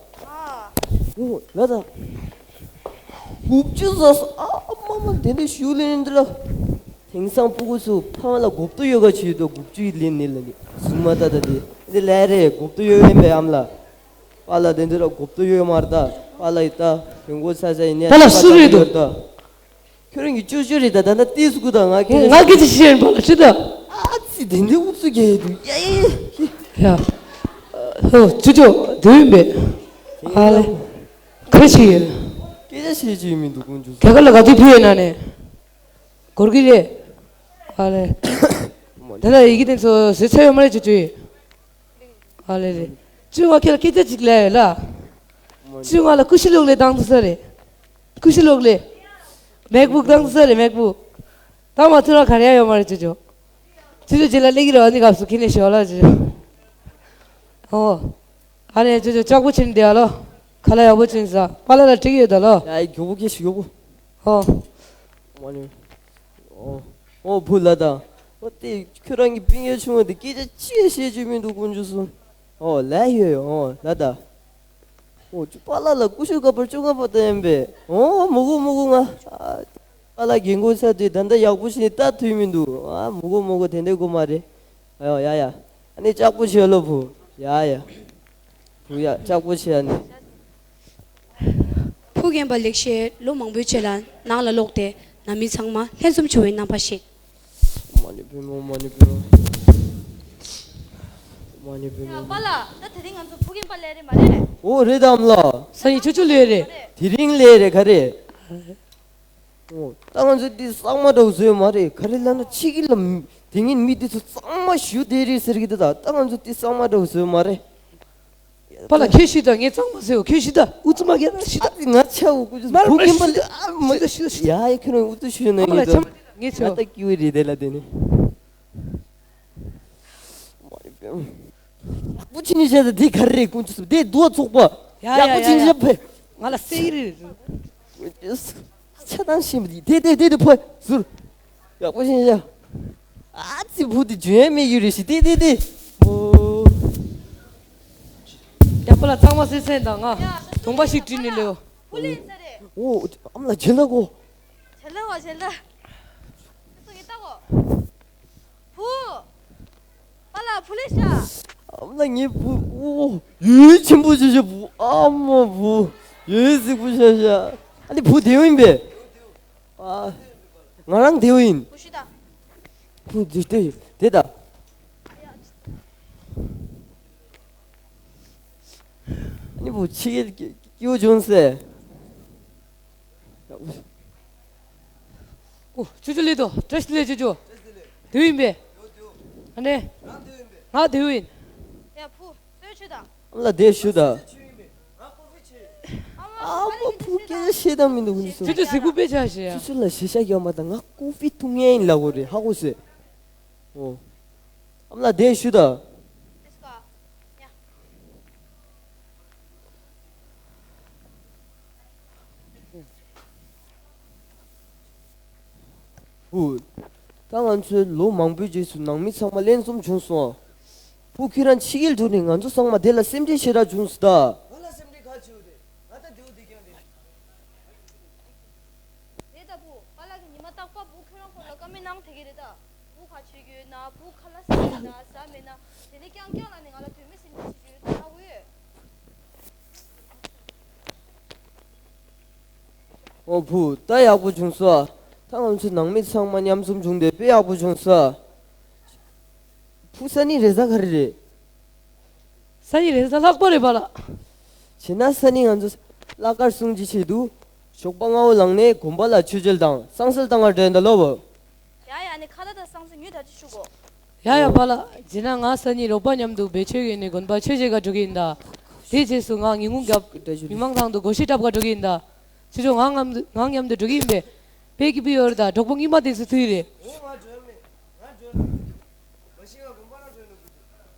ལ་ད། དགུ་བཅུ་ཟ་ས་ཨ་མ་མ་དེ་འདྲ་ཞུ་ལེན་འདི་ལ། དེང་སང་ཕྲུ་གུ་ཚོ་ཕ་མ་ལ་མགོ་སྐོར་ཡོད་ག་བྱེད་དོ། དགུ་བཅུ་ཡི་ལེན་ནི་ལ་ནི་གཟུགས་མ་ད་ད་དེ་འདི་ལས་རེད། མགོ་སྐོར་ཡོད་ཡིན་པས་ཨ་མ་ལགས། པཱ་ལགས་དེ་འདི་ལ་མགོ་སྐོར་ཡོད་མ་རེད་ད། པཱ་ལགས་ཡི་ད་རིན་གོང་ཚ་ཚ་ཡིན་ནས། པཱ་ལགས་སུ་རེད་དོ། ཁྱོད་རང་གི་ཅོ་ཅོ་རེད་ད། ད་ལྟ་ཏིས་ཀུ་ད་ང་ཁྱེད་ང་སྐད་ཆ་བཤད་པ་ལ་ཅི་ད། ཨ་ཙི་དེ་འདྲའི་ཨུ་ཚུགས་རྒྱག་ཡ་འདུག་ཡ་ཡ་ཡ། ཡ། ཧོ་ཅོ་ཅོ་དུས་ཡིན་པས། ཨ་ལེ། ཁ་ཆེ་ཡོད། སྐད་ཆ་བཤད་ཅིག་མི་འདུག་ཀུན་ཅོ། རྒྱ་གར་ལ་ག་དུས་ཕེབས་ཡོད་ན་ནས། གོར་གི་རེད། ཨ་ལེ། དེ་ལ་ཡི་གེ་དེ་ཚོ་བཟོས་ཚར་ཡོད་མ་རེད་ཅོ་ཅོ་ཡིས། ཨ་ལེ་ལེ། ཅོ་ང་ཁྱེད་ལ་སྐད་ཆ་ཅིག་ལབ་ཡོད་ལ། ཅོ་ང་ལ་ཀུ་ཤི་ལོག་ལེ་བཏང་འདུག་ས་རེད། ཀུ་ཤི་ལོག་ལེ། མེག་བུག་བཏང་འདུག་ས་རེད་མེག་བུག་ད་མ་ཐུག་ན་ག་རེ་ཡ་ཡོད་མ་རེད་ཅོ་ཅོ། ཅོ་ཅོ་རྗེས་ལ་སླེབས་ཀྱི་རེད་ཨ་ནི་སྐབས་སུ་ཁྱེད་ནས་ཞོག་ལ་ཅོ་ཅོ། ཨོ། ཨ་ནི་ཅོ་ཅོ་ལྕགས་པོ་བྱིན་བསྡད་ཨ་ལོ། ཁ་ལག་ཡག་པོ་བྱིན་ཟ། པཱ་ལགས་ལ་འགྲིག་ཡོད་ད་ལོ། ཡ་ཡི་མགྱོགས་པོ་སྐད་ཤིག་མགྱོགས་པོ། ཨོ། མ་ནི། ཨོ། ཨོ་བུ་ལ་ད། ཨོ་དེ་ཁྱོད་རང་གི་སྤུན་ཀྱག་ཆུང་བ་དེ་སྐད་ཆ་ཅི་ཡང་བཤད་རྒྱུ་མི་འདུག་དཀོན་མཆོག་གསུམ། ཨོ་ལ་ཡོད་ཡོད་ཨོ་ལ་ད། ཨོ་ཅོ་པཱ་ལགས་ལ་ཀུ་ཤུ་ཀ་པར་བཅོ་ལྔ་པ་ད་ཡིན་པས། ཨོ་མོ་གོ་མོ་གོ་ང་། ཨ། པཱ་ལགས་རྒན་གོག་ཚར་དུས་ད་ལྟ་ཡག་པོ་ཞིག་ནས་ལྟ་ཐུབ་མི་འདུག་ཨ་མོ་གོ་མོ་གོ་དེ་འདྲའི་གོ་མ་རེད། ཨ་ཡོ་ཡ་ཡ། ཨ་ནི་ལྕགས་པོ་བྱོས་ལོ་བུ། ཡ་ཡ། བུ་ཡ་ལྕགས་པོ་བྱོས་ཨ་ནི། བུ་རྒན་པ་ལེགས་བཤད་ལོ་མང་པོའི་རྗེས་ལ་ནང་ལ་ལོག་སྟེ་ནང་མི་ཚང་མ་ལྷན་འཛོམས་བྱུང་བའི་རྣམ་པ་ཞིག་མ་ཎི་པདྨེ་ཨོཾ། མ་ཎི་པདྨེ་ཨོཾ། མ་ཎི་པདྨེ་ཡ་ཨོཾ། པཱ་ལགས་ད་དེ་རིང་ང་ཚོ་བུ་རྒན་པ་ལས་རེད་མ་རེད། ཨོ་རེད་དམ་ལགས། སང་ཉིན་ཆུ་ཆུ་ལོས་རེད། དེ་རིང་ལས་རེད་ག་རེ། ཨོ། ད་ང་ཚོ་འདི་གཙང་མ་འདྲ་བོ་བཟོས་མ་རེད། ག་རེ་ལབ་ན་ཕྱི་གི་ལ་དེ་ངན་མི་དེ་ཚོ་གཙང་མ་ཞུ་བསྡད་རེད་ཟེར་གི་འདུག་ད་ད་ང་ཚོ་འདི་གཙང་མ་འདྲ་བོ་བཟོས་མ་རེད། པཱ་ལགས་ཁྱོད་ཤི་ད་ངས་གཙང་མ་བཟོས་ཁྱོད་ཤི་ད་ཨུ་ཚུགས་མ་རྒྱག་ན་ཤི་ད། ང་ཆ་འུ་ཀུ་ཅུ་མར་བུ་རྒན་པ་ལ་ཨ་མ་ཤི་ད་ཤི་ད་ཤི་ད། ཡ་ཡ་ཁྱོད་རང་ཨུ་ཚུགས་ཞུ་ན་པཱ་ཡིན་ལགས་ད། ཆ་མ་ངས་ཆ་ང་ད་ཀི་བི་རེད་དེ་ལ་དེ་ནི། མ་རེད་པས། ལག་པོ་ཆི་ནི་བྱས་ད་དེ་ག་རེ་རེད་དཀོན་མཆོག་གསུམ་དེ་རྡོ་ཚོགས་པ། ཡ་ཡ་ཡ་ཡ། ཡག་པོ་ཆི་ནི་བྱས་ཕེ། ང་ལ་སེ་གི་རེད། ཆ་ཚང་ཤེས་མི་དེ་དེ་དེ་དེ་ཕོ་ཟུར། ཡག་པོ་ཆི་ནི་བྱས། ཨ་ཙི་བུ་དེ་འཇོན་མེད་ཡུ་རེ་ཤི་དེ་དེ་དེ། ཨོ། ཡག་པོ་ལ་གཙང་མ་སེ་སེ་དང་ང་དུང་པ་ཞིག་བྲིས་ནས་ལེའོ། ཨོ་ཨམ་ལ་བྱེད་ལ་གོ། བྱེད་ལ་གོ་བྱེད་ལ། སུ་གི་ལྟ་གོ། བུ། པཱ་ལགས་བུ་ལེ་ཤ། ཨ་མ་ངའི་བུ། ཨོ། ཡོད་ཆེན་པོ་ཤ་ཤ་བུ། ཨ་མ་བུ། ཡོད་གཟིགས་པོ་ཤ་ཤ། ཨ་ནི་བུ་དེའུ་ཡིན་པས། ཨ། ང་རང་དེའུ་ཡིན། བུ་ཤི་ད། བུ་འདི་དེ་དེ་ད། ཨ་ནི་བུ་ཕྱི་རྒྱལ་སྐྱིད་པོ་བྱུང་ཟེར། ཨོ། ཅོ་ཅོ་ལེ་དོ། བཀྲ་ཤིས་བདེ་ལེགས་ཅོ་ཅོ། དེའུ་ཡིན་པས། ཨ་ནེ། ང་དེའུ་ཡིན། ཡ་བུ། གསོལ་མཆོད་དང་། ཨ་མ་ལགས་བདེ་ཞུ་དང་། ཨ་མ་བུ་སྐད་ཆ་བཤད་དང་མི་འདུག་ནི་སོང་། ཅོ་ཅོ་གཟིགས་པོ་དཔེ་ཆ་ཞེ་ཡ། ཅོ་ཅོ་ལ་ཞེ་ཤ་རྒྱག་མ་དང་། ང་ཀོ་ཧྥི་འཐུང་ངེས་ཡིན་ལབ་དགོས་རེད། ཧ་གོ་སོང་། ཨོ། ཨ་མ་ལགས་བདེ་ཞུ་དང་། བུ། ད་ང་ཚོའི་ལོ་མང་པོའི་རྗེས་སུ་ནང་མི་ཚང་མ་ལྷན་འཛོམས་བྱུང་སོང་ཨ། བུ་ཁྱོད་རང་ཕྱི་རྒྱལ་འགྲོ་ནས་ང་ཚོ་ཚང་མ་དེ་ལ་སེམས་ཁྲལ་ཞེ་དྲག་བྱུང་སོང་ད། ང་ལ་སེམས་ཁྲལ་ག་བྱུང་རེད། ང་ད་དེའུ་དེ་རྐྱང་རེད། རེད་ད་བུ། པཱ་ལགས་ཀྱིས་ཉི་མ་རྟག་པར་བུ་ཁྱོད་རང་སྐོར་ལ་བཀའ་མོལ་གནང་བསྡད་ཀྱི་རེད་ད། བུ་ག་བྱེད་ཀྱི་ཡོད་ན། བུ་ཁ་ལག་ཟ་ཡོད་ན་ཟ་མེད་ན། དེ་ནས་རྐྱང་རྐྱང་ལ་ནི་ང་ལ་དོན་མེད་སེམས་ཁྲལ་བྱེད་ཀྱི་ཡོད་ད། ཧ་གོ་ཡོད། ཨོ་བུ། ད་ཡག་པོ་བྱུང་སོང་ཨ། ད་ང་ཚོའི་ནང་མི་ཚང་མ་མཉམ་འཛོམས་བྱུང་སྟེ་དཔེ་ཡག་པོ་བྱུང་སོང་ཨ། བུ་སང་ཉིན་རེས་གཟའ་ག་རེ་རེད། སང་ཉིན་རེས་གཟའ་ལྷག་པ་རེད་པཱ་ལགས། བྱས་ན་སང་ཉིན་ང་ཚོ་བླ་མཁར་སྲུང་བརྩི་ཆེད་དུ་ཞོགས་པ་སྔ་བོ་ལངས་ནས་དགོན་པ་ལ་མཆོད་མཇལ་དང་བསང་གསོལ་བཏང་ག་འགྲོ་ཡིན་ད་ལོ་བུ། ཡ་ཡ། ནི་ཁ་ལག་དང་བསང་གསོལ་ཉོས་ད་ཅི་ཞུ་གོ། ཡ་ཡ་པཱ་ལགས། བྱས་ན་ང་སང་ཉིན་རོགས་པ་མཉམ་དུ་བེད་སྤྱོད་ཡོད་ནས་དགོན་པ་མཆོད་མཇལ་ག་འགྲོ་གི་ཡིན་ད། དེའི་རྗེས་སུ་ང་ཉིན་གུང་རྒྱབ་མི་མང་ཚང་དུ་སྒོར་གཞས་འཁྲབ་ག་འགྲོ་གི་ཡིན་ད། ཅོ་ཅོ་ང་ང་ང་མཉམ་དུ་འགྲོ་གི་ཡིན་པས། དཔེ་སྐྱིད་པོ་ཡོད་རེད་ད། གྲོགས་པོ་རྙིང་མ་དེ་ཚོ་ཐུག་ཡི་རེད།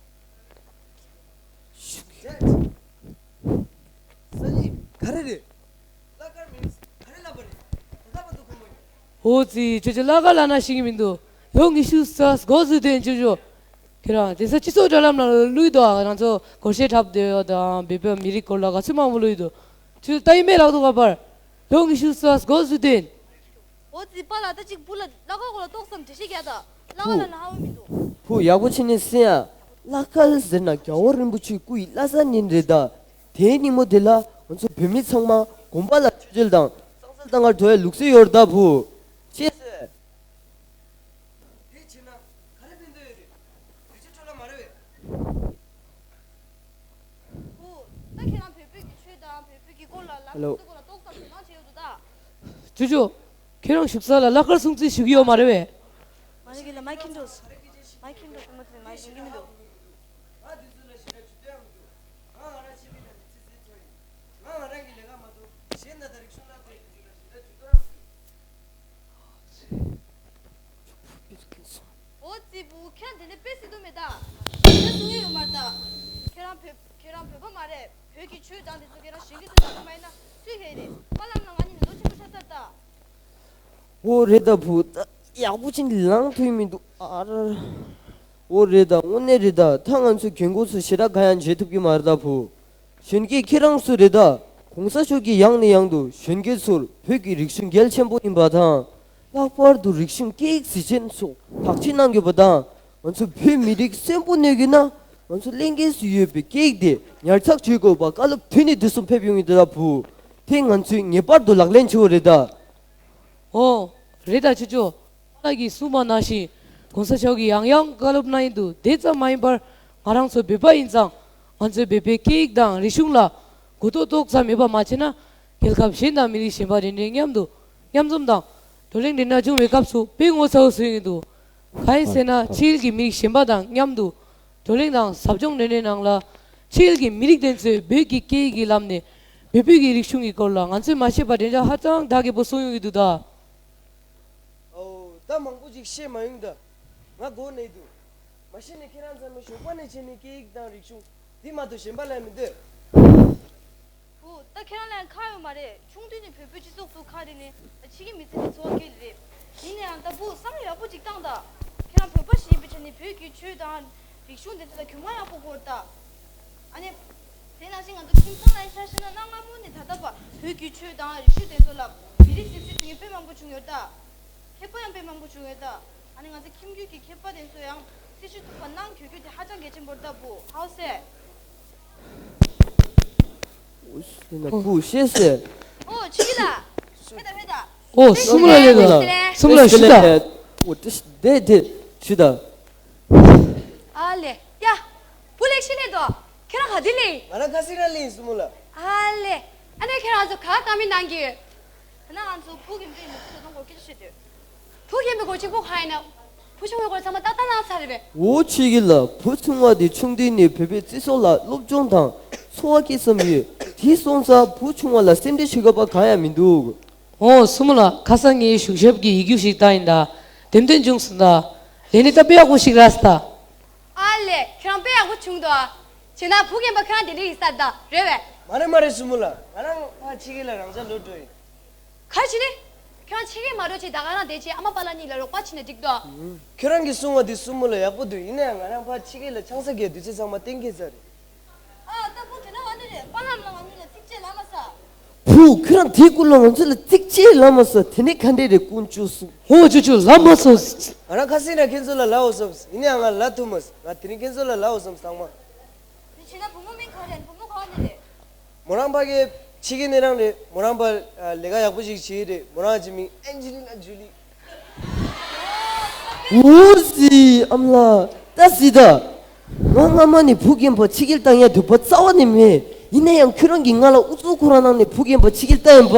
སང་ཉིན་ག་རེ་རེད། བླ་མཁར་མིན་ག་རེ་ལབ་པ་རེད། ད་ལྟ་བར་དུ་གོ་མ་མྱོང་། ཨོ་ཙི། ཅོ་ཅོ་བླ་མཁར་ལབ་ན་ཤེས་ཀྱི་མི་འདུག་ལོ་ཉི་ཤུ་རྩ་འགོ་བཙུགས་དོན་ཅོ་ཅོ། ཁྱེད་རང་དེང་སང་སྤྱི་ཚོགས་དྲ་ལམ་ནང་བླུགས་འདུག་ཨ། ང་ཚོ་སྒོར་གཞས་འཁྲབ་སྡོད་ཡོད་དང་བོད་པའི་མི་རིགས་སྐོར་ལ་ག་ཚོད་མང་པོ་བླུགས་འདུག་ཅོ་ཅོ་ལྟ་ཡི་མེད་ལབ་འདུག་ག་པར། ལོ་ཉི་ཤུ་རྩ་འགོ་བཙུགས་དོན། ཨོ་ཙི། པཱ་ལགས་ད་ཅིག་བུ་ལ་བླ་མཁར་སྐོར་ལ་ཏོག་ཙམ་འགྲེལ་བཤད་རྒྱག་ད། བླ་མཁར་ལབ་ན་ཧ་གོ་མི་འདུག་བུ་ཡག་པོ་བྱས་ནས་གསན་ཡ། བླ་མཁར་ཟེར་ན་རྒྱལ་བ་རིན་པོ་ཆེའི་སྐུ་ཡི་བླ་གཟའ་ཉིན་རེད་ད། དེའི་ཉིན་མོ་དེ་ལ་ང་ཚོ་བོད་མི་ཚང་མ་དགོན་པ་ལ་མཆོད་མཇལ་དང་བསང་གསོལ་བཏང་ག་འགྲོ་ཡའི་ལུགས་སྲོལ་ཡོད་རེད་ད་བུ། ཤེས་སོང་། དེ་བྱས་ན་ག་རེ་ཕན་ཐོགས་ཡོད་རེད། བེད་སྤྱོད་འཕྲོ་བརླག་མ་རེད་པས། ཨོ། ད་ཁྱེད་རང་བོད་པའི་གི་ཆོས་དང་བོད་པའི་གི་སྐོར་ལ་ལ་ཧེ་ལོ། སོགས་སྐོར་ལ་ཏོག་ཙམ་དོ་སྣང་བྱེད་ཡོད་འདུག་ད། ཅོ་ཅོ། ཁྱེད་རང་བཞུགས་ས་ལ་བླ་མཁར་སྲུང་བརྩི་ཞུ་གི་ཡོད་མ་རེད་པས། མ་རེད་གི་ལ། མ་ཁྱིམ་འགྲོ། མ་ཁྱིམ་འགྲོ། མ་དེ་མ་ཞིག་གི་མི་འདུག་ཨོ་ཙི་བུ། ཁྱེད་དེ་ནས་དཔེ་སྲིད་དུ་མེད་ད། དེ་གསུང་ཡོད་མ་རེད་ད། ཁྱེད་རང་བོད་ཁྱེད་རང་བོད་པ་མ་རེད། བོད་ཀྱི་ཆོས་དང་དེ་ཚོ་ཁྱེད་རང་གཞན་གྱི་ཚོད་ལྟ་མ་ཡིན་ན་སུས་ཤེས་རེད། པཱ་ལགས་ལ་ང་གཉིས་ནས་ལོ་ཆེན་པོ་ཆགས་ཚར་ད། ཨོ་རེད་ད་བུ། ད་ཡག་པོ་ཅིག་ལངས་ཐུབ་མི་འདུག་ཨ་ར། ཨོ་རེད་ད། དངོས་གནས་རེད་ད། ད་ང་ཚོས་རྒན་གོག་ཚོ་ཞེ་དྲག་ག་ཡང་མཇལ་ཐུབ་ཀྱི་མ་རེད་ད་བུ། གཞོན་སྐྱེས་ཁྱེད་རང་ཚོ་རེད་ད། གོང་ས་མཆོག་གིས་ཡང་ནས་ཡང་དུ་གཞོན་སྐྱེས་ཚོར་བོད་ཀྱི་རིག་གཞུང་གལ་ཆེན་པོ་ཡིན་པ་དང་། ལྷག་པར་དུ་རིག་གཞུང་སྐད་ཡིག་གཟི་ཅན་སོགས་དག་ཆེད་གནང་དགོས་པ་དང་། ང་ཚོ་བོད་མི་རིགས་གསོན་པོ་གནས་དགོས་ན། ང་ཚོ་ཀླད་ཀའི་སུ་ཡོད་པའི་སྐད་ཡིག་དེ་ཉར་ཚགས་བྱེད་དགོས་པ་བཀའ་སློབ་དུས་ནས་དུས་སུ་ཕེབས་ཡོང་གི་འདུག་ད་བུ། དེ་ང་ཚོས་ངེས་པར་དུ་ལག་ལེན་བྱེད་དགོས་རེད་ད། ཨོ། རེད་ད་ཅོ་ཅོ། ལགས་ཀྱིས་གསུངས་པ་ནང་བཞིན་གོང་ས་མཆོག་གིས་ཡང་ཡང་བཀའ་སློབ་གནང་ཡི་འདུག་དེ་ཙམ་མ་ཡིན་པར་ང་རང་ཚོ་བོད་པ་ཡིན་ཙང་ང་ཚོའི་བོད་པའི་སྐད་ཡིག་དང་རིག་གཞུང་ལ་གོ་རྟོགས་ཏོག་ཙམ་མེད་པ་མ་བྱས་ན། རྒྱལ་ཁབ་གཞན་དང་མི་རིགས་གཞན་པ་རེ་འདྲའི་མཉམ་དུ་མཉམ་འཛོམས་དང་བགྲོ་གླེང་འདྲ་འདྲ་བྱུང་བའི་སྐབས་སུ་དཔེ་ངོ་ཚ་བོ་བཟོ་ཡི་འདུག་གང་ཡིན་ཟེར་ན་ཕྱི་རྒྱལ་གྱི་མི་རིགས་གཞན་པ་དང་མཉམ་དུ་བགྲོ་གླེང་དང་ཟབ་སྦྱོང་འདྲ་འདྲའི་ནང་ལ་ཕྱི་རྒྱལ་གྱི་མི་རིགས་དེ་ཚོས་བོད་ཀྱི་སྐད་ཡིག་གི་ལམ་ནས་བོད་བོད་ཀྱི་རིག་གཞུང་གི་སྐོར་ལ་ང་ཚོས་མ་ཤེས་པ་འདྲ་འདྲ་ཧ་ཅང་དགའ་སྐྱིད་པོ་གསུང་ཡོང་གི་འདུག་ད། ཨོ། ད་མང་པོ་ཅིག་བཤད་མ་ཡོང་ད། ང་མགོ་ན་ཡི་འདུག་མ་གཞི་ནས་ཁྱེད་རང་ཚང་མས་ཞོགས་པ་ནས་བྱས་ནས་སྐད་ཡིག་དང་རིག་གཞུང་འདི་མ་གཏོགས་གཞན་པ་ལ་མི་འདོད། བུ། ད་ཁྱེད་རང་ལ་ཡང་ཁག་ཡོད་མ་རེད། ཆུང་དུས་ནས་བོད་པའི་སྤྱི་ཚོགས་སུ་ཁ་རེ་ནས་ད་ཕྱི་གི་མི་ཚེ་ནས་འཚོ་བ་སྐྱེལ་རེད། ཡིན་ནའང་ད་བུ་བསམ་བློ་ཡག་པོ་ཅིག་བཏང་ད། ཁྱེད་རང་བོད་པ་ཞིག་ཡིན་པའི་ཆ་ནས་བོད་ཀྱི་ཆོས་དང་རིག་གཞུང་དེ་ཚོ་ལ་གུས་མ་ཡག་པོ་དགོས་ད། ཨ་ནི། དེ་ནང་བཞིན་ང་ཚོ་ཁྱིམ་ཚང་ལ་ཡང་ཆ་བཞག་ན་གནའ་སྔ་མོ་ནས་ད་ལྟ་བར་བོད་ཀྱི་ཆོས་དང་རིག་གཞུང་དེ་ཚོ་ལ་མི་རིགས་སིམ་འཛུལ་བྱུང་མཁན་དཔེ་མང་པོ་བྱུང་ཡོད་ད། མཁས་པ་ཡང་དཔེ་མང་པོ་བྱུང་ཡོད་ད། ཨ་ནི་ང་ཚོ་ཁྱིམ་རྒྱུད་ཀྱི་མཁས་པ་དེ་ཚོ་ཡང་སྲི་ཞུ་ཐུབ་པ་གནང་དགོས་རྒྱུ་དེ་ཧ་ཅང་གལ་ཆེན་པོ་རེད་ད་བུ། ཧའོ་སེ། ཨོ་ཤེས་ན་བུ་ཤེས་སེ། ཨོ་ཆི་གི་ལ། ཧེ་ད་ཧེ་ད། ཨོ་སུམ་ལ་ཡོད་ད། སུམ་ལ་ཤི་ད། ཨོ་དེ་དེ་དེ། ཆུ་ད། ཨ་ལེ། ཡ། བུ་ལེགས་ཤི་ལེ་དོ། ཁྱེད་རང་ག་དུས་ལེ། ང་རང་ཁ་སིང་ར་ལེ་ཡིན་སྲུ་མོ་ལགས། ཨ་ལེ། ཨ་ནེ་ཁྱེད་རང་ཚོ་ག་ག་མི་ནང་གི་ཡོད། ད་ནང་ང་ཚོ་བུ་རྒན་པའི་མི་ཚེ་དོན་དག་སྐོར་སྐད་ཆ་བཤད་དུས། བུ་རྒན་པའི་སྐོར་གཅིག་པོ་ག་ཡིན་ན། བུ་ཆུང་བའི་སྐོར་ཚང་མ་ཏག་ཏག་ནང་ཚར་རེད་པས། འོ་ཆི་གི་ལ་བུ་ཆུང་བ་དེ་ཆུང་དུས་ནས་བོད་པའི་སྤྱི་ཚོགས་ལ་སློབ་སྦྱོང་དང་འཚོ་བ་སྐྱེལ་བསམ་ཡོད། དེ་སོང་ཙང་བུ་ཆུང་བ་ལ་སེམས་ཁྲལ་བྱེད་དགོས་པ་གང་ཡང་མི་འདུག། ཨོ་སྲུ་མོ་ལགས། ཁ་སང་ངས་གཞུང་ཞབས་ཀྱི་ཡིག་རྒྱུགས་ཤིག་བཏང་ཡིན་ད། འདེམས་ཐོན་བྱུང་སོང་ད། ལས་གནས་ད་དཔེ་ཡག་པོ་ཞིག་རག་སོང་ད། ཨ་ལེ། ཁྱེད་རང་དཔེ་ཡག་པོ་བྱུང་འདུག་ཨ། བྱས་ན་བུ་རྒན་པ་ཁྱེད་རང་དེ་འདྲ་ཡིན་ས་ད་རེད་པས། མ་རེད་མ་རེད་སྲུ་མོ་ལགས། ང་རང་ཕར་ཕྱི་རྒྱལ་ལ་རང་འཇགས་ལོག་འགྲོ་ཡིན། ག་རེ་བྱས་ནས། ཁྱེད་རང་ཕྱི་རྒྱལ་མ་འགྲོ་བྱས་ད་ག་རང་བསྡད་བྱས་ཨ་མ་པཱ་ལགས་གཉིས་ལ་རོགས་པ་བྱས་ན་འགྲིག་འདུག་ཨ། ཁྱོད་རང་གིས་གསུང་བ་དེ་སྲུ་མོ་ལགས་ཡག་པོ་འདུག། ཡིན་ན་ཡང་ང་རང་ཕར་ཕྱི་རྒྱལ་ལ་ཆང་ས་རྒྱག་དུས་ཚོད་ཚང་མ་གཏན་འཁེལ་ཚར་རེད། ཨ་ད་བུ་དེ་འདྲ་བ་ནི་རེད། པཱ་ལགས་ལ་ང་གཉིས་ལ་གཅིག་བྱས་ལབ་མ་ས། བུ་ཁྱོད་རང་དེའི་སྐོར་ལ་ང་ཚོ་ལ་གཅིག་བྱས་ལབ་མ་ས། དེ་ནས་ག་འདྲས་རེད་དཀོན་མཆོག་གསུམ། ཧོ་ཅོ་ཅོ་ལབ་མ་སོང་། ང་རང་ཁ་སེང་ར་ཁྱེད་ཚོ་ལ་ལབ་འོ་བསམས། ཡིན་ན་ཡང་ང་ལབ་ཐུབ་མ་སོང་། ང་དེ་རིང་ཁྱེད་ཚོ་ལ་ལབ་འོ་བསམས་ཚང་མ། དེ་བྱས་ན་བུ་མོ་མིང་ག་རེད། བུ་མོ་ག་ནས་རེད། མོ་རང་ཕ་གི་ཕྱི་རྒྱལ་ནས་རང་རེད། མོ་རང་ཕ་ལས་ཀ་ཡག་པོ་ཞིག་བྱེད་ཀྱི་རེད། མོ་རང་གི་མིང་ཨན་ཇི་ལི་ན་ཇུ་ལི། འོ་ཟི་ཨ་མ་ལགས། ད་ཟི་ད། ང་སྔ་མ་ནས་བུ་རྒན་པ་ཕྱི་རྒྱལ་བཏང་ཡ་འདོད་པ་རྩ་བ་ནས་མེད། ཡིན་ན་ཡང་ཁྱོད་རང་གིས་ང་ལ་ཨུ་ཚུགས་ཁོ་རང་གནང་ནས་བུ་རྒན་པ་ཕྱི་རྒྱལ་བཏང་ཡིན་པ།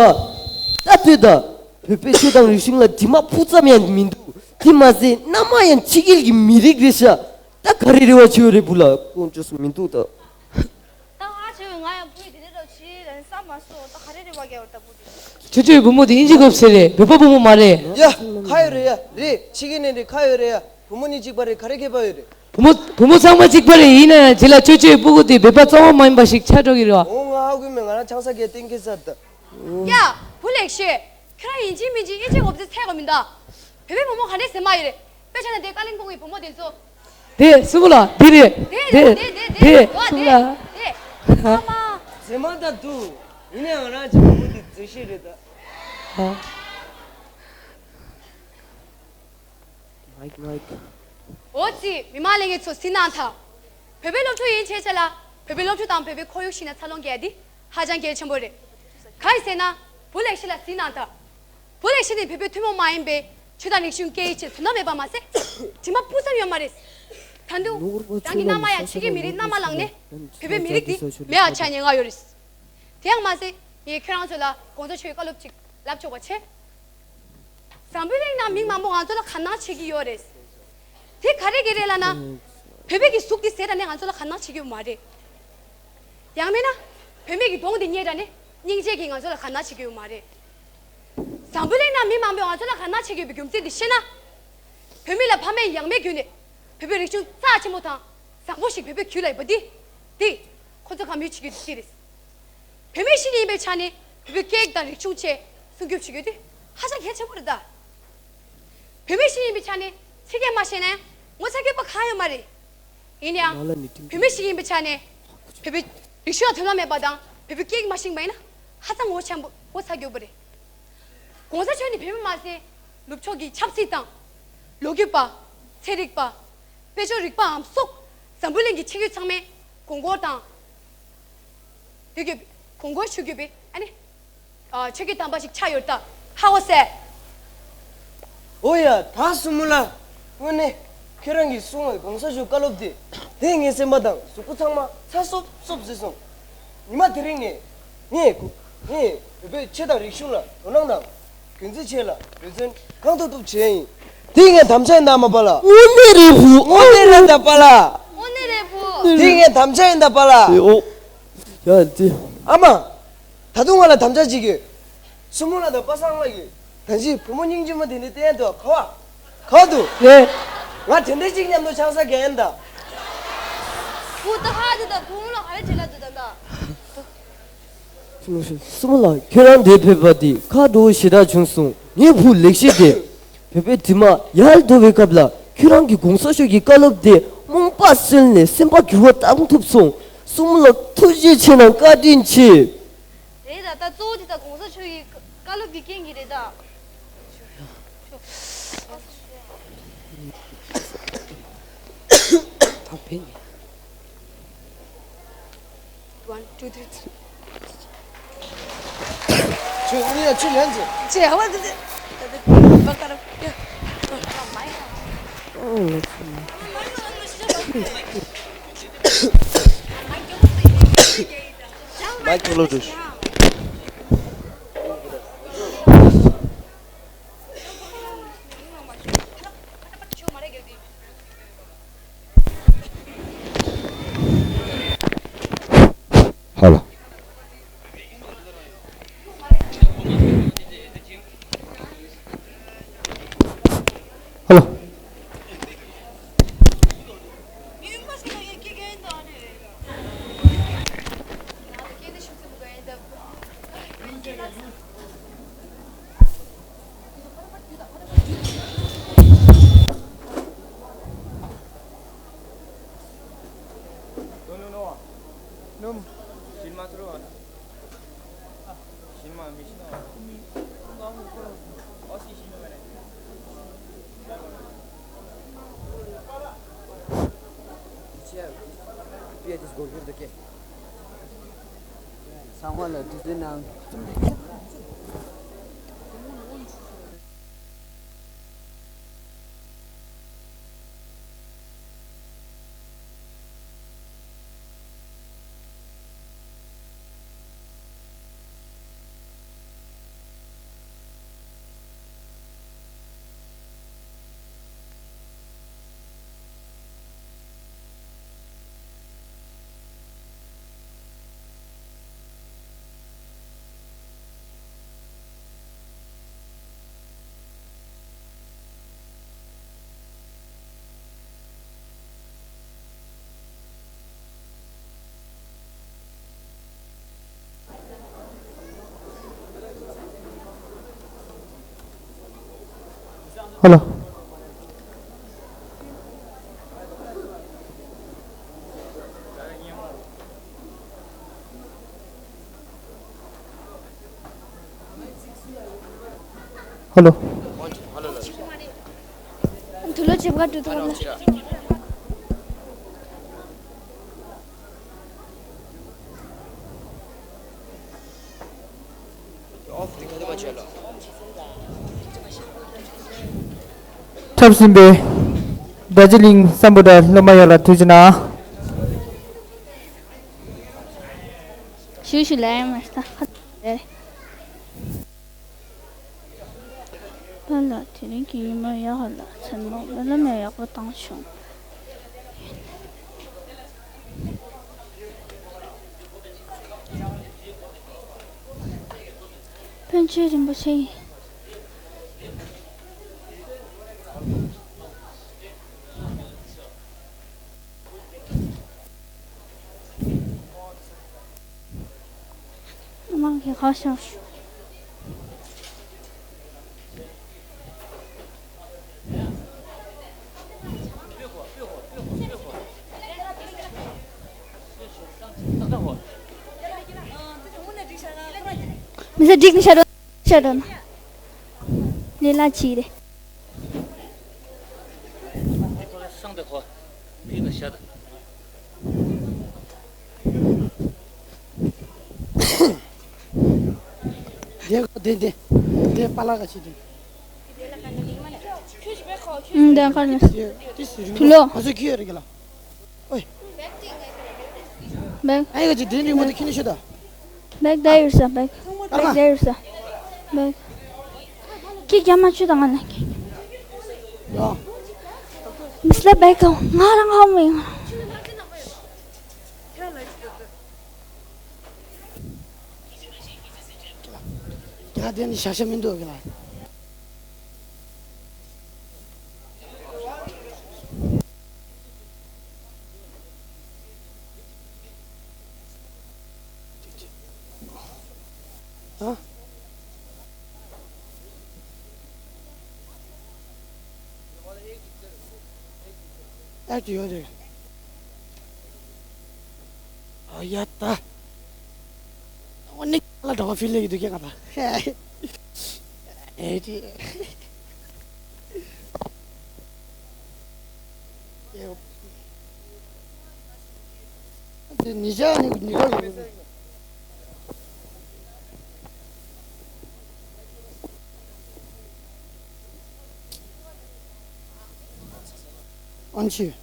ད་ལྟོས་ད། བོད་པའི་ཆོས་དང་རིག་གཞུང་ལ་དྲི་མ་སྤུ་ཙམ་ཡང་མི་འདུག། དེ་མ་ཟད་མནའ་མ་ཡང་ཕྱི་རྒྱལ་གྱི་མི་རིགས་རེད་ཤག། ད་ག་རེ་རེ་བ་བྱེད་ཡོད་རེད། བུ་ལགས་དཀོན་མཆོག་གསུམ་མི་འདུག་ད། ད་ང་བྱས་པས་ང་ཡང་བུ་ཡི་དེ་འདྲ་འདྲ་བྱེད་ལ་ནི་བསམ་མ་སོང་། ད་ག་རེ་རེ་བ་རྒྱག་པར་ད་བུ་དེ། ཅོ་ཅོའི་བུ་མོ་དེ་དབྱིན་ཇི་གོ་ཟེར་རེད། བོད་པ་བུ་མོ་མ་རེད། ཡ། ཁ་ཡོད་རེད་ཡ། རེད། ཕྱི་རྒྱལ་ནས་རེད། ཁ་ཡོད་རེད་ཡ། བུ་མོ་གཉིས་གཅིག་པ་རེད། ག་རེ་ཁྱད་པར་ཡོད་རེད། བུ་མོ་བུ་མོ་ཚང་མ་གཅིག་པ་རེད། ཡིན་ན་ཡང་དེ་ལ་ཅོ་ཅོའི་སྤུ་གུ་དེ་བོད་པ་རྩ་བ་མ་ཡིན་པ་ཞིག་ཆགས་འགྲོ་གི་རེད་བ། འོ་ང་ཧ་གོ་མེད། ང་རང་ཆང་ས་གས་གཏན་འཁེལ་ཚར་ད། ཡ། བུ་ལེགས་བཤད། ཁྱོད་རང་ཡིན་གཅིག་མིན་གཅིག་དབྱིན་ཇི་གོ་ཚད་ཚད་གོ་མིན་ད། བོད་པའི་བུ་མོ་ག་འདྲས་ཟེར་མ་ཡོད་རེད། དཔེ་ཆ་ན་དེ་ཀ་ལིང་པོང་གི་བུ་མོ་དེ་ཚོ། དེ་སྲུ་མོ་ལགས་འདི་རེད། དེ་དེ་རེད། དེ་དེ་དེ་དེ་རེད། འོ་སྲུ་མོ་དེ་ལགས། དེ། ཨ་མ། མཛེས་མ་ད་འདུག། ཡིན་ན་ཡང་ང་རང་གཅིག་བུ་མོ་འདི་མཛེས་ཤོས་རེད་ད། ཨ། མའིག་མའིག། འོ་ཙི། མི་མང་ལྷན་རྒྱས་ཚོ་གཟིགས་གནང་དང་། བོད་པའི་སློབ་ཕྲུག་ཡིན་བྱས་བྱས་ལ། བོད་པའི་སློབ་ཕྲུག་དང་བོད་པའི་ཁོར་ཡུག་ཤིག་ན་འཚར་ལོངས་རྒྱག་ཡ་འདི་ཧ་ཅང་གལ་ཆེན་པོ་རེད། གང་ཡིན་ཟེར་ན། བུ་ལེགས་བཤད་ལ་གཟིགས་གནང་དང་། བུ་ལེགས་བཤད་ནི་བོད་པའི་ཐུན་མོང་མ་ཡིན་པའི་ཆོས་དང་རིག་གཞུང་སྐད་ཡིག་ཆེད་དོ་སྣང་མེད་པ་མ་ཟད། དྲི་མ་སྤུ་ཙམ་ཡོད་མ་རེད། ད་དུང་རང་གི་མནའ་མ་ཡང་ཕྱི་རྒྱལ་མི་རིགས་མནའ་མ་བླངས་ནས་བོད་པའི་མི་རིགས་འདི་མེད་པ་ཆགས་ཉེན་ཁ་ཡོད་རེད། དེ་ཡང་མ་ཟད་ངས་ཁྱེད་རང་ཚོ་ལ་གོང་ས་མཆོག་གི་བཀའ་སློབ་ཅིག་ལབ་ཆོག་པ་བྱས། འཛམ་བུ་གླིང་ནང་མི་མང་པོ་ང་ཚོ་ལ་དགའ་སྣང་བྱེད་ཀྱི་ཡོད་རེད། དེ་ག་རེ་གི་རེད་ལབ་ན། བོད་པའི་གི་གཟུགས་དེ་ཟེར་ད་ནས་ང་ཚོ་ལ་དགའ་སྣང་བྱེད་ཀྱི་ཡོད་མ་རེད། ཡང་མིན་ན། བུད་མེད་ཀྱི་གདོང་དེ་མཉེས་དྲ་ནས་སྙིང་རྗེ་གིས་ང་ཚོ་ལ་དགའ་སྣང་བྱེད་ཀྱི་ཡོད་མ་རེད། འཛམ་བུ་གླིང་ནང་མི་མང་པོས་ང་ཚོ་ལ་དགའ་སྣང་བྱེད་ཀྱི་ཡོད་པའི་རྒྱུ་མཚན་དེ་ཤེས་ན། བུད་མེད་ལ་ཕ་མས་ཡང་མེད་བརྒྱུད་ནས་བོད་པའི་རིག་གཞུང་རྩ་ཆེན་པོ་དང་བཟང་པོ་ཞིག་བོད་པའི་རྒྱུད་ལ་ཡོད་པ་འདི། འདི་ཁོ་ཚོ་དགའ་མོས་བྱེད་ཀྱི་ཡོད་ཅིག་རེད། བུད་མེད་ཤི་ནི་ཡིན་པའི་ཆ་ནས་བོད་པའི་སྐད་ཡིག་དང་རིག་གཞུང་བཅས་སྲུང་སྐྱོབ་བྱེད་ཀྱི་ཡོད་དེ་ཧ་ཅང་གལ་ཆེན་པོ་རེད་ད། བུད་མེད་ཤི་ནི་ཡིན་པའི་ཆ་ནས་ཕྱི་རྒྱལ་མ་ཤེས་ན་ཡང་ངོ་ཚ་སྐྱོ་པོ་གང་ཡོད་མ་རེད། ཡིན་ཡང་། བུད་མེད་ཞིག་ཡིན་པའི་ཆ་ནས། བོད་པའི་རིག་གཞུང་ལ་དོ་སྣང་མེད་པ་དང་བོད་པའི་སྐད་ཡིག་མ་ཤེས་པ་ཡིན་ན་ཧ་ཅང་ངོ་ཆེན་པོ་ངོ་ཚ་སྐྱོ་པོ་རེད། གོང་ས་མཆོག་ནི་བོད་མི་མ་ཟད། ནུབ་ཕྱོགས་ཀྱི་ཆབ་སྲིད་དང་། ལོ་རྒྱུས་པ། ཚན་རིག་པ། དཔལ་འབྱོར་རིག་པའམ་སོགས་འཛམ་བུ་གླིང་གི་ཆེད་བསྐོས་ཚང་མས་དགོངས་སྐོར་དང་། དེ་གི་དགོངས་སྐོར་ཞུ་རྒྱུ་བས་ཨ་ནི། ཆོས་ཀྱི་དམ་པ་ཞིག་ཆགས་ཡོད་ད། ཧ་གོ་སོང་། འོ་ཡ་ད་སྲུ་མོ་ལགས། དངོས་གནས་ཁྱོད་རང་གིས་གསུངས་པའི་གོང་ས་མཆོག་བཀའ་སློབ་དེ་དེ་ངའི་སེམས་པ་དང་གཟུགས་པོ་ཚང་མ་ཚ་སོབ་སོབ་བཟོས་སོང་། ཉི་མ་དེ་རིང་ནས་ངས་ངས་བོད་པའི་ཆོས་དང་རིག་གཞུང་ལ་དོ་སྣང་དང་རྒྱུན་འཛིན་བྱེད་ལ་འབད་བརྩོན་གང་ཐུབ་ཐུབ་བྱས་ཡིན། དེ་ངའི་དམ་བཅའ་ཡིན་ད་མ་པ་ལགས། དངོས་གནས་རེད་བུ། དངོས་གནས་རེད་ད་པ་ལགས། དངོས་གནས་རེད་བུ། དེ་ངའི་དམ་བཅའ་ཡིན་ད་པ་ལགས། ཨེ་ཨོ། ཡ་དེ། ཨ་མ། ད་དུང་ང་ལ་དམ་བཅའ་ཅིག་ཡོད། སྲུ་མོ་ལགས་དང་པ་སངས་ལགས་ཀྱིས་ད་ཅི་བུ་མོ་སྙིང་རྗེ་མོ་དེ་འདྲ་བསྟན་འདུག་ག་བ། ག་བ་འདུག་ལེ། ང་དེ་འདྲ་ཅིག་མཉམ་དུ་ཆང་ས་གན་ད། བུ་ད་ཧ་དེ་ད་བུ་མོ་ལ་ག་རེ་བྱེད་ལ་འདུག་ད་ད། སྲུ་མོ་ལགས་ཁྱོད་རང་འདིར་ཕེབས་པ་དེ་ཁག་འགྲོ་བོ་ཞེ་དྲག་བྱུང་སོང་། ངའི་བུ་ལེགས་བཤད་དེ། བོད་པའི་དྲི་མ་ཡལ་འགྲོ་བའི་སྐབས་ལ་ཁྱོད་རང་གི་གོང་ས་མཆོག་གི་བཀའ་སློབ་དེ་རྨོངས་པ་སེལ་ནས་སེམས་པ་འགྱུར་བ་བཏང་ཐུབ་སོང་། སྲུ་མོ་ལགས་ཐུགས་རྗེ་ཆེ་གནང་བཀའ་དྲིན་ཆེ། རེད་ད། ད་གཙོ་བོ་དེ་ད་གོང་ས་མཆོག་གི་བཀའ་སློབ་ཀྱི་རྐྱེན་གྱིས་རེད་ད། ད་བེད་ནས། One, two, three, three. ཆུ་ཡ་ཆུ་ལན་ཚེ། ཆེ་ཧ་བ་དེ་དེ། ད་དེ་བ་ཀ་ར་ཡ། མ་ཁྱོད་ལོ་དུ། ཧ་ལོ། ཧ་ལོ། ཧ་ལོ། ཧ་ལོ། དུ་ལོ་ཆེ་བ་འགྲོ་ཐུབ་ལ། འཁྲབ་ཟིན་པའི་རྡོ་རྗེ་གླིང་སམ་བྷོ་ཊ་སློབ་མ་ཡོངས་ལ་ཐུགས་རྗེ་གནང་། ཞུ་ཞུ་ལ་ཡང་མ་ཤི་ད། པཱ་ལགས་དེ་རིང་གི་ཉི་མ་ཡག་ལ་མཚན་མོ་རྨི་ལམ་ཡང་ཡག་པོ་བཏང་བྱུང་། པཎ་ཆེན་རིན་པོ་ཆེ་ཡིན། དམག་གི་ཁ་ཤོར། མི་ཚེ་འགྲིག་ནི་ཤ་རོ། ཤ་རོ་ན། ལས་ལ་ཆི་རེད། སང་དེ་ཁོ། ཕི་ལ་ཤ་ད། དེ་དེ་དེ། དེ་པཱ་ལགས་ཀྱི་ཆེད་དུ། ཨང་། དེ་ག་ནས། དེ་དེ་སུ་རིང་པོ། ང་ཚོ་ཁྱི་ཡོད་རེད་གི་ལ། ཨོའི། བེག་ཨ་ཡ་ག་ཅིག་དེ་རིང་མ་དེ་ཁྱི་ནས་ཤོད་ད། བེག་ད་ཡོད་ས་བེག་བེག་ད་ཡོད་ས། བེག་ཁྱི་རྒྱ་མ་ཆུ་དང་ང་ན་ཁྱི། ཡ། མི་སླེབས་བེག་གང་ང་རང་ཧ་མི་ཡོང་། རྒྱ་དེ་ནི་ཤ་ཤ་མི་འདུག་གི་ལ། ཨ། ཨེ་ཅི་ཡོད་རེད། ཨ་ཡ་ད། འོ་ནི་ལ་འགྲོ་བ་ཕི་ལེ་གི་འདུག་ཀྱང་ང་ད། ཨེ་ཅི། དེ་ཉིས་ཆ་ནི་ཉི་ག་ལ། ཨན་ཆི།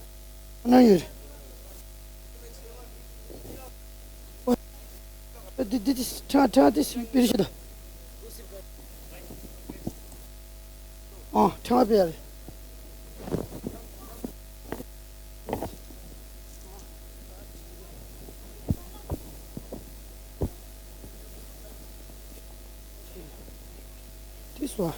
ཨ་ན་ཡོད། འདི་འདི་འདི་ཁྲ་ཁྲ་འདི་སྤེ་ར་ཤི་ད། ཨ་ཁྲ་སྤེ་ཡ་རེད། འདི་སུ་ཨ།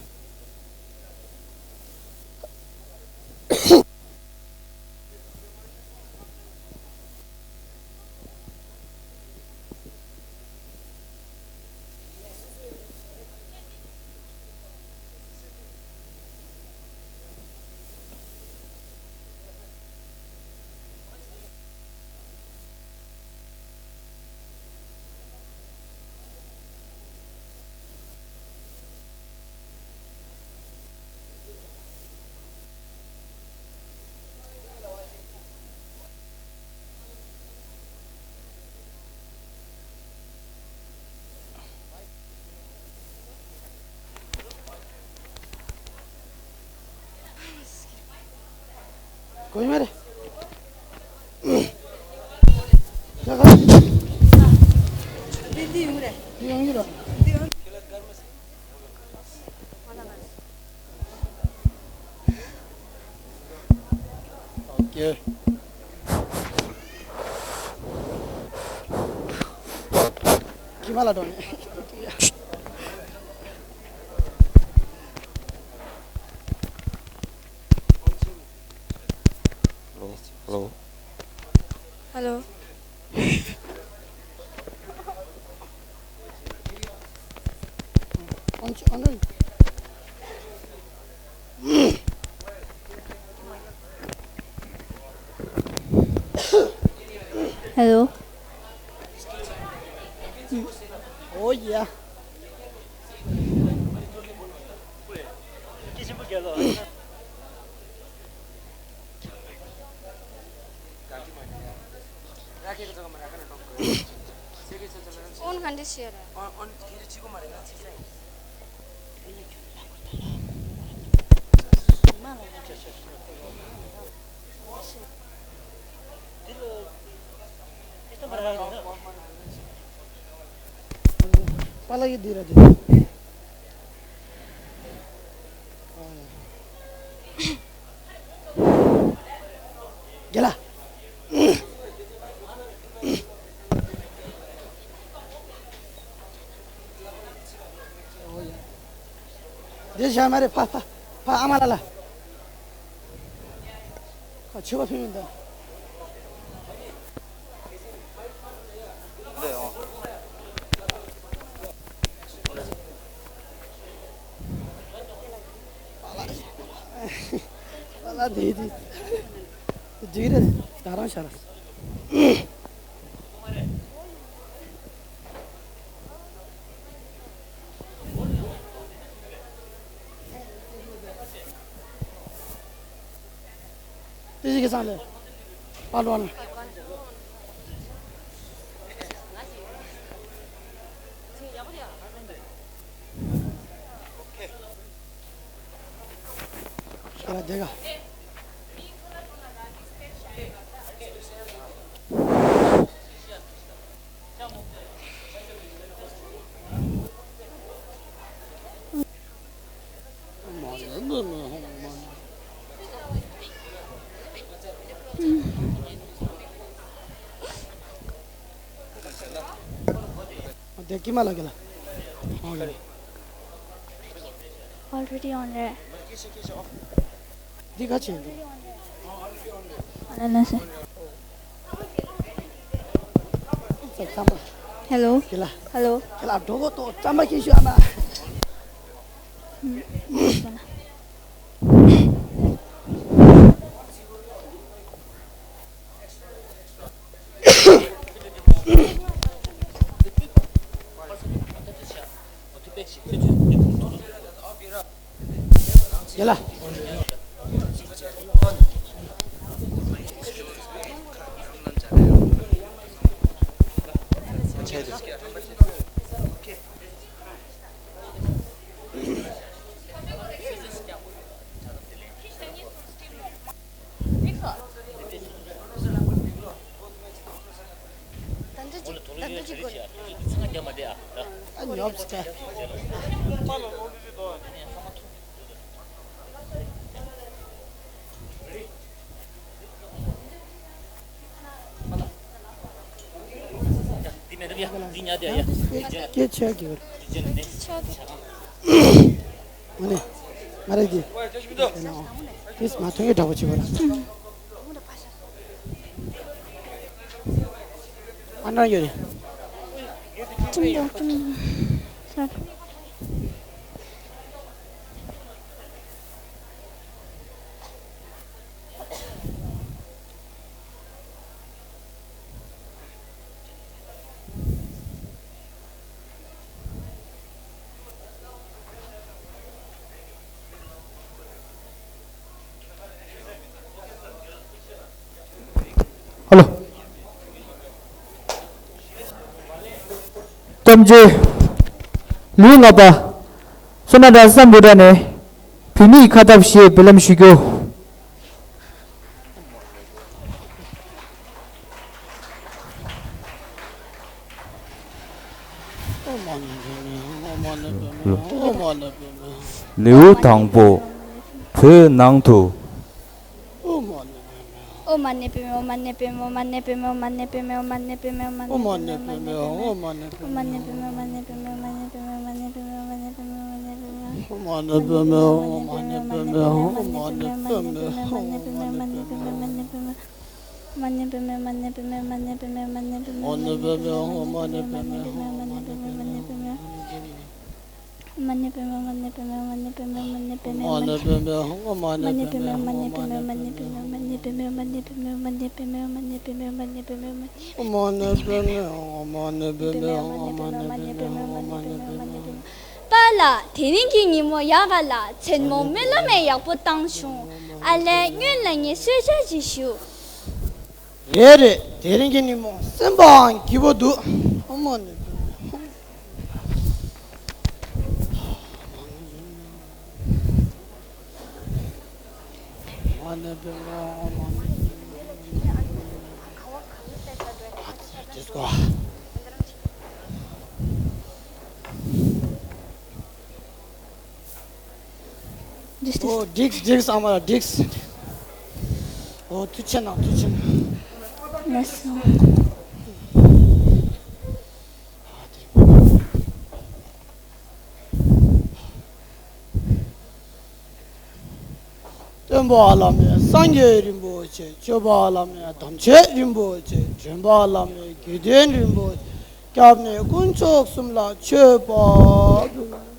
གོ་ཡི་མ་རེད། ཡ་ག་འདི་འདི་ཡོང་རེད། འདི་ཡོང་གི་རེད། འདི་ཡོང་། ཨོ་ཀེ། ཁྱི་མ་ལ་འགྲོ་ནས། ཧེ་ལོ། ཧེ་ལོ། ཧེ་ལོ། ཨོ་ཡ། ཨོན་ག་འདྲ་བྱས་ར། པཱ་ལགས་ཀྱིས་འདི་ར་འདི། རྒན་ལགས། འདི་བཞག་མ་རེད། ཕ་ཕ་ཕ་ཨ་མ་ལགས་ལ། ཁ་ཆེ་བ་ཕན་ཡོན་དང་། ཨ་ལ་དེ་དེ་དེ་རེད། ད་རང་ཤ་ར། དེ་ཞིག་གི་སང་ལས་པ་ལོ་ན། ཁྱེད་རང་དེ་ག་བདེ་སྐྱིད་མ་ལགས་ཀྱི་ལ། ཨོ་ཡ། Already on རེད། འདི་ག་བྱེད་འདི། ཨ་ལ་ལ་སེ། ཙམ་པ། ཧེ་ལོ། ཀྱི་ལ། ཧེ་ལོ། ཀྱི་ལ་འགྲོ་གོ་ཏོ་ཙམ་པ་ཁྱེད་ཤོད་ཨ་མ། ཡ་ལ། སྐད་ཆ་གི་མ་ནི་མ་རེད་གི། དེས་མ་ཐོན་གི་འདྲ་པོ་བྱེད་པ་ལ། ཨ་ན་ཡོད་རེད། ཁྲིམས་དང་ཁྲིམས་སར། ཨ་ལོ། སྐྱབས་རྗེ་ལུས་ངག་པ་སོ་ན་ད་སམ་བྷོ་ཊ་ནས་བོད་མིའི་ཁ་སྟབས་ཞེས་འབུལ་ལམ་ཞུ་རྒྱུ། ལེའུ་དང་པོ། བོད་ནང་དུ། པཱ་ལགས། དེ་རིང་གི་ཉིན་མོ་ཡག་ག་ལ། མཚན་མོ་སྨོན་ལམ་ཡང་ཡག་པོ་བཏང་བྱུང་། ཨ་ལས། སྔོན་ལ་ངས་གསོལ་ཇ་ཅིག་ཞུ། རེད་རེད། དེ་རིང་གི་ཉིན་མོ་སེམས་པའང་སྐྱིད་པོ་འདུག། ཨོཾ་མ་ཎི་པདྨེ། འོ། འགྲིགས་འགྲིགས། ཨ་མ་ལགས་འགྲིགས། འོ། ཐུགས་རྗེ་གནང་། ཐུགས་རྗེ་གནང་། ལགས་སོ། སྟོན་པ་བླ་མེད་སངས་རྒྱས་རིན་པོ་ཆེ། སྤྱོད་པ་བླ་མེད་དམ་ཆོས་རིན་པོ་ཆེ། འདྲེན་པ་བླ་མེད་དགེ་འདུན་རིན་པོ་ཆེ། སྐྱབས་གནས་དཀོན་མཆོག་གསུམ་ལ་མཆོད་པ་འབུལ།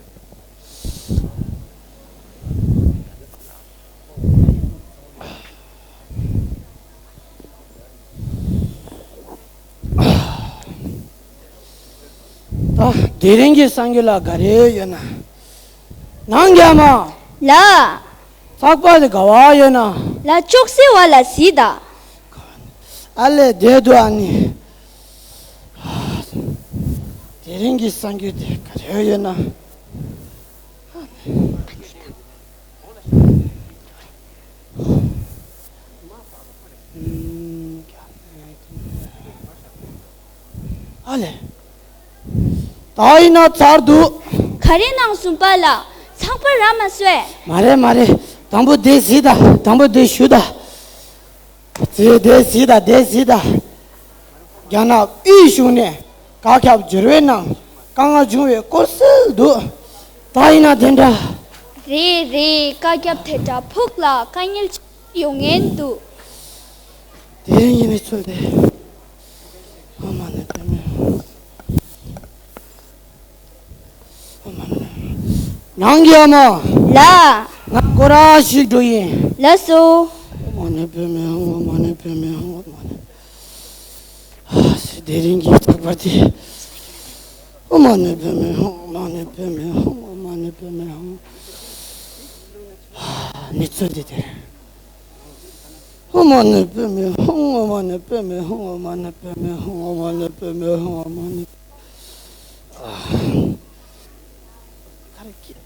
ད་དེ་རིང་གི་གསར་འགྱུར་ལ་ག་རེ་ཡོད་ན། ནང་རྒྱ་མ། ལགས། ཚགས་པར་དེ་ག་བ་ཡོད་ན། ལགས། ཅོག་ཙེ་བ་ལ་གཟིགས་དང་། ཨ་ལས། བསྡད་འདུག་ཨ་ནི། དེ་རིང་གི་གསར་འགྱུར་དེ་ག་རེ་ཡོད་ན། ཨ་ལས། ད་ཡིན་ན་ཚར་འདུག། ག་རེ་གནང་སོང་པཱ་ལགས། ཚགས་པར་རག་མ་སོང་། མ་རེད་མ་རེད། དང་པོ་དེ་གཟིགས་དང་། དང་པོ་དེ་ཞུ་དང་། དེ་དེ་གཟིགས་དང་། དེ་གཟིགས་དང་། རྒྱ་ནག་དབུས་གཞུང་ནས་གར་ཁྱབ་འབྱོར་བའི་ནང་དཀའ་ངལ་བྱུང་བའི་སྐོར་གསལ་འདུག། ད་ཡིན་ན་དེ་འདྲ། རེད་རེད། བཀའ་ཁྱབ་དེ་འདྲ་ཕོག་ལ་དཀའ་ངལ་ཡོང་ངེས་འདུག། དེ་རིང་གི་གནས་ཚུལ་དེ། ཨོཾ་མ་ཎི་པདྨེ་ཧཱུྃ། ཨོཾ་མ་ཎི། ནང་རྒྱ་མ། ལགས། ང་སྐོར་ར་ཞིག་འགྲོ་ཡིན། ལགས་སོ། ཨོཾ་མ་ཎི་པདྨེ་ཧཱུྃ། ཨོཾ་མ་ཎི་པདྨེ་ཧཱུྃ། ཨོཾ་མ་ཎི། ཨ་སི། དེ་རིང་གི་ཚགས་པར་དེ། ཨོཾ་མ་ཎི་པདྨེ་ཧཱུྃ། ཨོཾ་མ་ཎི་པདྨེ་ཧཱུྃ། ཨོཾ་མ་ཎི་པདྨེ་ཧཱུྃ། ཨ་གནས་ཚུལ་འདི་དེ། ཨོཾ་མ་ཎི་པདྨེ་ཧཱུྃ། ཨོཾ་མ་ཎི་པདྨེ་ཧཱུྃ། ཨོཾ་མ་ཎི་པདྨེ་ཧཱུྃ། ཨོཾ་མ་ཎི་པདྨེ་ཧཱུྃ། ཨོཾ་མ་ཎི། ཨ། ག་རེ་ཀྱི།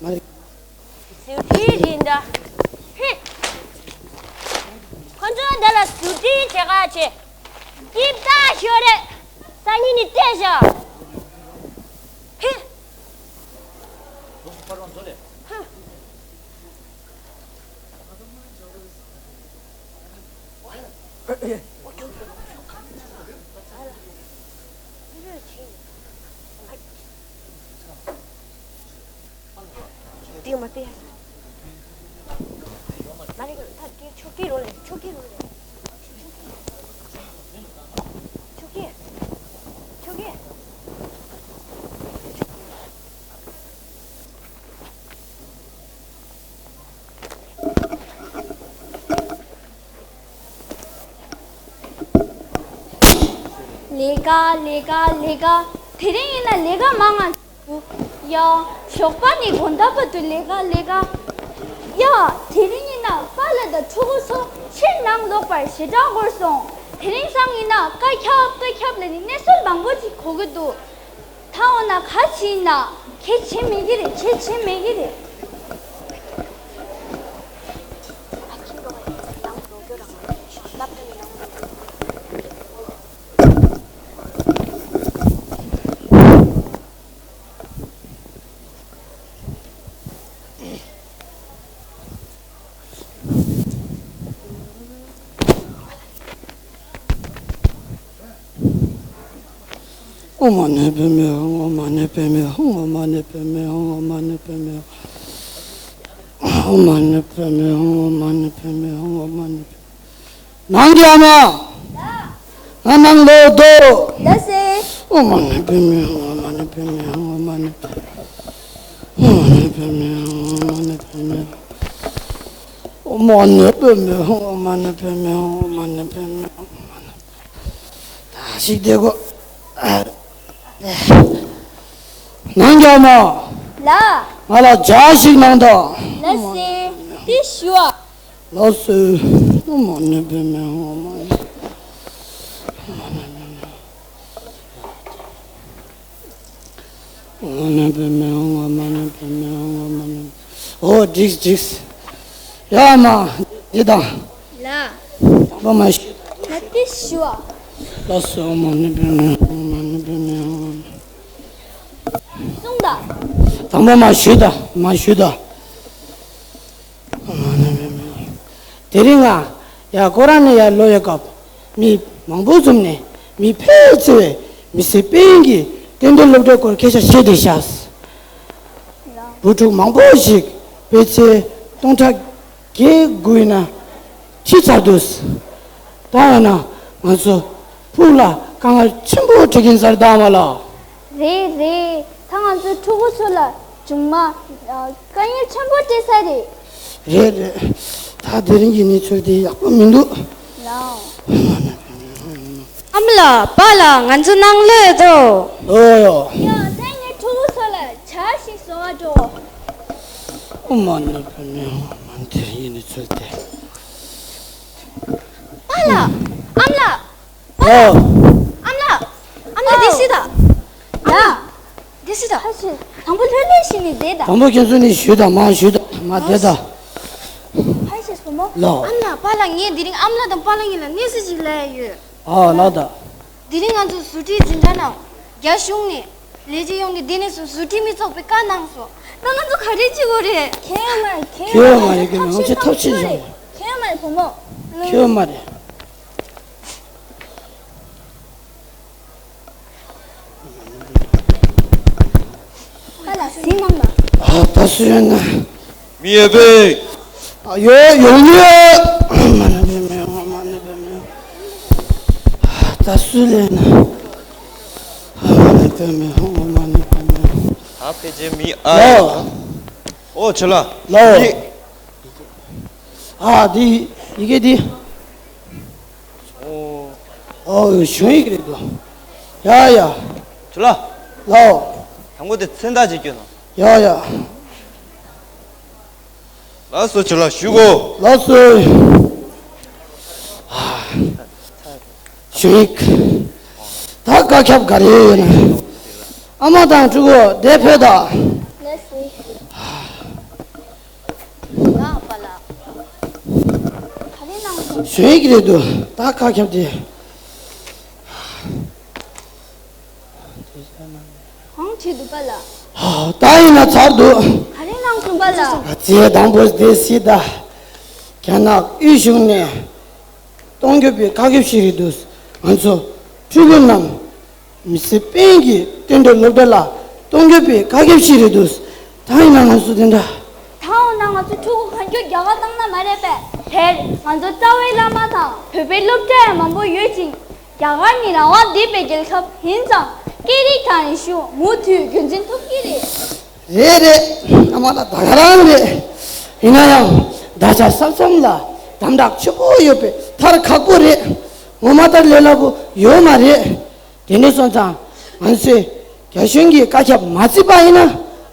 མ་རེད། ཟུར་ཁྲིད་རེད་འདྲ། ཧི། ཁོ་ཚོ་འདི་ལ་ཟུར་ཁྲིད་བྱེད་ག་བྱེད། སྐྱིད་པ་ཤོར་རེད། སང་ཉིན་ནས་བལྟས་བཞག་ཧི། ཧི། དེ་མ་དེ། མ་རེད། ད་དེ་ཆོག་གི་རོ་ལེ། ཆོག་གི་རོ་ལེ། ཆོག་གི། ཆོག་གི། ལས་ཀ་ལས་ཀ་ལས་ཀ། དེ་རིང་ཡིན་ན་ལས་ཀ་མང་ང་འདུག་ཡ། ཞོགས་པ་ནས་དགོང་དག་བར་དུ་ལས་ཀ་ལས་ཀ། ཡ། དེ་རིང་ཡིན་ན་པཱ་ལགས་དང་ཕྲུ་གུ་ཚོ་ཕྱིར་ནང་ལོག་པར་ཞེ་དྲག་འགོར་སོང་། དེ་རིང་སང་ཡིན་ན་བཀའ་ཁྱབ་བཀའ་ཁྱབ་ལབ་ནས་གནས་ཚུལ་མང་པོ་ཅིག་གོ་གི་འདུག་ད་འོ་ན་ག་ཅི་ཡིན་ན་གལ་ཆེ་མེད་ཀྱི་རེད། གལ་ཆེ་མེད་ཀྱི་རེད། ཨོཾ་མ་ཎི་པདྨེ་ཧཱུྃ། ཨོཾ་མ་ཎི་པདྨེ་ཧཱུྃ། ཨོཾ་མ་ཎི་པདྨེ་ཧཱུྃ། ཨོཾ་མ་ཎི་པདྨེ་ཧཱུྃ། ཨོཾ་མ་ཎི་པདྨེ་ཧཱུྃ། ཨོཾ་མ་ཎི་པདྨེ་ཧཱུྃ། ཨོཾ་མ་ཎི་པདྨེ། ནང་གི་ཨ་མ། ང་ནང་ལོགས་དོ། ལགས་སེ། ཨོཾ་མ་ཎི་པདྨེ་ཧཱུྃ། ཨོཾ་མ་ཎི་པདྨེ་ཧཱུྃ། ཨོཾ་མ་ཎི་པདྨེ་ཧཱུྃ། ཨོཾ་མ་ཎི་པདྨེ་ཧཱུྃ། ཨོཾ་མ་ཎི་པདྨེ་ཧཱུྃ། ཨོཾ་མ་ཎི་པདྨེ་ཧཱུྃ། ཨོཾ་མ་ཎི་པདྨེ་ཧཱུྃ། ཨོཾ་མ་ཎི་པདྨེ་ཧཱུྃ། ད་ཞིག་དེ་གོ། ནང་གི་ཨ་མ། ལགས། ང་ལ་ཇ་ཞིག་གནང་དང་། ལགས་སེ། དེ་ཞུ་བ། ལགས་སོ། ཨོཾ་མ་ཎི་པདྨེ་ཧཱུྃ། ཨོཾ་མ་ཎི་པདྨེ་ཧཱུྃ། ཨོཾ་མ་ཎི་པདྨེ་ཧཱུྃ། ཨོཾ་མ་ཎི་པདྨེ་ཧཱུྃ། ཨོཾ་མ་ཎི། ཨོ་འགྲིགས་འགྲིགས། ཡ་ཨ་མ། འདི་དང་། ལགས། དང་པོ་མ་ཞུ། ང་དེ་ཞུ་བ། ལགས་སོ། ཨོཾ་མ་ཎི་པདྨེ་ཧཱུྃ། ཨོཾ་མ་ཎི་པདྨེ་ཧཱུྃ། གསུངས་དང་། དང་པོ་མ་ཞུ་དང་། མ་ཞུ་དང་། དེ་རིང་ང་ཡ་ཁོ་རང་ནས་ཡར་ལོག་ཡོད་སྐབས། མི་མང་པོ་འཛོམས་ནས་མི་ཕལ་ཆེ་བས་མི་སེར་སྤེན་གྱི་བསྟན་འགྲོའི་སློབ་གྲྭའི་སྐོར་སྐད་ཆ་བཤད་བསྡད་ཤག་བུ་ཕྲུག་མང་པོ་ཞིག་དཔེ་ཆ་སྟོང་ཕྲག་བརྒྱད་དགུ་ཡིན་ན་ཁྲིད་ཚར་འདུག་ད་འོ་ན་ང་ཚོ་ཕུགས་ལ་དཀའ་ངལ་ཆེན་པོ་འཕྲད་ཀྱིན་ཚར་ད་མ་ལགས། རེད་རེད། ད་ང་ཚོའི་ཕྲུ་གུ་ཚོ་ལ་མཇུག་མ་དཀའ་ངལ་ཆེན་པོ་སྤྲད་ས་རེད། རེད་རེད། ད་དེ་རིང་གི་གནས་ཚུལ་དེ་ཡག་པོ་མི་འདུག་ལགས། ཨ་མ་ལགས། པཱ་ལགས། ང་ཚོ་ནང་ལོགས་ཡོད་དོ། ཨོ་ཡོ། ཡ་ད་ངའི་ཕྲུ་གུ་ཚོ་ལ་ཇ་ཞིག་བཟོ་བ་འགྲོ། ཨོཾ་མ་ཎི་པདྨེ་ཧཱུྃ། ཨོཾ་མ་ཎི་པདྨེ་ཧཱུྃ། ཨོཾ་མ་ཎི་པདྨེ་ཧཱུྃ། པཱ་ལགས། ཨ་མ་ལགས། ཨ་མ་ལགས། ཨ་མ་ལགས། ཨ་མ་ལགས། འདི་ཤི་ད། ཡ། འདི་ཤི་ད། ཕ་ཤི། དང་པོ་ལྷོད་ལྷོད་ཤི་ནི་བསྡད་ད། དང་པོ་ཁྱེད་ཚོ་ནི་ཞུས་ད། མ་ཞུས་ད། མ་བསྡད་ད། ཕ་ཤི་སོ་མོ། ལོ། ཨ་མ་ལགས། པཱ་ལགས། ངས་འདི་རིང་ཨ་མ་ལགས་དང་པཱ་ལགས་གཉིས་ལ་གནས་ཚུལ་ཅིག་ལབ་ཡོད། ཨ་ལགས་ད། དེ་རིང་ང་ཚོ་ཟུར་ཁྲིད་འཛིན་གྲྭ་ནང་རྒྱ་གཞུང་ནས་ལས་བྱེད་ཡོངས་ནས་འདི་ནས་བཟུང་ཟུར་ཁྲིད་མི་ཚོགས་པའི་བཀའ་གནང་སོང་། ད་ང་ཚོ་ག་རེ་བྱེད་དགོས་རེད། ཁྱེད་མ་ཁྱེད་ཁྱོད་མ་རེད་ཀྱི་མི་ང་ཚོ་ཐབས་ཤེས་བྱ་དགོས། ཁྱེད་མ་རེད་བུ་མོ། ཁྱོད་མ་རེད། ཨ་ལ་ཟིན་མང་ལ། ཨ་ད་སུ་ཡོད་ན། མི་ཡོད་པས། ཨ་ཡོད་ཡོང་ཡོད། མ་ན་མི་མི་ཡོང་མ་ན་མི་མི་ཡོང་། ད་སུ་ལས་ན། མ་ན་མི་མི་ཡོང་མ་ན་མི་མི་ཡོང་། ད་ཕལ་ཆེར་མི་ཨ་ཡོད། ཨོ་ཆོ་ལ། ལོ། ཨ་འདི་ཡི་གེ་འདི། ཨོ། ཨོ་གཞུང་ཡིག་རེད་འདུག་ཡ་ཡ། ཆོ་ལ། ལོ། དང་པོ་དེ་མཚན་རྟགས་ཅིག་སྐྱོན་ན། ཡ་ཡ། ལགས་སོ་ཆོ་ལ་ཞུ་གོ། ལགས་སོ། ཨ། གཞུང་ཡིག་ད་བཀའ་ཁྱབ་ག་རེ་ཡོད་ན། ཨ་མ་དང་ཕྲུ་གུ་བདེ་ཕེབས་དང་། ལགས་སོ། ཡ་པཱ་ལགས། ག་རེ་གནང་སོང་། གཞུང་ཡིག་རེད་འདུག་ད་བཀའ་ཁྱབ་དེ། གང་བྲིས་འདུག་པཱ་ལགས། ད་ཡིན་ན་ཚར་འདུག་ག་རེ་གནང་སོང་པཱ་ལགས། ང་ཚོས་དང་པོ་དེ་སྲིད་ད། རྒྱ་ནག་དབུས་གཞུང་ནས་གཏོང་རྒྱུ་པའི་བཀའ་ཁྱབ་ཞིག་རེད་འདུག་ང་ཚོ་ཕྲུ་གུ་རྣམས། མི་སེར་སྤེན་གྱི་བསྟན་འགྲོའི་སློབ་གྲྭ་ལ་གཏོང་རྒྱུ་པའི་བཀའ་ཁྱབ་ཞིག་རེད་འདུག་ད་ཡིན་ན་ང་ཚོ་དེ་འདྲ། ད་འོ་ན་ང་ཚོ་ཕྲུ་གུ་གང་མགྱོགས་རྒྱ་གར་བཏང་ན་མ་རེད་པས། དེར་ང་ཚོ་རྩ་བའི་བླ་མ་དང་བོད་པའི་སློབ་གྲྭ་ཡང་མང་པོ་ཡོད་ཅིང་། རྒྱ་གར་ནི་རང་དབང་ལྡན་པའི་རྒྱལ་ཁབ་ཡིན་ཙང་། སྐད་རིགས་དང་རིག་གཞུང་མུ་མཐུད་རྒྱུན་འཛིན་ཐུབ་ཀྱི་རེད། རེད་རེད། ཨ་མ་ལགས་ད་ག་རང་རེད། ཡིན་ན་ཡང་ད་ཆ་ས་མཚམས་ལ་དམ་དྲག་ཆེན་པོ་ཡོད་པས་ཐར་ཁག་པོ་རེད། ངོ་མ་ལྟར་ལས་སླ་པོ་ཡོད་མ་རེད། དེ་འདྲ་སོང་ཙང་ང་ཚོས་རྒྱ་གཞུང་གི་བཀའ་ཁྱབ་མ་བརྩིས་པ་ཡིན་ན་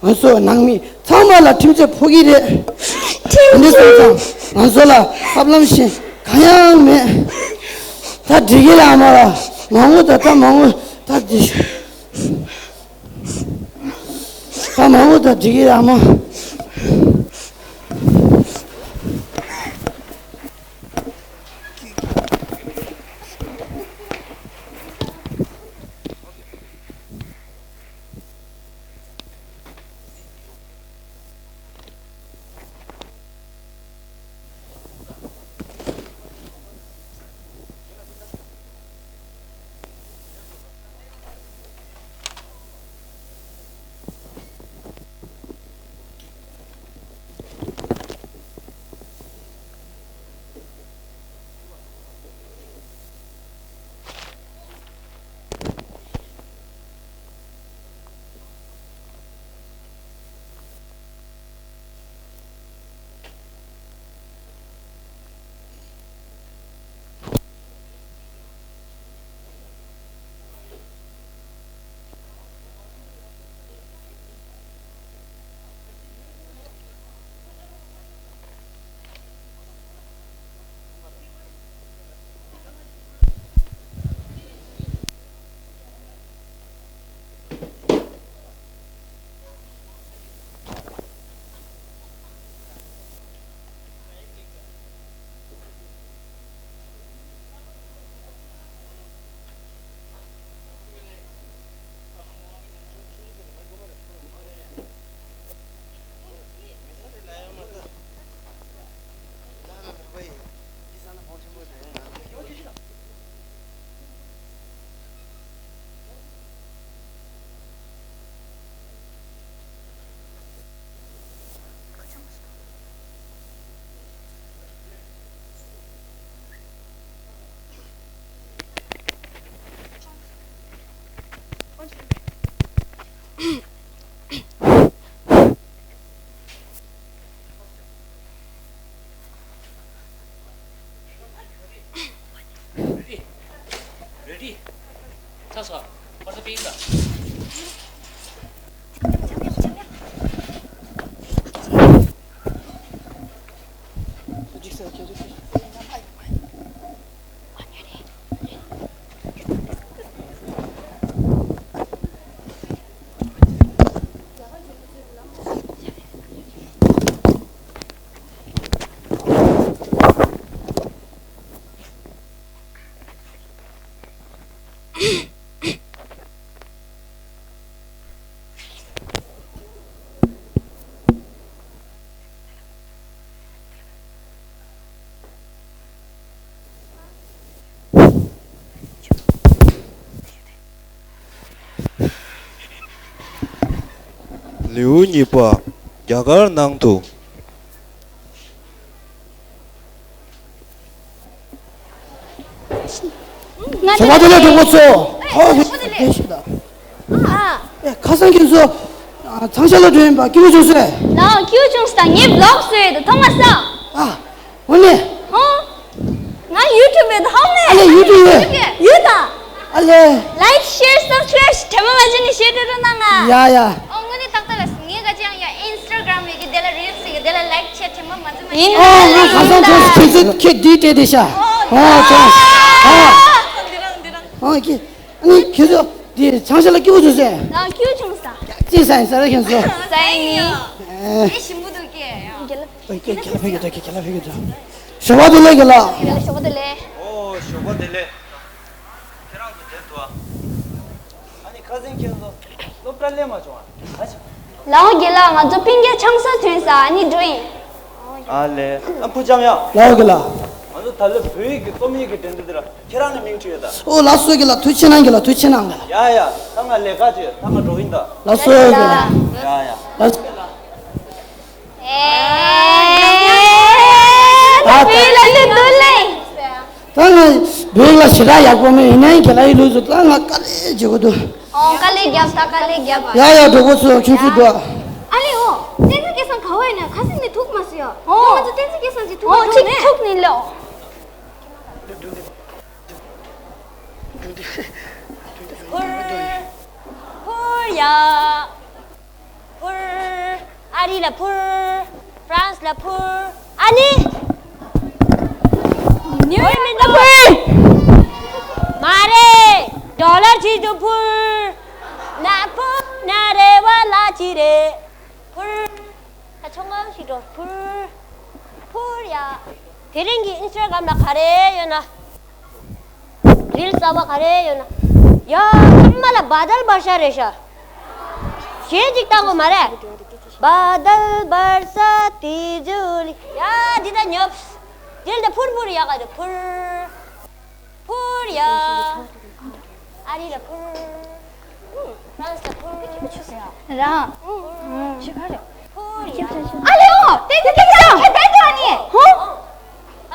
ང་ཚོ་ནང་མི་ཚང་མ་ལ་ཁྲིམས་ཆད་ཕོག་གི་རེད། དེ་འདྲ་སོང་ཙང་ང་ཚོ་ལ་ཐབས་ལམ་གཞན་གང་ཡང་མེད། ད་འགྲིག་གི་རེད་ཨ་མ་ལགས། མ་འོངས་ད་ད་མ་འོངས་ད་འདི་ད་མ་འོངས་ད་འགྲིག་གི་རེད་ཨ་མ། ལེའུ་གཉིས་པ། རྒྱ་གར་ནང་དུ། ང་ཚོ་བ་དེ་ལ་འགྲོ་དགོས་ཚོ། ཧོ་ཧེ་ཧེ་ཤི་ད། ཨ། ཨེ་ཁ་སང་ཁྱེད་ཚོ་ཚང་ཤ་ལ་འགྲོ་ཡིན་པ་སྐྱིད་པོ་བྱུང་སོང་། ལའོ་སྐྱིད་པོ་བྱུང་སོང་། ངས་བི་ལོག་བཟོས་ཡོད། ཐོག་མ་ས། ཨ། འོ་ནས། ཧོ། ང་ཡུ་ཊུབ་ཡོད་ཧོ་ནས། ཨ་ལེ་ཡུ་ཊུབ་ཡོད། ཡོད་ད། ཨ་ལེ། ལའིཀ་ཤེར་སབ་སི་ཀ་རའིབ་དྲན་པ་མ་བརྗེད་ནས་བྱེད་འགྲོ་འགྲོ་གནང་ང་། ཡ་ཡ། ཨོ་དངོས་གནས་ཏག་ཏག་ལ་ངས་ག་ཅི་ཡང་ཡ་ཨིན་སི་ཊ་གྷ་རམ་ཡོད་ཀྱི་དེ་ལ་རིལ་སི་ཡོད་ཀྱི་དེ་ལ་ལའིཀ་ཤེར་དྲན་པ་མ་བརྗེད་མ་ཡིན། ཨོ་ང་གང་ས་ཐོག་ཁྱེད་ཚོ་ཁྱེད་འདི་སྤྲད་དེ་ཤ། ཨོ་ཐོག་ཨོ། འདི་རང་འདི་རང་། ཨོ་ཁྱེད། ཨ་ནི་ཁྱེད་ཚོ་འདི་ཚང་ཤ་ལ་སྐྱིད་པོ་བྱུང་སོང་། ལའོ་སྐྱིད་པོ་བྱུང་སོང་། ཅི་ཟ་ཡིན་ཟ་ར་ཁྱེད་ཚོ། ཟ་ཡིན། ཨེ། ཨེ་ཞིམ་པོ་འདུག་ཀྱེ། ཁྱེད་ལ་ཕེབས་ཀྱི་འདུག་ཁྱེད་ལ་ཕེབས་ཀྱི་འདུག་ཞོགས་པ་བདེ་ལེགས་རྒན་ལགས། ཞོགས་པ་བདེ་ལེགས། ཨོ་ཞོགས་པ་བདེ་ལེགས། ཁྱེད་རང་ཚོ་བསྡད་འདུག་ཨ། ཨ་ནི་ཁ་སང་ཁྱེད་ཚོ་སློབ་གྲྭ་སླེབས་མ་བྱུང་ཨ། ཨ་ཅག་ལའོ་རྒན་ལགས། ང་ཚོ་སྤུན་ཀྱག་ཆང་ས་ཐོན་ས། ཨ་ནི་འགྲོ་ཡིན། ཨ་ལེ། ཨ་བུ་ལྕམ་ཡ། ལའོ་རྒན་ལགས། ང་ཚོ་ད་ལོ་བོད་ཡིག་གི་རྩོམ་ཡིག་གི་འགྲན་བསྡུར་དེ་ལ་ཁྱེད་རང་ནས་མིང་བྲིས་ཡོད་ད། ཨོ་ལགས་སོ་རྒན་ལགས། ཐུགས་རྗེ་གནང་རྒན་ལགས། ཐུགས་རྗེ་གནང་རྒན་ལགས། ཡ་ཡ། ད་ང་ལས་ཀ་བྱོས། ད་ང་འགྲོ་གི་ཡིན་ད། ལགས་སོ་རྒན་ལགས། ཡ་ཡ། ལགས་སོ། ཨེ། ད་བོད་ལ་སླེབས་འདུག་ལེ། ད་ང་བོད་ལ་ཞེ་དྲག་ཡག་པོ་མེད། ཡིན་ནའི་རྒན་ལགས་ཡི་ལུས་སུ་ད་ང་དཀའ་ལས་བྱེད་དགོས་འདུག་ཨོ་དཀའ་ལས་རྒྱབ་ད་དཀའ་ལས་རྒྱབ། ཡ་ཡ་འགྲོ་དགོས་ཚོ་ཁྱོད་ཚོ་འགྲོ། ཨ་ལེ་ཨོ། བསྟན་འཛིན་སྐལ་བཟང་ག་བ་ཡིན་ན། ཁ་སང་ནས་ཐུག་མ་སོང་ཡ། ཨོ། ང་ཚོ་བསྟན་འཛིན་སྐལ་བཟང་ཅིག་ཐུག་ཨོ་མ་ཐུག་ཅིག་མེད། ཐུག་ནི་ལོ། འཕུར། འཕུར་ཡ། འཕུར། ཨ་རི་ལ་འཕུར། ཧྥ་རན་སི་ལ་འཕུར། ཨ་ནི། ཉུ་ཡོག་ལ་འཕུར། མ་རེད། ཌོ་ལར་ཆེད་དུ་འཕུར། ན་འཕུར་ན་རེ་བ་ལ་ཅི་རེད། འཕུར། ད་ཆུང་ངམ་ཞིག་འགྲོ། འཕུར། འཕུར་ཡ། དེ་རིང་གི་ཨིན་སི་ཊ་གྷ་རམ་ལ་ག་རེ་ཡོད་ན། རིལ་གསར་པ་ག་རེ་ཡོད་ན། ཡ། ཚང་མ་ལ་བ་དལ་བར་ཤ་རེད་ཤག་གཞས་ཅིག་བཏང་དགོས་མ་རེད། བ་དལ་བར་ཤ་དི་ཇུ་ལི། ཡ་འདི་ད་ཉོབ། འདིར་འདི་འཕུར་འཕུར་ཡག་ག་འདི་འཕུར། འཕུར་ཡ། ཨ་རི་ལ་འཕུར། ཧྥ་རན་སི་ལ་འཕུར། རང་། ཨུ། ཞིག་ག་རེད། འཕུར་ཡ། ཨ་ལེ་ཨོ། ཏན་ཏན་ཏན་ཏན་ཁྱེད་བསྡད་འདུག་ཨ་ནི། ཧོ།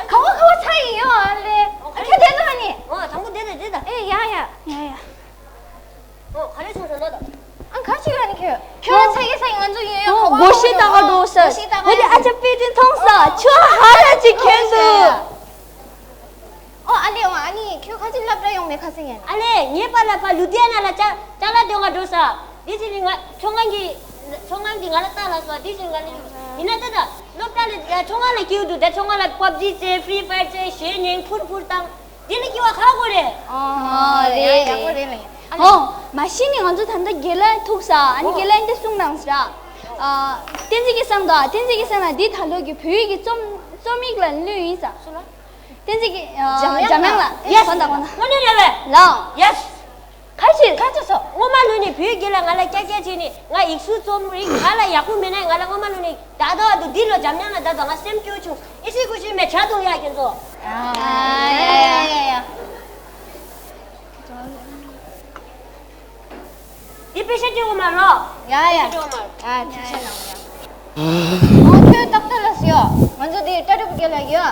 ཁ་བ་ཁ་བ་ཚ་ཡི་ཡོད་ཨ་ལེ། ཨོ་ཁྱེད་བསྡད་འདུག་ཨ་ནི། ཨོ་དང་པོ་བསྡད་ད་བསྡད་ད། ཨེ་ཡ་ཡ། ཡ་ཡ། ཨོ་ག་རེ་བྱུང་སོང་ལོ་ད། ཨ་ག་ཅི་ཡོད་ནི་ཁྱོད། ཁྱོད་ཚ་གི་ཚ་གི་ང་ཚོ་ཡོད་ཡོད། ཨོ་སྒོར་གཞས་ལྟ་ག་འགྲོ་ཟེར། སྒོར་གཞས་ལྟ་ག། འོ་དེ་ཨ་ཅག་པེ་ཏྲིན་མཐོང་ས་ཆུ་ཧ་ར་ཅིག་ཁྱོད་ཚོ། ཨོ་ཨ་ལེ་ཨོ་ཨ་ནི་ཁྱོད་ག་ཅི་སློབ་གྲྭ་ཡོང་མེད་ཁ་སང་ཡ། ཨ་ལེ་ངའི་པཱ་ལགས་པ་ལུ་དྷི་ཡ་ན་ལ་ཅ་ཅ་ལག་སྟོན་ག་འགྲོ་ས། དེ་ཅི་ནི་ང་ཚོང་ཁང་གི་ཚོང་ཁང་གི་ང་ལ་ལྟ་ལ་སོ། དེ་ཅི་ང་ལ་ཡིན་ན་ད་ད་སློབ་གྲྭ་ལ་ཚོང་ཁང་ལ་སྐྱིད་འདུག་ད་ཚོང་ཁང་ལ་པབ་ཇི་རྩེ་ཧྥི་རི་ཕ་ཡར་རྩེ་གཞས་ཉན་འཕུར་འཕུར་བཏང་། དེ་ལ་སྐྱིད་པ་ཁག་པོ་རེད། ཨ་རེད་ཡག་པོ་རེད་ལ་ཡིན། ཨོ་མ་གཞི་ནས་ང་ཚོ་ད་ལྟ་རྒན་ལགས་ཐུག་ས། ཨ་ནི་རྒན་ལགས་འདི་གསུང་དང་ཟེར། ཨ་བསྟན་འཛིན་སྐལ་བཟང་དང་བསྟན་འཛིན་སྐལ་བཟང་ལགས་འདི་ད་ལོ་གི་བོད་ཡིག་གི་རྩོམ་རྩོམ་ཡིག་ལ་བླུགས་ཡིན་ས། བསྟན་འཛིན་སྐལ་ཨ་འཇམ་དབྱངས་ལགས། ཡེ་སི། གོ་ད་གོ་ད། དངོས་གནས་རེད་པས། ལགས། ཡེ་སི། ཁ་ཅིག་ཁ་ཅིག་སོ། སྔོན་མ་ལོན་ནས་བོད་རྒྱལ་ལ་ང་ལ་ཀྱ་ཀྱ་བྱས་ནས་ང་ཡིག་གཟུགས་རྩོམ་རིག་ང་ལ་ཡག་པོ་མེད་ན་ང་ལ་སྔོན་མ་ལོན་ནས་ད་ལྟ་བར་དུ་འདི་ལོ་འཇམ་དབྱངས་ལ་ད་ལྟ་ང་སེམས་སྐྱོ་བྱུང་། ཨི་སི་ཀུ་ཤི་མེ་ཆ་ཐུང་ཡ་ཁྱེད་ཚོ། ཨ་ཡ་ཡ་ཡ། འདི་པེ་ཤ་སྤྲད་འོ་མ་རོ། ཡ་ཡ། པེ་ཤ་སྤྲད་འོ་མ་རོ། ཨ་ཐུགས་རྗེ་གནང་ཡ། ཨོ་ཁྱོད་ཏག་ཏག་ལ་སི་ཡོ། ང་ཚོ་འདི་ཏ་ཏུ་བུ་རྒྱལ་ལ་ཡོ།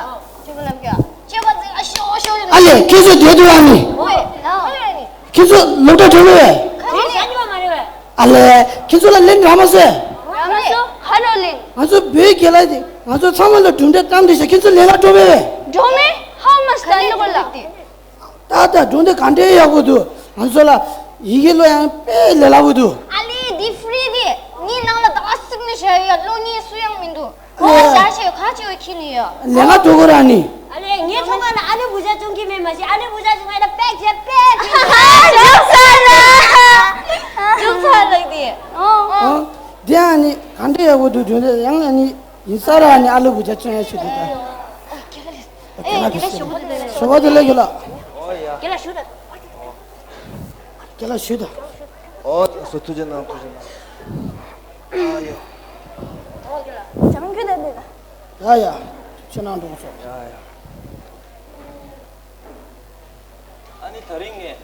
ཅི་ག་ལབ་ཀྱ། ཅེ་བ་ཛི་ཨ་ཤོ་ཤོ་ཡོད། ཨ་ལེ་ཁྱེད་ཚོ་བསྡད་འདུག་ཨ་ནི། ཨོ་ཡ། ཨ་ལེ་ནི། ཁྱེད་ཚོ་སློབ་གྲྭ་འགྲོ་གི་རེད། ཁ་ཅིག་ཡ་ཉི་མ་མ་རེད་བས། ཨ་ལེ། ཁྱེད་ཚོ་ལ་ལན་རག་མ་སོང་། རག་མ་སོང་། ཧ་ལོ་ལན། ང་ཚོ་བོད་རྒྱལ་ལ་དེ་ང་ཚོ་ཚང་མ་ལ་གྲུབ་འབྲས་བཀྲམ་དེ་ཤག་ཁྱེད་ཚོ་ལན་ལ་སྤྲོ་བས་བས། འགྲོ་མེད་ཧ་མ་སྟ་ནི་གོ་ལ། ད་ལྟ་གྲུབ་འབྲས་ག་འདྲའི་ཡག་པོ་འདུག་ང་ཚོ་ལ་ཡི་གེ་ཀློག་ཡག་དཔེ་ལས་སླ་པོ་འདུག་ཨ་ལེ། འདི་ཧྥི་རི་རེད། ངའི་ནང་ལ་ཟླ་བ་གཅིག་ནས་བཞག་ཡོད། ཀློག་མཁན་སུ་ཡང་མི་འདུག་ཁོ་བ་བཞག་བཞག་ག་ཅི་བས་ཁྱེར་ནས་ཡོད། ལས་ཀ་ཐུག་གོ་ར་ནི། ཨ་ལེ། ངའི་ཚོང་ཁང་ལ་ཨ་ལེ་བུ་ཆ་བཙོང་གི་མེད་མ་གཞི་ཨ་ལེ་བུ་ཆ་བཙོང་ཡ་ལ་པེག་བྱས་པེག་ཁྱེར་ནས་ཡོད། ཅུང་ཚ་ལ། ཅུང་ཚ་ལ་དེ། ཨོ། དེ་ཨ་ནི་ག་འདྲ་ཡག་པོ་འདུག་དོན་དེ་ཡང་ཨ་ནི་ཡིན་ས་ར་ནི་ཨ་ལེ་བུ་ཆ་བཙོང་ཡ་ཞིག་འདུག་ད། ཨོ། ཁྱེད་ལ་ལས། ཨེ། ཁྱེད་ལ་ཞུ་བ་དེ་ལས། ཞུ་བ་དེ་ལས་ཁྱེད་ལ། ཁྱེད་ལ་ཞུ་ད། ཁྱེད་ལ་ཞུ་ད། ཨོ། སོ། ཐུགས་རྗེ་གནང་། ཐུགས་རྗེ་གནང་། ཨ་ཡོ། ཨོ། ཁྱེད་ལ་ཅང་ཁྱོད་ད་འདི་ད། ཡ་ཡ། ཁྱེད་ནང་འགྲོ་སོང་། ཡ་ཡ། ཨ་ནི་དེ་རིང་ངས་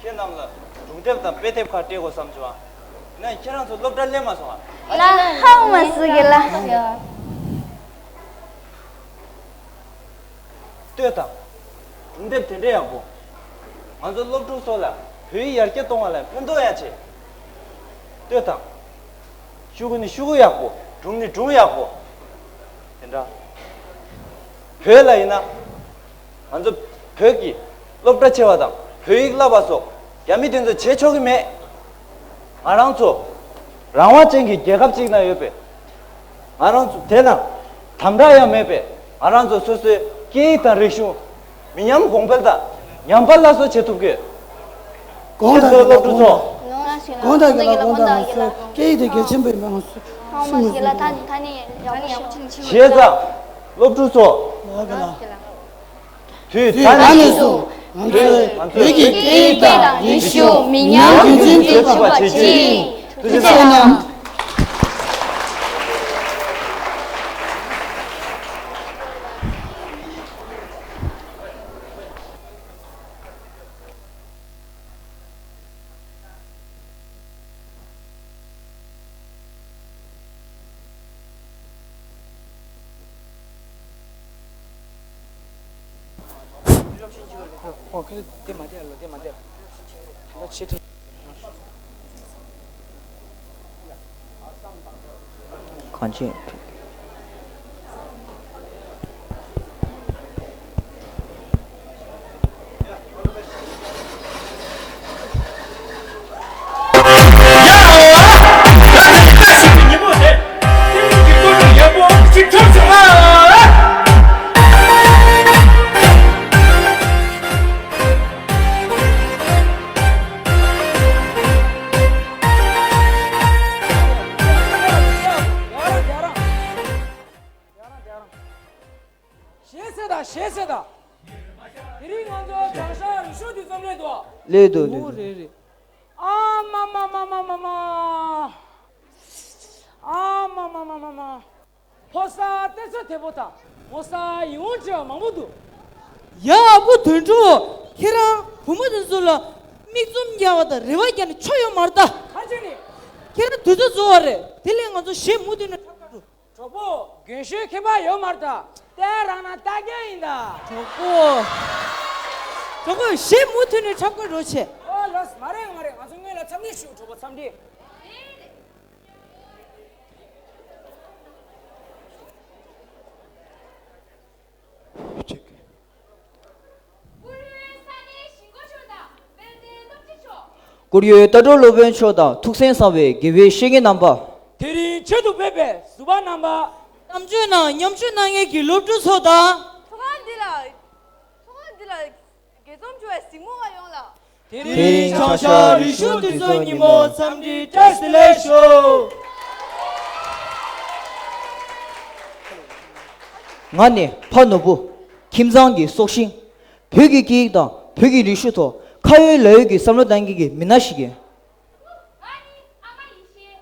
ཁྱེད་རྣམས་ལ་སྒྲུང་དེབ་དང་དཔེ་དེབ་ཁག་སྤྲད་དགོས་བསམ་བྱུང་ཨ། ཡིན་ན་ཁྱེད་རང་ཚོ་སློབ་གྲྭ་སླེབས་མ་སོང་ཨ། ལ་ཧ་མ་སུ་གི་ལ། ལྟོས་དང་། སྒྲུང་དེབ་དེ་འདྲའི་ཡག་པོ། ང་ཚོ་སློབ་ཕྲུག་ཚོ་ལ་བོད་ཡིག་ཡར་རྒྱས་གཏོང་བ་ལ་ཕན་ཐོགས་ཡག་ཆེ། ལྟོས་དང་། ཤོག་གུ་ནི་ཤོག་གུ་ཡག་པོ། སྒྲུང་ནི་སྒྲུང་ཡག་པོ། དེ་འདྲ། བོད་ལ་ཡིན་ན། ང་ཚོ་བོད་ཀྱི་སློབ་གྲྭ་ཆེ་བ་དང་བོད་ཡིག་བསླབ་པ་སོགས་རྒྱ་མི་དེ་ཚོ་བྱེད་ཆོག་གི་མེད། ང་རང་ཚོ་རང་དབང་ཅན་གྱི་རྒྱལ་ཁབ་ཅིག་ན་ཡོད་པས། ང་རང་ཚོ་དེ་ན་དམ་དྲག་ཡང་མེད་པས། ང་རང་ཚོ་སོ་སོའི་སྐད་ཡིག་དང་རིག་གཞུང་མི་ཉམས་གོང་འཕེལ་དང་ཉམས་པ་སླར་གསོ་བྱེད་ཐུབ་དགོས། དགོངས་དག་ཁྱེད་ཚོའི་སློབ་ཕྲུག་ཚོ། དགོངས་དག་གི་ལ། དགོངས་དག་གི་ལ། དགོངས་དག་གི་ལ། སྐད་ཡིག་དེ་གལ་ཆེན་པོ་ཡིན་པ་ང་ཚོས་ཤེས་དགོས། བྱས་ཙང་སློབ་ཕྲུག་ཚོ། དུས་ད་ནས་བཟུང་ང་ཚོས་བོད་ཀྱི་སྐད་ཡིག་དང་རིག་གཞུང་མི་ཉམས་རྒྱུན་འཛིན་ཐུབ་པ་བྱེད་རྒྱུ་ཡིན། ཐུགས་རྗེ་ཆེ་གནང་། གང་ཅི། ཞེས་ཟེར་ད། ཞེས་ཟེར་ད། དེ་རིང་ང་ཚོ་བགྲང་བྱ་རིག་གཞུང་དེ་ཙམ་ལས་འདུག་ལས་འདུག་ལས་འདུག་རེད་རེད། ཨ་མ་མ་མ། ཨ་མ་མ་མ་མ། ཕོ་གསར་ལྟེ་ཚོ་དེ་པོ་དང་མོ་གསར་ཡིད་འོང་བྲལ་བ་མང་པོ་འདུག་ཡ། ཨ་ཁུ་དོན་གྲུབ། ཁྱེད་རང་བུ་མོ་དེ་ཚོ་ལ་མིག་བཙུམ་རྒྱག་པ་དང་རེ་བ་རྒྱག་ནས་ཆོ་ཡོད་མ་རེད་ད། ག་ཅི་ནི། ཁྱེད་རང་དུས་ཚོད་རྫོགས་པ་རེད། དེ་ལས་ང་ཚོ་གཞས་མུ་མཐུད་ནས་འཁྲབ་ག་འགྲོ། གྲོགས་པོ། རྒན་ཤོས་ཁྱད་པར་ཡོད་མ་རེད་ད། ལྟ་རང་ན་ལྟ་རྒྱ་ཡིན་ད། གྲོགས་པོ། གྲོགས་པོ། གཞས་མུ་མཐུད་ནས་འཁྲབ་ག་འགྲོ་བྱེད། ཨོ་ལགས། མ་རེད་མ་རེད། ང་ཚོ་སྔོན་ལ་འཚམས་འདྲི་ཞུ། གྲོགས་པོ་འཚམས་འདྲི། བཀུར་འོས་ས་གནས་གཞིས་འགོ་མཆོག་དང་དཔལ་ལྡན་སློབ་སྤྱི་མཆོག་བཀུར་འོས་ལྟ་གྲུབ་སློབ་དཔོན་མཆོག་དང་ཐུགས་སེམས་བཟང་བའི་དགེ་བའི་བཤེས་གཉེན་རྣམ་པ། དེ་རིང་ཆེད་དུ་ཕེབས་པའི་ཟུར་པ་རྣམ་པ། གཏམ་བརྗོད་ནང་མཉམ་ཞུགས་གནང་མཁན་གྱི་སློབ་ཕྲུག་ཚོ་དང་། ཚོགས་ཁང་འདི་ལ། ཚོགས་ཁང་འདི་ལ་དགྱེས་འཛོམས་བྱུང་བའི་གཟིགས་མོ་བ་ཡོངས་ལ། དེ་རིང་བགྲང་བྱ་རིག་གཞུང་དུས་ཚོད་ཉིན་མོ་འཚམས་འདྲི་བཀྲ་ཤིས་བདེ་ལེགས་ཞུ། ང་ནི་ཕ་ནོར་བུ། ཁྱིམ་ཚང་གི་སྲོག་ཤིང་། བོད་ཀྱི་སྐད་ཡིག་དང་བོད་ཀྱི་རིག་གཞུང་ཐོག་ཁ་ཡོད་ལག་ཡོད་ཀྱི་བསམ་བློ་གཏང་མཁན་གྱི་མི་སྣ་ཞིག་ཡིན། ང་ནི་ཨ་མ་ཡེ་ཤེས།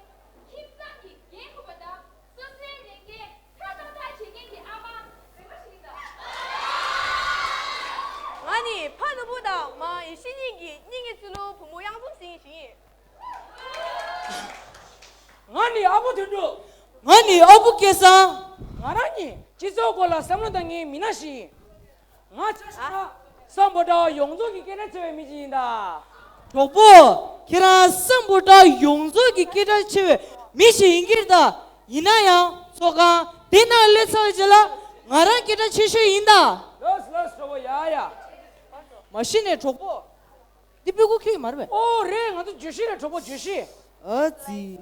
ཁྱིམ་ཚང་གི་འགན་འཁུར་བ་དང་སོ་སོའི་ལས་འགན་ཧྲ་ཏག་ཏག་བྱེད་མཁན་གྱི་ཨ་མ་རིག་པ་ཞིག་ཡིན་ད། ང་ནི་ཕ་ནོར་བུ་དང་མ་ཡེ་ཤེས་གཉིས་ཀྱི་སྙིང་གི་རྩེ་ལོ་བུ་མོ་གཡང་འཛོམས་ཟེར་མཁན་ཞིག་ཡིན། ང་ནི་ཨ་ཁུ་དོན་གྲུབ། ང་ནི་ཨ་ཁུ་སྐལ་བཟང་། ང་རང་ནི་སྤྱི་ཚོགས་སྐོར་ལ་བསམ་བློ་གཏང་མཁན་མི་སྣ་ཞིག་ཡིན། ང་ཆ་བཞག་ན་སམ་བྷོ་ཊ་ཡོངས་རྫོགས་ཀྱི་སྐད་གྲགས་ཆེ་བའི་མི་ཞིག་ཡིན་ད། གྲོགས་པོ། ཁྱེད་རང་སམ་བྷོ་ཊ་ཡོངས་རྫོགས་ཀྱི་སྐད་གྲགས་ཆེ་བའི་མི་ཞིག་ཡིན་གྱི་རེད་ད། ཡིན་ན་ཡང་ཚོགས་ཁང་དེ་ནང་སླེབས་ཚར་རྗེས་ལ་ང་རང་སྐད་གྲགས་ཆེ་ཤོས་ཡིན་ད། ལགས་ལགས་གྲོགས་པོ། ཡ་ཡ། མ་གཞི་ནས་གྲོགས་པོ། འདི་སྤུ་གུ་ཁྱོད་ཀྱི་མ་རེད་པས། ཨོ་རེད། ང་ཚོ་བརྗོད་གཞི་རེད། གྲོགས་པོ། བརྗོད་གཞི། ཨ་ཙི།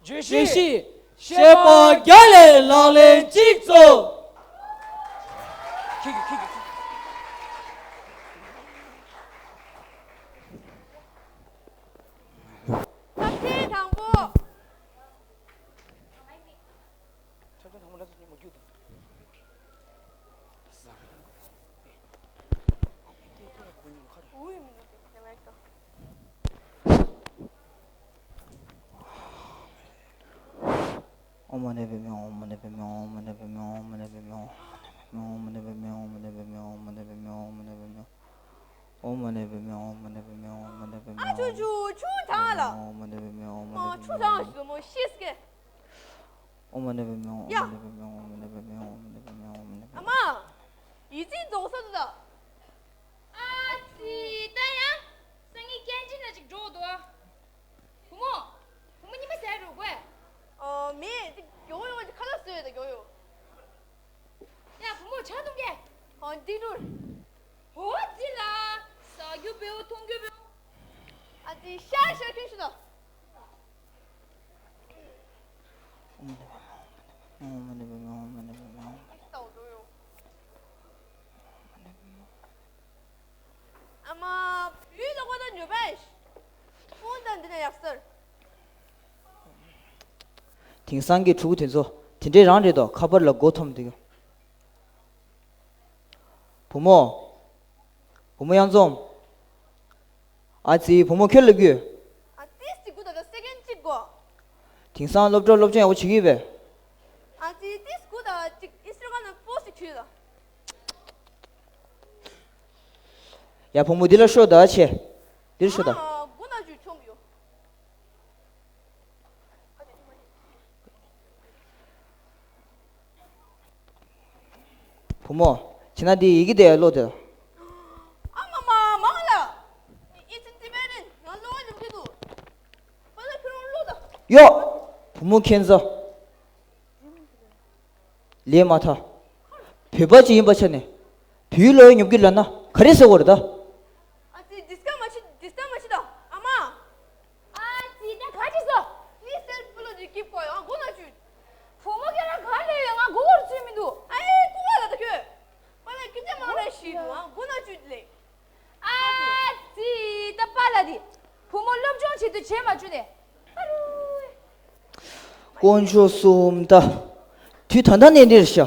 བརྗོད་གཞི། བརྗོད་གཞི། བཤད་པ་རྒྱག་ལས་ལག་ལེན་གཅིག་རྩོམ། ཁྱེད་ཀྱིས་ཁྱེད་ཀྱིས། ཆབ་ཆེན་དང་པོ། ཨ་ཆུ་ཆུ་ཆུ་ཐང་ལ། མོ་ཆུ་ཐང་ཞུ་མོ་ཤིས་ཀེ། ཨ་མ། ཡིད་ཚིམ་རྫོགས་སོང་ད། ཨ་ཙི། ད་ཡང་སང་ཉིན་སྐད་འཕྲིན་ལ་ཅིག་འགྲོ་འདུག་ཨ། བུ་མོ། བུ་མོ་ཉི་མ་ཟས་རོགས་དགོས། ཨ་མེད། ཅིག་མགྱོགས་ཡོང་ཅིག་ཁ་ལག་བཟོས་ཡོད་ད་མགྱོགས་ཡོང་། ཡ་བུ་མོ་ཇ་འཐུང་གས། ཨ་འདི་འགྲུར། ཨོ་ཙི་ལ། ཟ་རྒྱུ་བེའུ་འཐུང་རྒྱུ་བེའུ། ཨ་ཙི་ཤ་ཤ་ཁྱོད་ཤི་ད། ཨ་མ། བུའི་ལོ་གོ་ད་ཉོ་བས། ཁོང་དང་འདི་ན་ཡག་སར། དེང་སང་གི་ཕྲུ་གུ་དེ་ཚོ་དེ་འདྲས་རང་རེད་དོ། ཁ་པར་ལ་མགོ་འཐོམས་འདུག་བུ་མོ། བུ་མོ་གཡང་འཛོམས། ཨ་ཙི། བུ་མོ་ཁྱོད་ལབ་རྒྱུ། ཨ་ཏིས་ཅིག་གུ་ད་ད་སེ་ཀེན་ཅིག་གོ། དེང་སང་སློབ་གྲྭ་སློབ་སྦྱོང་ཡག་པོ་བྱེད་ཀྱི་ཡོད་པས། ཨ་ཙི་ཏིས་གུ་ད་ཅིག་ཨིན་སི་ཊ་གྷ་རམ་ན་པོ་སི་ཊི་བྲིས་ལ། ཡ་བུ་མོ་འདི་ལ་ཤོག་ད་ཆེ། འདིར་ཤོག་ད། ཨ་མགོ་ན་ཅུ་ཆོམ་ཡོ། བུ་མོ། ཁྱེད་ན་འདི་ཡི་གེ་དེ་ཀློག་དེ། ཨ་མ་མ་མ་ལ། It's in Tibetan. ང་ཀློག་ཡ་འཇམ་གྱི་འདུག་པ་ལ་ཁྱོད་རང་ཀློག་ད། ཡོ། བུ་མོ་ཁྱེད་ཚོ། ལས་མ་ཐག་བོད་པ་ཅིག་ཡིན་པ་ཆ་ནས་བོད་ཡིག་ཀློག་ཡ་ཉོབ་ཀྱི་ལབ་ན་ག་རེ་ཟེར་དགོས་རེད་ད། ཨ་ཙི་ཌིས་ཀ་མ་བྱེད་ཌིས་ཀ་མ་བྱེད་ད་ཨ་མ། ཨ་ཙི་ད་ག་ཅི་སོ། ངས་སེར་པོ་ལོ་ཅིག་སྐྱིད་པོ་ཡོང་སྒོ་ན་བཅུག་བུ་མོ་ཁྱེད་རང་ག་ལས་ཡོད། ང་སྒོ་བོར་ཚུད་མི་འདུག་ཨ་ཡེ་ཀུ་བ་ལ་ད་ཁྱོད། པ་ལ་སྐྱིད་ཅག་མང་རེ་ཞིག་འདུག་ཨ་སྒོ་ན་བཅུག་ལེ། ཨ་ཙི་ད་པཱ་ལགས་དེ། བུ་མོ་སློབ་སྦྱོང་བྱེད་དུས་བྱེད་མ་བཅུག་ནས། ཨ་རུ། དཀོན་མཆོག་གསུམ་ད། དུས་ད་ལྟ་ནས་འདིར་ཤ།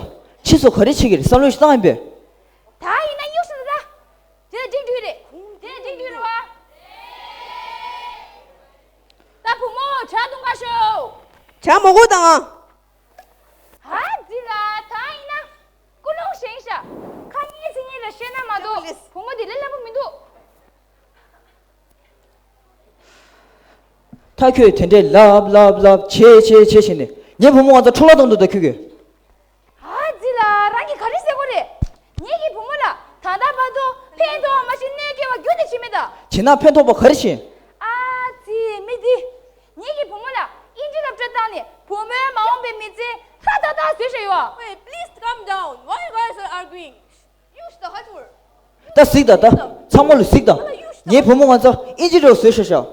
ཁྱི་ཚོ་ག་རེ་བྱེད་ཀྱི་རེད་བསམ་བློ་ཞིག་བཏང་ཡིན་པས། ད་ཡིན་ན་གཡུག་ཤོག་ད། དེ་འགྲིག་འགྲིག་རེད། དེ་འགྲིག་འགྲིག་རེད་བ། ད་བུ་མོ་ཇ་འཐུང་ག་ཤོག་ཇ་མོ་གོ་དང་ཨ། ཧ་ཙི་ལ་ད་ཡིན་ན། ཀུན་སློང་བཞེངས་ཤག་ཁ་ཉིན་ཚིག་ཉིན་ལ་བཤད་ན་མ་གཏོགས་བུ་མོ་འདི་ལས་སླ་པོ་མི་འདུག་ད་ཁྱོད་དེ་འདྲའི་ལབ་ལབ་ལབ་བྱེད་བྱེད་བྱེད་བྱེད་ནས་ངའི་བུ་མོ་ང་ཚོ་འཕྲོ་བརླག་གཏོང་འདུག་ད་ཁྱོད་ཀྱིས། ཨ་ཙི་ལ་རང་གིས་ག་རེ་ཟེར་གོ་རེད། ངེད་ཀྱི་བུ་མོ་ལ་ད་ལྟ་བར་དུ་ཕན་ཐོགས་མ་ཤེས་གནོད་སྐྱེལ་བ་རྒྱུན་དུ་བྱེད་མེད་ད། བྱེད་ན་ཕན་ཐོགས་པ་ག་རེ་བྱེད། ཨ་ཙི་མི་འདི། ངེད་ཀྱི་བུ་མོ་ལ་ཨིན་ཇི་སློབ་གྲྭ་བཏང་ནས་བུ་མོའི་མ་འོངས་པའི་མི་ཚེ་ཐ་ཐ་ཐ་བཟོས་བཞག་ཡོད། Wait, please calm down. Why you guys are arguing? ད་གཟིགས་ད་ད། ཚང་མ་ལ་གཟིགས་ད། ངའི་བུ་མོ་ང་ཚོ་ཨིན་ཇི་འདྲ་བོ་བཟོས་ཤག་ཤག་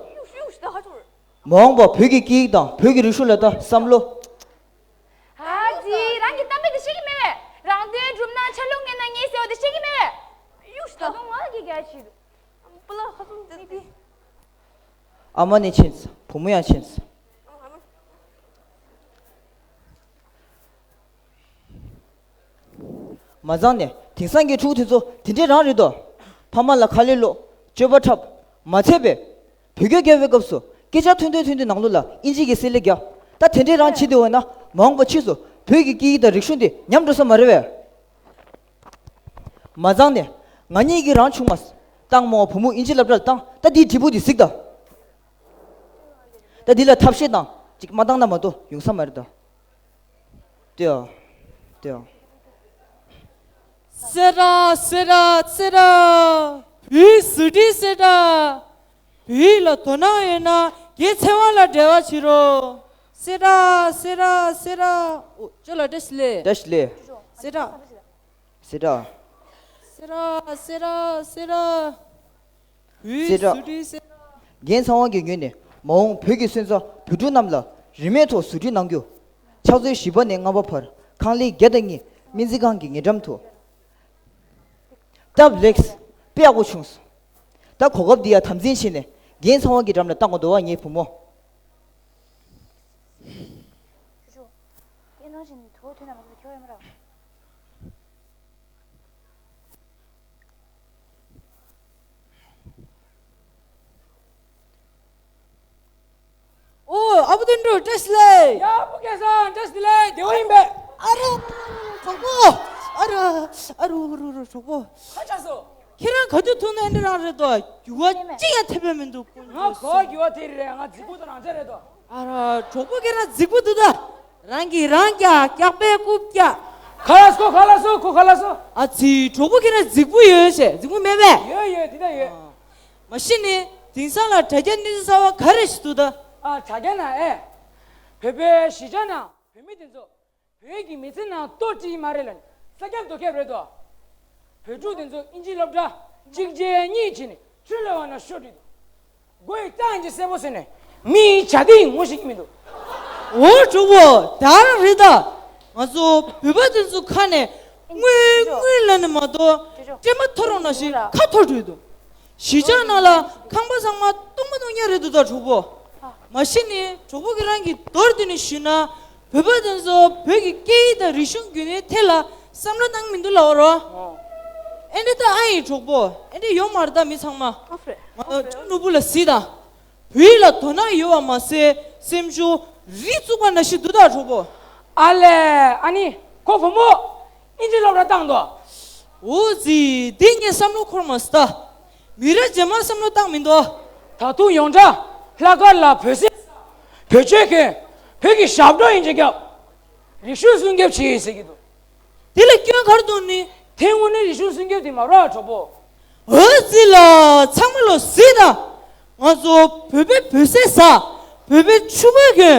མ་འོངས་པ་བོད་ཀྱི་སྐད་ཡིག་དང་བོད་ཀྱི་རིག་གཞུང་ལ་ད་བསམ་བློ། ཨ་ཙི་རང་གི་གཏམ་དཔེ་དེ་ཤེས་ཀྱི་མེད་པས། རང་དོན་སྒྲུབ་ན་ཆ་ལུགས་ངན་ན་ངན་ཟེར་བ་དེ་ཤེས་ཀྱི་མེད་པས། ད་དུང་ང་ལ་སྐད་རྒྱག་བྱེད་འདུག་ཨ་མ་ནི་ཕྱིན་ཚར། བུ་མོ་ཡང་ཕྱིན་ཚར། མ་ཚང་ནས་དེང་སང་གི་ཕྲུ་གུ་དེ་ཚོ་དེ་འདྲས་རང་རེད་དོ། ཕ་མ་ལ་ཁ་ལས་སློག་སྤྱོད་པ་འཁྲབ། མ་ཚད་པའི་བོད་སྐད་རྒྱབ་པའི་སྐབས་སུ་སྐད་ཆ་ཐོན་ཐོན་ཐོན་དུས་ནང་ལོགས་ལ་ཨིན་ཇི་གི་གསེར་ལེབ་རྒྱག་ད་དེ་འདྲས་རང་བྱེད་བསྡད་འོ་ན་མ་འོངས་པ་ཕྱིས་སུ་བོད་ཀྱི་སྐད་ཡིག་དང་རིག་གཞུང་དེ་ཉམས་འགྲོ་ས་མ་རེད་པས། མ་ཚང་ནས་ང་གཉིས་ཀྱིས་རང་ཆུང་མ་བཏང་མོ་བུ་མོ་ཨིན་ཇི་སློབ་གྲྭར་བཏང་ད་འདིའི་འབྲས་བུ་འདི་གཟིགས་དང་། ད་འདི་ལ་ཐབས་ཤེས་དང་ཅིག་མ་བཏང་ན་མ་གཏོགས་ཡོང་ས་མ་རེད་ད། ལྟོས་ཨ། ལྟོས་ཨ། སེ་ར་སེ་ར་སེ་ར། བུའི་ཟུར་ཁྲིད་སེ་ར། བོད་ཡིག་ལ་དོ་སྣང་ཡོད་ན་རྒན་ཚེ་དབང་ལ་འབྲེལ་བ་བྱེད་རོགས། སེ་ར་སེ་ར་སེ་ར། ཨོ་ཅོ་ལ་བཀྲ་ཤིས་བདེ་ལེགས། བཀྲ་ཤིས་བདེ་ལེགས། སེ་ར། སེ་ར། སེ་ར་སེ་ར་སེ་ར། བོད་སེ་ར། རྫུ་འཕྲུལ་སེ་ར། རྒན་ཚེ་དབང་གི་ངོས་ནས་མ་འོངས་བོད་ཀྱི་སོན་རྩ་བོད་ཕྲུག་རྣམས་ལ་རིན་མེད་ཐོག་རྫུ་འཕྲུལ་གནང་རྒྱུ། ཕྱག་ཚོད་བཞི་པ་ནས་ལྔ་པ་བར་ཁང་གླིང་བརྒྱ་དང་གཉིས་སྨན་རྩིས་ཁང་གི་ཉེ་འགྲམ་དུ། སྟབས་ལེགས། དཔེ་ཡག་པོ་བྱུང་སོང་། ད་གོ་སྐབས་འདི་ཡང་དམ་འཛིན་བྱས་ནས་རྒན་ཚེ་དབང་གི་འགྲམ་ལ་བཏང་དགོས་འདུག་བ། ངའི་བུ་མོ། ཅོ་ཅོ། སྐད་གཏོང་བྱས་ནས་དོ་དོན་དམ་པ་ཁྱོད་ཡོད་མ་རེད། ཨོ། ཨ་བུ་དོན་གྲུབ་བཀྲ་ཤིས་བདེ་ལེགས། ཡ། ཨ་བུ་སྐལ་བཟང་བཀྲ་ཤིས་བདེ་ལེགས། བདེ་བོ་ཡིན་པས། ཨ་རོ། གྲོགས་པོ། ཨ་རོ། ཨ་རོ་རོ་རོ་གྲོགས་པོ། ཁ་ཆག་སོ། ཁྱེད་རང་ག་དུས་ཐུག་ན་འདི་རང་རེད་དོ། འགྱུར་བ་ཅི་ཡང་ཐེབས་པ་མི་འདུག་ང་ག་འགྱུར་བ་ཐེབས་རེད། ང་རྫིག་པོ་དང་རང་ཅག་རེད་དོ། ཨ་རོ། གྲོགས་པོ་ཁྱེད་རང་རྫིག་པོ་འདུག་ད། རང་གིས་རང་སྐྱག་སྐྱག་པས་རྐུབ་བཀྱག་ཁ་ལག་སོ། ཁ་ལག་སོ། ཁོ་ཁ་ལག་སོ། ཨ་ཙི། གྲོགས་པོ་ཁྱེད་རང་རྫིག་པོ་ཡོད་ཟེར། རྫིག་པོ་མེད་པས། ཡོད་ཡོད། དེ་འདྲ་ཡོད། ཨ། མ་གཞི་ནས་དེང་སང་ལ་དྲ་རྒྱ་གནས་ཚུལ་གསར་པ་ག་རེ་ཞིག་འདུག་ད། ཨ། དྲ་རྒྱ་ནང་ཨེ། བོད་པའི་གཞིས་ཆགས་ནང་བོད་མི་དེ་ཚོ་བོད་ཀྱི་མི་ཚེ་ནང་ལྟོ་སྤྲད་མ་རེད་ལབ་ནས་ས་ཁྱབ་རྡོ་ཁྱབ་རེད་དོ། བོད་ཕྲུག་དེ་ཚོ་ཨིན་ཇི་སློབ་གྲྭ་གཅིག་བྱས་གཉིས་བྱས་ནས་འཕྲུལ་ལས་པ་ནང་ཤོར་བསྡད་འདུག་མགོ་ཡི་རྟགས་ཀྱིས་གསལ་པོ་ཟེར་ནས་མི་ཡི་བྱ་དེ་ཡིས་ངོ་ཤེས་ཀྱི་མི་འདུག་འོ། གྲོགས་པོ། ད་རང་རེད་ད། ང་ཚོ་བོད་པ་དེ་ཚོ་ཁ་ནས་དངུལ་དངུལ་ལབ་ནས་མ་གཏོགས་སྤྲད་མ་ཐོར་རོགས་ན་ཞིག་ཁ་འཐོར་འགྲོ་འདུག་གཞིས་ཆགས་ནང་ལ་ཁང་པ་ཚང་མ་སྟོང་པ་སྟོང་རྐྱང་རེད་འདུག་ད་གྲོགས་པོ། མ་གཞི་ནས་གྲོགས་པོ་ཁྱེད་རང་གིས་མདོར་བསྡུས་ནས་ཞུས་ན། བོད་པ་དེ་ཚོ་བོད་ཀྱི་སྐད་ཡིག་དང་རིག་གཞུང་རྒྱུན་གནས་ཐད་ལ་བསམ་བློ་བཏང་མི་འདུག་ལབ་པ་རོ། ཨོ། ཨེ་འདྲ་ད་ཨ་ཡིན་གྲོགས་པོ། ཨེ་འདྲ་ཡོང་མ་རེད་ད་མི་ཚང་མ། ཨོ་ཧྥེ། ང་ཨོ་ཧྥེ། ཅུང་ནོར་བུ་ལ་གཟིགས་དང་། བོད་ཡིག་ལ་དོ་སྣང་ཡོད་པ་མ་ཟད་སེམས་ཤུགས་རིག་བཙུགས་པ་ནང་བཞིན་འདུག་ད་གྲོགས་པོ། ཨ་ལས། ཨ་ནི་ཁོ་བུ་མོ་ཨིན་ཇི་སློབ་གྲྭ་བཏང་འདུག་འོ་ཙི། འདི་ངས་བསམ་བློ་འཁོར་མ་སོང་ད། མི་རབས་རྗེས་མར་བསམ་བློ་བཏང་མི་འདུག་ད་དུང་ཡོངས་གྲགས་ལྷག་དཀར་ལ་བོད་ཟས་ཟ། བོད་ཆས་གོན། བོད་ཀྱི་ཞབས་བྲོ་ཡིན་གཅིག་རྒྱབ། རིག་གཞུང་སྲུང་སྐྱོབ་བྱེད་ཟེར་གྱི་འདུག་དེ་ལ་སྐྱོན་ག་རེ་འདུག་ནི། དེ་དངོས་གནས་རིག་གཞུང་སྲུང་སྐྱོབ་དེ་མ་རེད་གྲོགས་པོ། འོ་ཙི་ལ། ཚང་མ་ལོ་གཟིགས་དང་། ང་ཚོ་བོད་པའི་བོད་ཟས་ཟ། བོད་པའི་ཕྱུ་པ་གོན།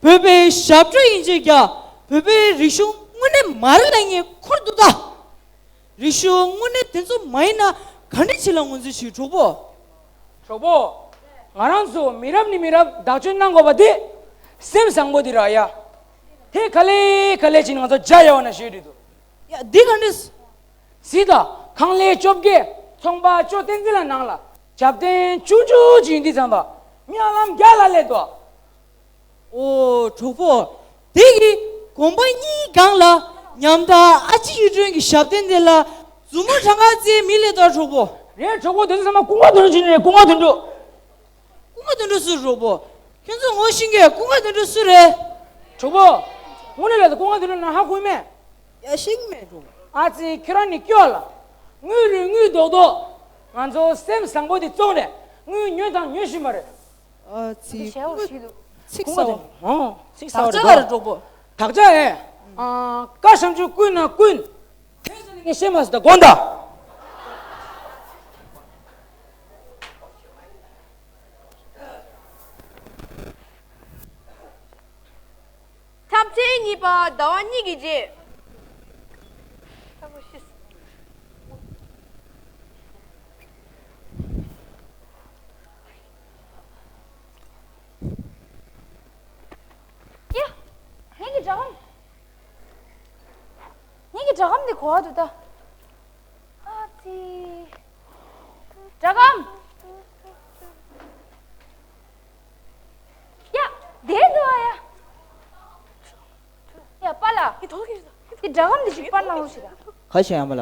བོད་པའི་ཞབས་བྲོ་ཡིན་གཅིག་རྒྱབ། བོད་པའི་རིག་གཞུང་དངོས་གནས་མ་རེད་ལབ་མཁན་འཁོར་འདུག་ད། རིག་གཞུང་དངོས་གནས་དེ་ཚོ་མ་ཡིན་ན་ག་འདྲ་བྱེད་ལ་ངོས་འཛིན་བྱེད་གྲོགས་པོ། གྲོགས་པོ། ང་རང་ཚོ་མི་རབས་ནས་མི་རབས་བདག་སྐྱོང་གནང་དགོས་པ་དེ་སེམས་བཟང་པོ་དེ་རེད་ཡ། དེ་ག་ལེ་ག་ལེ་བྱས་ནས་ང་ཚོ་རྒྱ་ཡལ་བ་ནང་བཞིན་རེད་འདུག་ཡ། འདི་ག་འདྲ། གཟིགས་དང་། ཁང་ཀླད་བཅོ་བརྒྱད། ཚོང་པ་ཅོ་བསྟན་འཛིན་ལགས་ནང་ལ་ཞབས་བརྟན་ཆུང་ཆུང་ཅིག་ཡིན་དུས་ཙམ་པ་དམྱལ་ལམ་རྒྱ་ལ་སླེབས་འདུག་ཨོ། གྲོགས་པོ། དེ་གི་དགོན་པ་གཉིས་སྒང་ལ་ཉམ་ཐག་ཨ་ཅེ་གཡུ་སྒྲོན་གྱི་ཞབས་བརྟན་དེ་ལ་མཛུབ་མོ་གྲངས་ཀ་བཙལ་མི་སླེབས་འདུག་གྲོགས་པོ། རེད། གྲོགས་པོ། དེ་ཚོ་ཚང་མ་ཀུན་དགའ་དོན་གྲུབ་ཅན་རེད། ཀུན་དགའ་དོན་གྲུབ། ཀུན་དགའ་དོན་གྲུབ་སུ་རེད་གྲོགས་པོ། ཁྱོད་ཚོ་ངོ་ཤེས་མཁན་ཀུན་དགའ་དོན་གྲུབ་སུ་རེད། གྲོགས་པོ། དངོས་གནས་ལབ་ན་ཀུན་དགའ་དོན་གྲུབ་ནང་ཧ་གོ་མེད། ཡ། ཤེས་ཀྱི་མེད་གྲོགས་པོ། ཨ་ཙི། ཁྱོད་རང་ནི་སྐྱོ་ལ། དངུལ་རུ་དངུལ་རྡོག་རྡོག་ང་ཚོ་སེམས་བཟང་པོ་དེ་བཙོང་རེད། དངུལ་ཉོས་དང་ཉོ་བཞིན་པ་རེད། ཨ་ཙི། ཞེ་པོ་ཞིག་འདུག་ཚིག་ཟ་བ། ཨོ། ཚིག་ཟ་བ་རེད་དོ། དག་ཆ་ག་རེ་གྲོགས་པོ། དག་ཆ་ཨེ། ཨ། བཀའ་བྱང་ཆུབ་ཀུན་ན་ཀུན། ཁྱོད་ཚོ་ནི་ངས་བཤད་མ་ཟིན་ད་དགོངས་དག་འཁྲབ་ཚན་གཉིས་པ་ཟླ་བ་གཉིས་ཀྱི་རྗེས། ཡ། ངེད་ཀྱི་སྒྲ་སྒམ། ངེད་ཀྱི་སྒྲ་སྒམ་འདི་གོ་བ་འདུག་ད། ཨ་ཙི། སྒྲ་སྒམ། ཡ། བསྡད་འདུག་ཨ་ཡ། ཡ། པཱ་ལགས། འདི་སྒྲ་སྒམ་འདི་ཞིག་པར་གནང་རོགས་བྱེད་ད། ག་བྱེད་ཡ་མ་ལ།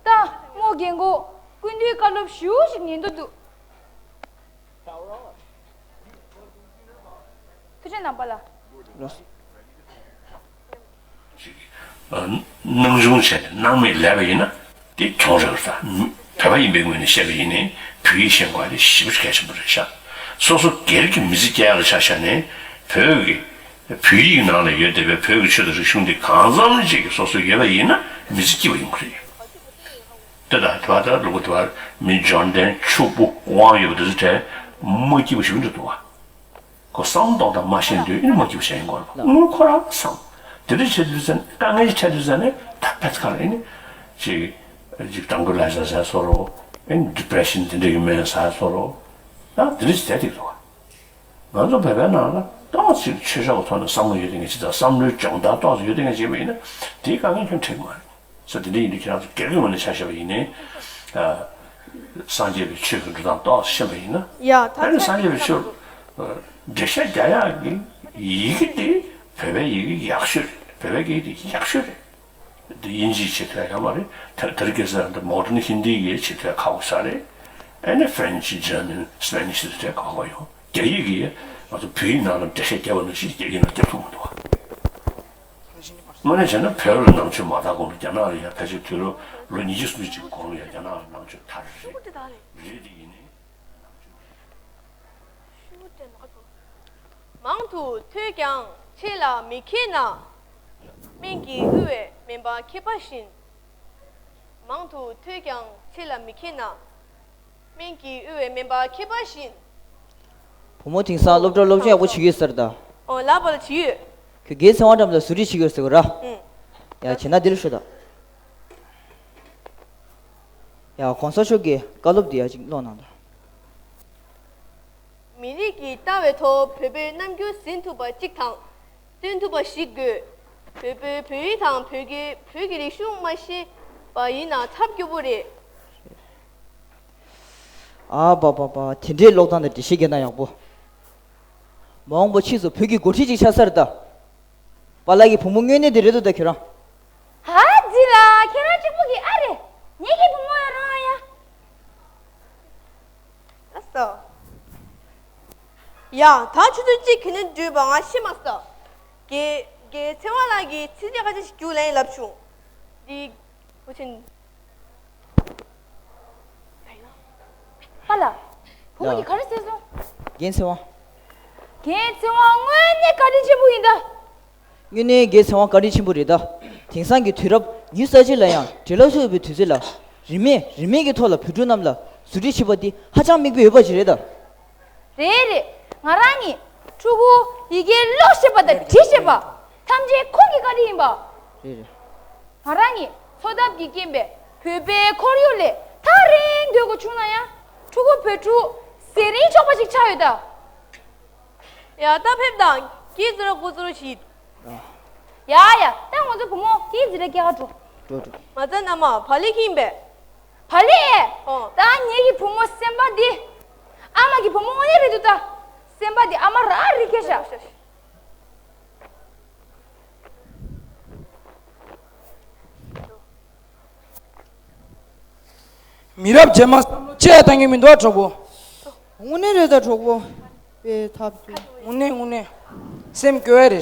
ད་རྨོ་རྒན་གོག་སྐུ་མདུན་བཀའ་སློབ་ཞུ་ཞིག་ཉན་འདོད་འདུག་ཐུགས་རྗེ་གནང་པཱ་ལགས། ལགས་སོ། ཅིག་ཨ། སྣང་ཆུང་བྱས་ནས་སྣང་མེད་ལས་པ་ཡིན་ན་དེ་གྱོང་རེད་པ། བོད་པ་ཡིན་པའི་ངོས་ནས་བཤད་པ་ཡིན་ནའི་བོད་ཡིག་ཤེས་དགོས་པ་དེ་ཞེ་པོ་གལ་ཆེན་པོ་རེད་ཤག་སོ་སོ་སྒེར་གྱི་མི་ཚེ་སྐྱེལ་ཡག་ལ་ཆ་བཞག་ནས་བོད་ཀྱི་བོད་ཡིག་ནང་ལ་ཡོད་བསྡད་པའི་བོད་ཀྱི་ཆོས་དང་རིག་གཞུང་དེ་གང་འཚམ་ཅིག་གི་སོ་སོ་ཡོད་པ་ཡིན་ན་མི་ཚེ་སྐྱིད་པ་ཡོང་གི་རེད། དེ་དང་དེ་བར་ད་ལུ་གུ་དེ་བར་མི་འབྱོར་ལྡན་ཕྱུག་པོ་དབང་ཡོད་པ་དེ་ཚོ་གྲས་མ་སྐྱིད་པ་ཞིག་འགྲོ་འདུག་བ། ཁོ་བསམ་གཏོང་དང་མ་ཤེས་དུས་ཨེ་ནི་མ་སྐྱིད་པ་བྱས་ཡིན་དགོས་རེད་པ། དངུལ་ཁོ་རང་བསམ། དེ་འདྲ་བྱེད་དུས་ཙང་དཀའ་ངལ་ཞིག་འཕྲད་དུས་ཙང་ནས་ད་ཕན་ཚུན་ཁ་ལ་ཨེ་ནི་ཅིག་ ཅིག་ཀྲང་ཀུ་ལའི་ཟེར་ཟེར་བཟོ་འདྲ་པོ། ཨེ་ཌི་པི་རེ་ཤན་དེ་འདྲ་གི་སྨན་ཟ་བཟོ་འདྲ་པོ། ད་དེ་འདྲ་ཞིག་བསྡད་ཀྱི་འདུག་བ། ང་ཚོ་བོད་པའི་ནང་ལ་ཏོག་ཙམ་ཆོས་ཕྱོགས་ཀྱི་ཐོག་ནས་བསམ་བློ་ཡོད་དེ་ངས་ཅི་ལྟར་བསམ་བློའི་སྦྱོང་བརྡར་ཏོག་ཙམ་ཡོད་དེ་ངས་བྱས་པ་ཡིན་ན། དེའི་དཀའ་ངལ་ཁྱོན་འཕྲད་ཀྱི་མ་རེད། ས་དེ་འདྲ་ཡིན་དུས་ཁྱེད་རང་ཚོ་སྒེར་གྱི་ངོས་ནས་ཆ་བཞག་པ་ཡིན་ནའི། ཨ། སངས་རྒྱས་པའི་ཆོས་ཀྱི་འགྲོ་སྟངས་ཏོག་ཙམ་ཤེས་པ་ཡིན་ན། ཡ་ད་ཨ་ནི་སངས་རྒྱས་པའི་ཆོས་འགྲེལ་བཤད་རྒྱག་ཡག་གི་ཡི་གེ་དེ་བོད་པའི་ཡི་གེ་ཡག་ཤོས་རེད། བོད་པའི་སྐད་ཡིག་དེ་ཡག་ཤོས་རེད། དེ་དབྱིན་ཇིའི་བྱེད་ཐུབ་ཡག་མ་རེད། ཐ་ཐར་ཀི་ཟེར་འདི་མོ་ཌན་ཧིན་དི་གི་བྱེད་ཐུབ་ཡག་ཁག་པོ་ཞིག་རེད། ཨ་ནི་ཧྥ་རན་ཆི་ཇར་མན་སི་པེ་ནིཤ་དེ་འདྲ་ཁག་པོ་ཡོང་། རྒྱ་ཡིག་གིས་ང་ཚོ་བོད་ཡིག་ནང་ལ་འགྲེལ་བཤད་བརྒྱབ་པ་ནང་བཞིན་རྒྱ་ཡིག་ནང་བརྒྱབ་ཐུབ་མི་འདུག་བ། དངོས་གནས་བྱས་ན་བོད་ལ་ནང་ཆོས་མ་དར་གོང་ལ་རྒྱ་ནག་ལ་ཡང་ཕལ་ཆེར་དུས་ལོ་ལོ་ཉི་ཤུ་སུམ་ཅུ་གོང་ལ་ཡང་རྒྱ་ནག་ལ་ནང་ཆོས་དར་རེད། རེད་དེ་ཡིན་ནའི། མང་དུ་ཐོས་ཀྱང་ཆེ་ལ་མི་མཁས་ན། སྨན་གྱིས་དབུལ་བའི་སྨན་པ་མཁས་པ་བཞིན། མང་དུ་ཐོས་ཀྱང་ཆེ་ལ་མི་མཁས་ན། སྨན་གྱིས་དབུལ་བའི་སྨན་པ་མཁས་པ་བཞིན། བུ་མོ་དེང་སང་སློབ་གྲྭ་སློབ་སྦྱོང་ཡག་པོ་བྱེད་ཀྱི་ཡོད་ས་རེད་ད། ཨོ་ལབ་པ་ལ་བྱེད་ཡོད། ཁྱོད་རྒན་ཚེ་དབང་འགྲམ་ལ་བཟོ་སྒྲིག་བྱེད་ཀྱི་ཡོད་ཟེར་གི་ར། ཨུང་། ཡ་བྱས་ན་འདི་ལ་ཤོད་ད། ཡ་གོང་ས་མཆོག་གི་བཀའ་སློབ་འདི་ཡ་གཅིག་ཀློག་གནང་དང་། མི་རིགས་ཀྱི་ལྟ་བའི་ཐོག་བོད་པའི་རྣམ་འགྱུར་ཟིན་ཐུབ་པ་གཅིག་དང་། སྟོན་ཐུབ་པ་ཞིག་དགོས། བོད་པའི་བོད་ཡིག་དང་བོད་སྐད། བོད་ཀྱི་རིག་གཞུང་མ་ཤེས་པ་ཡིན་ན་ཚབས་སྐྱོ་པོ་རེད། ཨ་པ་པ་པ། དེ་འདྲའི་ཀློག་སྟངས་དང་འགྲེལ་བཤད་རྒྱག་སྟངས་ཡག་པོ། མ་འོངས་པ་ཕྱིས་སུ་བོད་ཀྱི་འགོ་ཁྲིད་ཅིག་ཆགས་ས་རེད་ད། པཱ་ལགས་ཀྱི་བུ་མོ་དངོས་གནས་དེ་རེད་འདུག་ད་ཁྱོད་རང་། ཧ་ཙི་ལ་ཁྱེད་རང་གཅིག་པུ་གི་ཨ་རེད། ངེད་ཀྱི་བུ་མོ་ཡོད་རང་ཡ། ལགས་སོ། ཡ་ད་ཆུ་ཚོད་གཅིག་གི་ནས་འགྲོས་པ་ང་ཤི་མ་སོང་། རྒན་རྒན་ཚེ་དབང་ལགས་ཀྱིས་ཚིག་བརྗོད་ཁ་ཤས་ཤིག་རྒྱུགས་ལེན་ལབ་བྱུང་། འདི་བུ་ཆེན། པཱ་ལགས། བུ་མོ་ཡིས་ག་རེ་ཟེར་སོང་། རྒན་ཚེ་དབང་། རྒན་ཚེ་དབང་དངོས་གནས་བཀའ་དྲིན་ཆེན་པོ་ཡིན་ད། དངོས་གནས་རྒན་ཚེ་དབང་བཀའ་དྲིན་ཆེན་པོ་རེད་ད། དེང་སང་གི་དུས་རབས་ཉི་ཤུ་རྩ་གཅིག་ལ་ཡང་འབྲེལ་ལམ་ཤོར་བའི་དུས་ཚོད་ལ། རིན་མེད་རིན་མེད་ཀྱི་ཐོག་ལ་བོད་ཕྲུག་རྣམས་ལ་བཟོ་སྒྲིག་བྱེད་པ་འདི་ཧ་ཅང་མིག་དཔེ་འོས་པ་ཞིག་རེད་ད། རེད་རེད། ང་རང་ནི་ཕྲུ་གུ་ཡི་གེ་ཀློག་ཤེས་པ་དང་འབྲི་ཤེས་པ་ཐམས་ཅད་ཁོང་གི་བཀའ་དྲིན་ཡིན་པ། རེད་རེད། ང་རང་ནི་འཚོ་ཐབས་ཀྱི་རྐྱེན་པས་བོད་པའི་ཁོར་ཡུག་ལས་ཐག་རིང་སྡོད་དགོས་བྱུང་ན་ཡང་ཕྲུ་གུ་བོད་ཕྲུག་ཟས་རིན་ཆོག་པ་ཞིག་ཆགས་ཡོད་ད། ཡ་ད་ཕེབས་དང་། སྐྱིད་ཟེར་ཀོ་ཟེར་ཞིག་ཡ་ཡ་ད་ང་ཚོ་བུ་མོ་སྐྱིད་ཟེར་ར་སྐྱེལ་ག་འགྲོ། འགྲོ་འགྲོ། མ་ཚད་མནའ་མ་བག་ལེབ་ཁྱེར་ཡིན་པས། བག་ལེབ། ཨོ། ད་ངེད་ཀྱི་བུ་མོ་སེམས་པ་འདི། ཨ་མ་གི་བུ་མོ་དངོས་གནས་རེད་འདུག་ད། སེམས་པ་འདི་ཨ་མ་རང་རིག་གི་ཤག་མི་རབས་རྗེས་མ་བསམ་བློ་ཅི་ཡང་བཏང་གི་མི་འདུག་གྲོགས་པོ། དངོས་གནས་རེད་ད་གྲོགས་པོ། དཔེ་ཐབས་སྐྱོ། དངོས་གནས་དངོས་གནས། སེམས་སྐྱོ་བ་རེད། ག་རེ་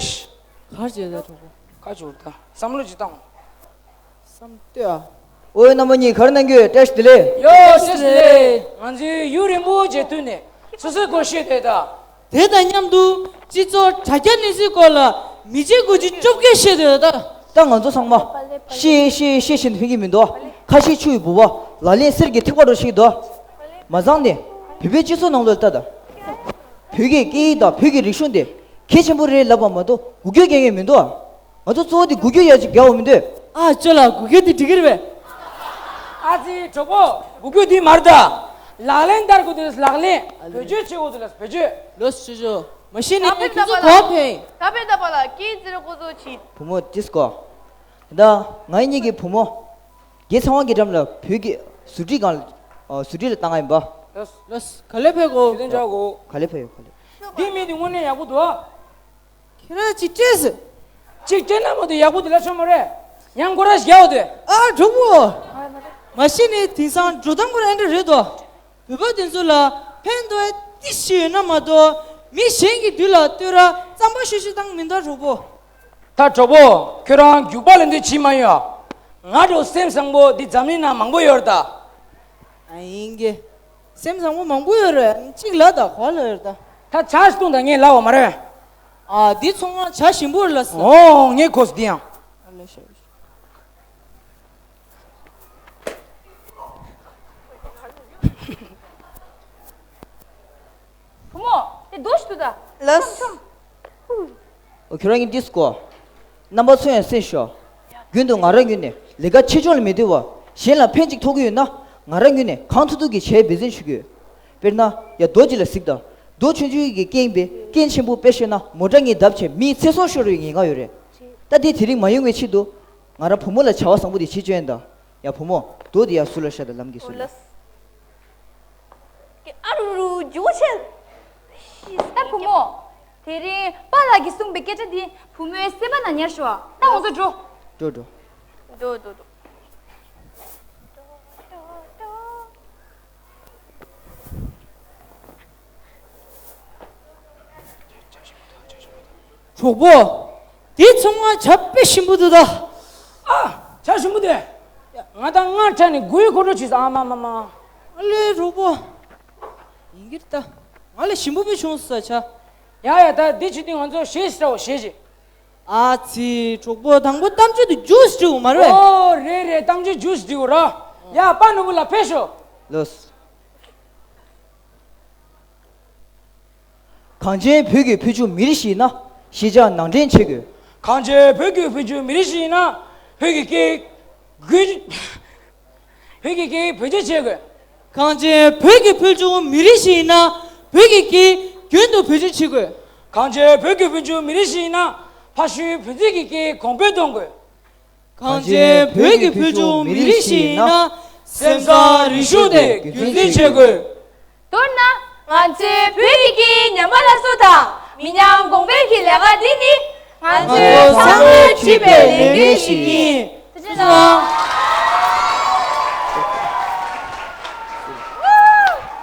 བྱས་ད་གྲོགས་པོ། ཁ་བྱུར་ད། བསམ་བློ་ཅིག་བཏང་། བསམ་ལྟོས་ཨ། ཨོའི་རྣམ་པ་གཉིས་ག་རེ་གནང་གི་ཡོད། བཀྲ་ཤིས་བདེ་ལེགས། ཡོ་བཀྲ་ཤིས་བདེ་ལེགས། ང་ཚོའི་ཡུན་རིང་པོ་རྗེས་མཐུད་ནས་སོ་སོའི་སྐོར་བཤད་འདོད་ད། དེ་དང་མཉམ་དུ་སྤྱི་ཚོགས་དྲ་རྒྱ་གནས་ཚུལ་སྐོར་ལ་མི་རྗེ་དགུ་བཅུ་བཅོ་བརྒྱད་བཤད་འདོད་ད། ད་ང་ཚོ་ཚང་མ་ཤེས་ཤེས་ཤེས་བཞིན་ཕན་གྱི་མི་འདུག་ཁ་ཤས་ཆུ་ཡི་ལྦུ་བ་ལག་ལེན་གསེར་གྱི་ཐིགས་པ་འདྲ་ཞིག་འདུག་མ་ཚང་ནས་བོད་པའི་སྤྱི་ཚོགས་ནང་ལོགས་ལ་ལྟ་ད། བོད་ཀྱི་སྐད་ཡིག་དང་བོད་ཀྱི་རིག་གཞུང་དེ་གལ་ཆེན་པོ་རེད་ལབ་པ་མ་གཏོགས་འགུལ་སྐྱོད་རྒྱག་མཁན་མི་འདུག་ཨ། ང་ཚོ་གཙོ་བོ་དེ་འགུལ་སྐྱོད་ཡག་ཅིག་རྒྱག་དགོས་མི་འདུག་ཨ་ཅོ་ལགས་འགུལ་སྐྱོད་དེ་འགྲིག་གི་རེད་པས། ཨ་ཙི་གྲོགས་པོ། འགུལ་སྐྱོད་དེ་མ་རེད་ད། ལག་ལེན་བསྟར་དགོས་དུས་ལག་ལེན། བེད་སྤྱོད་བྱེད་དགོས་དུས་ལ་བེད་སྤྱོད། ལོས་ཅོ་ཅོ། མ་གཞི་ནས་ད་ཕེབས་ཁྱེད་ཚོ་ད་གོ་ཕེ། ད་ཕེབས་ད་པ་ལ་སྐད་ཟེར་ཀོ་ཟེར་བྱེད། བུ་མོ་ཏིས་ཀོ། ད་ང་གཉིས་ཀྱི་བུ་མོ། རྒན་ཚེ་དབང་གི་འགྲམ་ལ་བོད་ཀྱི་བཟོ་སྒྲིག་སྒང་ལ། ཨ། བཟོ་སྒྲིག་ལ་བཏང་ཡིན་པ། ལོས། ལོས། ག་ལེ་ཕེབས་གོ། ཞུ་དོན་ཆགས་གོ། ག་ལེ་ཕེབས་ཡོད་ག་ལེ། འདི་མི་འདི་དངོས་གནས་ཡག་པོ་འདུག་ཨ། ཁྱེད་རང་ཅིག་སྤྲད་ཟེར། ཅིག་སྤྲད་ན་མ་གཏོགས་ཡག་པོ་འདི་ལ་ཤོར་མ་རེད། ཡང་སྒོ་ར་ཞིག་རྒྱག་དགོས་དེ། ཨ་གྲོགས་པོ། མ་གཞི་ནས་དེང་སང་འགྲོ་སྟངས་ཁོ་རང་ཨེ་འདྲ་རེད་དོ། བོད་པ་དེ་ཚོ་ལ་ཕན་ཐོགས་ཏི་ཞིག་ཡོད་ན་མ་གཏོགས་མི་གཞན་གྱི་དུས་ལ་བསྟོད་ར་རྩམ་པ་ཤུ་ཤུ་བཏང་མི་འདུག་གྲོགས་པོ། ད་གྲོགས་པོ་ཁྱོད་རང་རྒྱུག་པ་ལེན་དུས་བྱིས་མ་ཡོང་ཨ། ང་འདྲ་བོ་སེམས་བཟང་པོ་འདི་འཛམ་གླིང་ན་མང་པོ་ཡོད་རེད་ད། ཨ་ཡིན་གྱི། སེམས་བཟང་པོ་མང་པོ་ཡོད་རེད། གཅིག་ལ་དང་གོ་ལ་ཡོད་ད། ད་ཇ་ཞིག་བཏུང་དང་ངས་ལབ་པ་མ་རེད། ཨ་འདི་ཚོང་ཁང་ཇ་ཞིམ་པོ་རེད་ལ་ཟེར། ཨོ་ངས་གོ་སོང་འདི་ཡང་། ཨ་ལེ་ཤ། བུ་མོ། དེ་རྡོ་ཞིག་འདུག་ད། ལགས། ཨོ་ཁྱོད་རང་གཉིས་ཏིས་ཀོ། རྣམ་པ་ཚོ་ཡང་གསན་ཤོག་རྒྱུན་དུ་ང་རང་ངོས་ནས་ལས་ཀ་ཆེ་ཆུང་ལ་མི་ལྟོས་པར་ གཞན་ལ་ཕན་ཅིག་ཐོགས་ཀྱི་ཡོད་ན། ང་རང་ངོས་ནས་གང་ཐུབ་ཐུབ་ཀྱིས་བྱས་འབད་བརྩོན་ཞུ་གི་ཡོད། དཔེར་ན། ཡ་རྡོ་གཅིག་ལ་གཟིགས་དང་། རྡོ་ཆུང་ཆུང་གིས་རྐྱེན་པས་རྐྱེན་ཆེན་པོ་དཔེ་ཤོར་ན། མོ་ཊ་ངས་བརྡབས་བྱས་མིའི་ཚེ་སྲོག་ཤོར་བའི་ཉེན་ཁ་ཡོད་རེད། ད་དེ་དེ་རིང་མ་ཡོང་བའི་ཆེད་དུ། ང་རང་བུ་མོ་ལ་བྱ་བ་བཟང་པོ་དེ་བྱེད་བཅུག་ཡིན་ད། ཡ་བུ་མོ། རྡོ་དེ་ཡར་ཟུར་ལ་བཞག་དང་། ལམ་གྱི་ཟུར་ལ། ཨ་རུ་རུ་ཇོ་ཆེན། ད་བུ་མོ། དེ་རིང་པཱ་ལགས་ཀྱིས་གསུངས་པའི་སྐད་ཆ་འདི་བུ་མོའི་སེམས་པ་ནང་ཉར་ཤོག་ད་ང་ཚོ་འགྲོ། འགྲོ་འགྲོ། འགྲོ་འགྲོ་འགྲོ། གྲོགས་པོ། འདི་ཚང་མ་ཇ་དཔེ་ཞིམ་པོ་འདུག་ད། ཨ། ཇ་ཞིམ་པོ་འདུག་ང་ད་སྔར་ཆ་ནས་དགུའི་འཁོར་འགྲོ་བྱས་སོང་། ཨ་མ་མ་མ། ཨ་ལས་གྲོགས་པོ། ཡིན་གྱི་རེད་ད། ང་ལས་ཞིམ་པོ་དཔེ་བྱུང་སོང་ཇ། ཡ་ཡ། ད་འདི་བྱེད་དུས་ང་ཚོ་གཞས་ཤིག་འཁྲབ་བོ། གཞས་ཤིག་ཨ་ཙི། གྲོགས་པོ། དང་པོ་གཏམ་རྒྱུད་དུ་ཇུས་འབྲི་དགོས་མ་རེད་པས། ཨོ་རེད་རེད། གཏམ་རྒྱུད་ཇུས་འབྲི་དགོས་ར། ཡ་པཱ་ནོར་བུ་ལགས་ཕེབས་ཤོག་ལགས་སོ། གངས་ཅན་བོད་ཀྱི་ཕུལ་བྱུང་མི་རིགས་ཤིག་ཡིན་ན། གཞིས་ཆགས་ནང་འདྲེན་བྱེད་དགོས། གངས་ཅན་བོད་ཀྱི་ཕུལ་བྱུང་མི་རིགས་ཤིག་ཡིན་ན། བོད་ཀྱི་སྐད། བོད་ཀྱི་སྐད་བེད་སྤྱོད་བྱེད་དགོས། གངས་ཅན་བོད་ཀྱི་ཕུལ་བྱུང་མི་རིགས་ཤིག་ཡིན་ན། བོད་ཀྱི་སྐད་རྒྱུན་དུ་བེད་སྤྱོད་བྱེད་དགོས། གངས་ཅན་བོད་ཀྱི་ཕུལ་བྱུང་མི་རིགས་ཤིག་ཡིན་ན། ཕ་ཤུལ་བུ་འཛིན་གྱི་སྐད་གོང་འཕེལ་གཏོང་དགོས། གངས་ཅན་བོད་ཀྱི་ཕུལ་བྱུང་མི་རིགས་ཤིག་ཡིན་ན། སེམས་བཟང་རིག་གཞུང་དེ་རྒྱུན་འཛིན་བྱེད་དགོས། མདོར་ན། ང་ཚོའི་བོད་ཀྱི་སྐད་ཉམས་པ་སླར་གསོ་དང་མི་ཉམས་གོང་འཕེལ་གྱི་ལས་ཀ་འདི་ནི། ང་ཚོའི་ཚང་མས་བྲིས་པའི་ལས་འགན་ཞིག་ཡིན། ཐུགས་རྗེ་གནང་།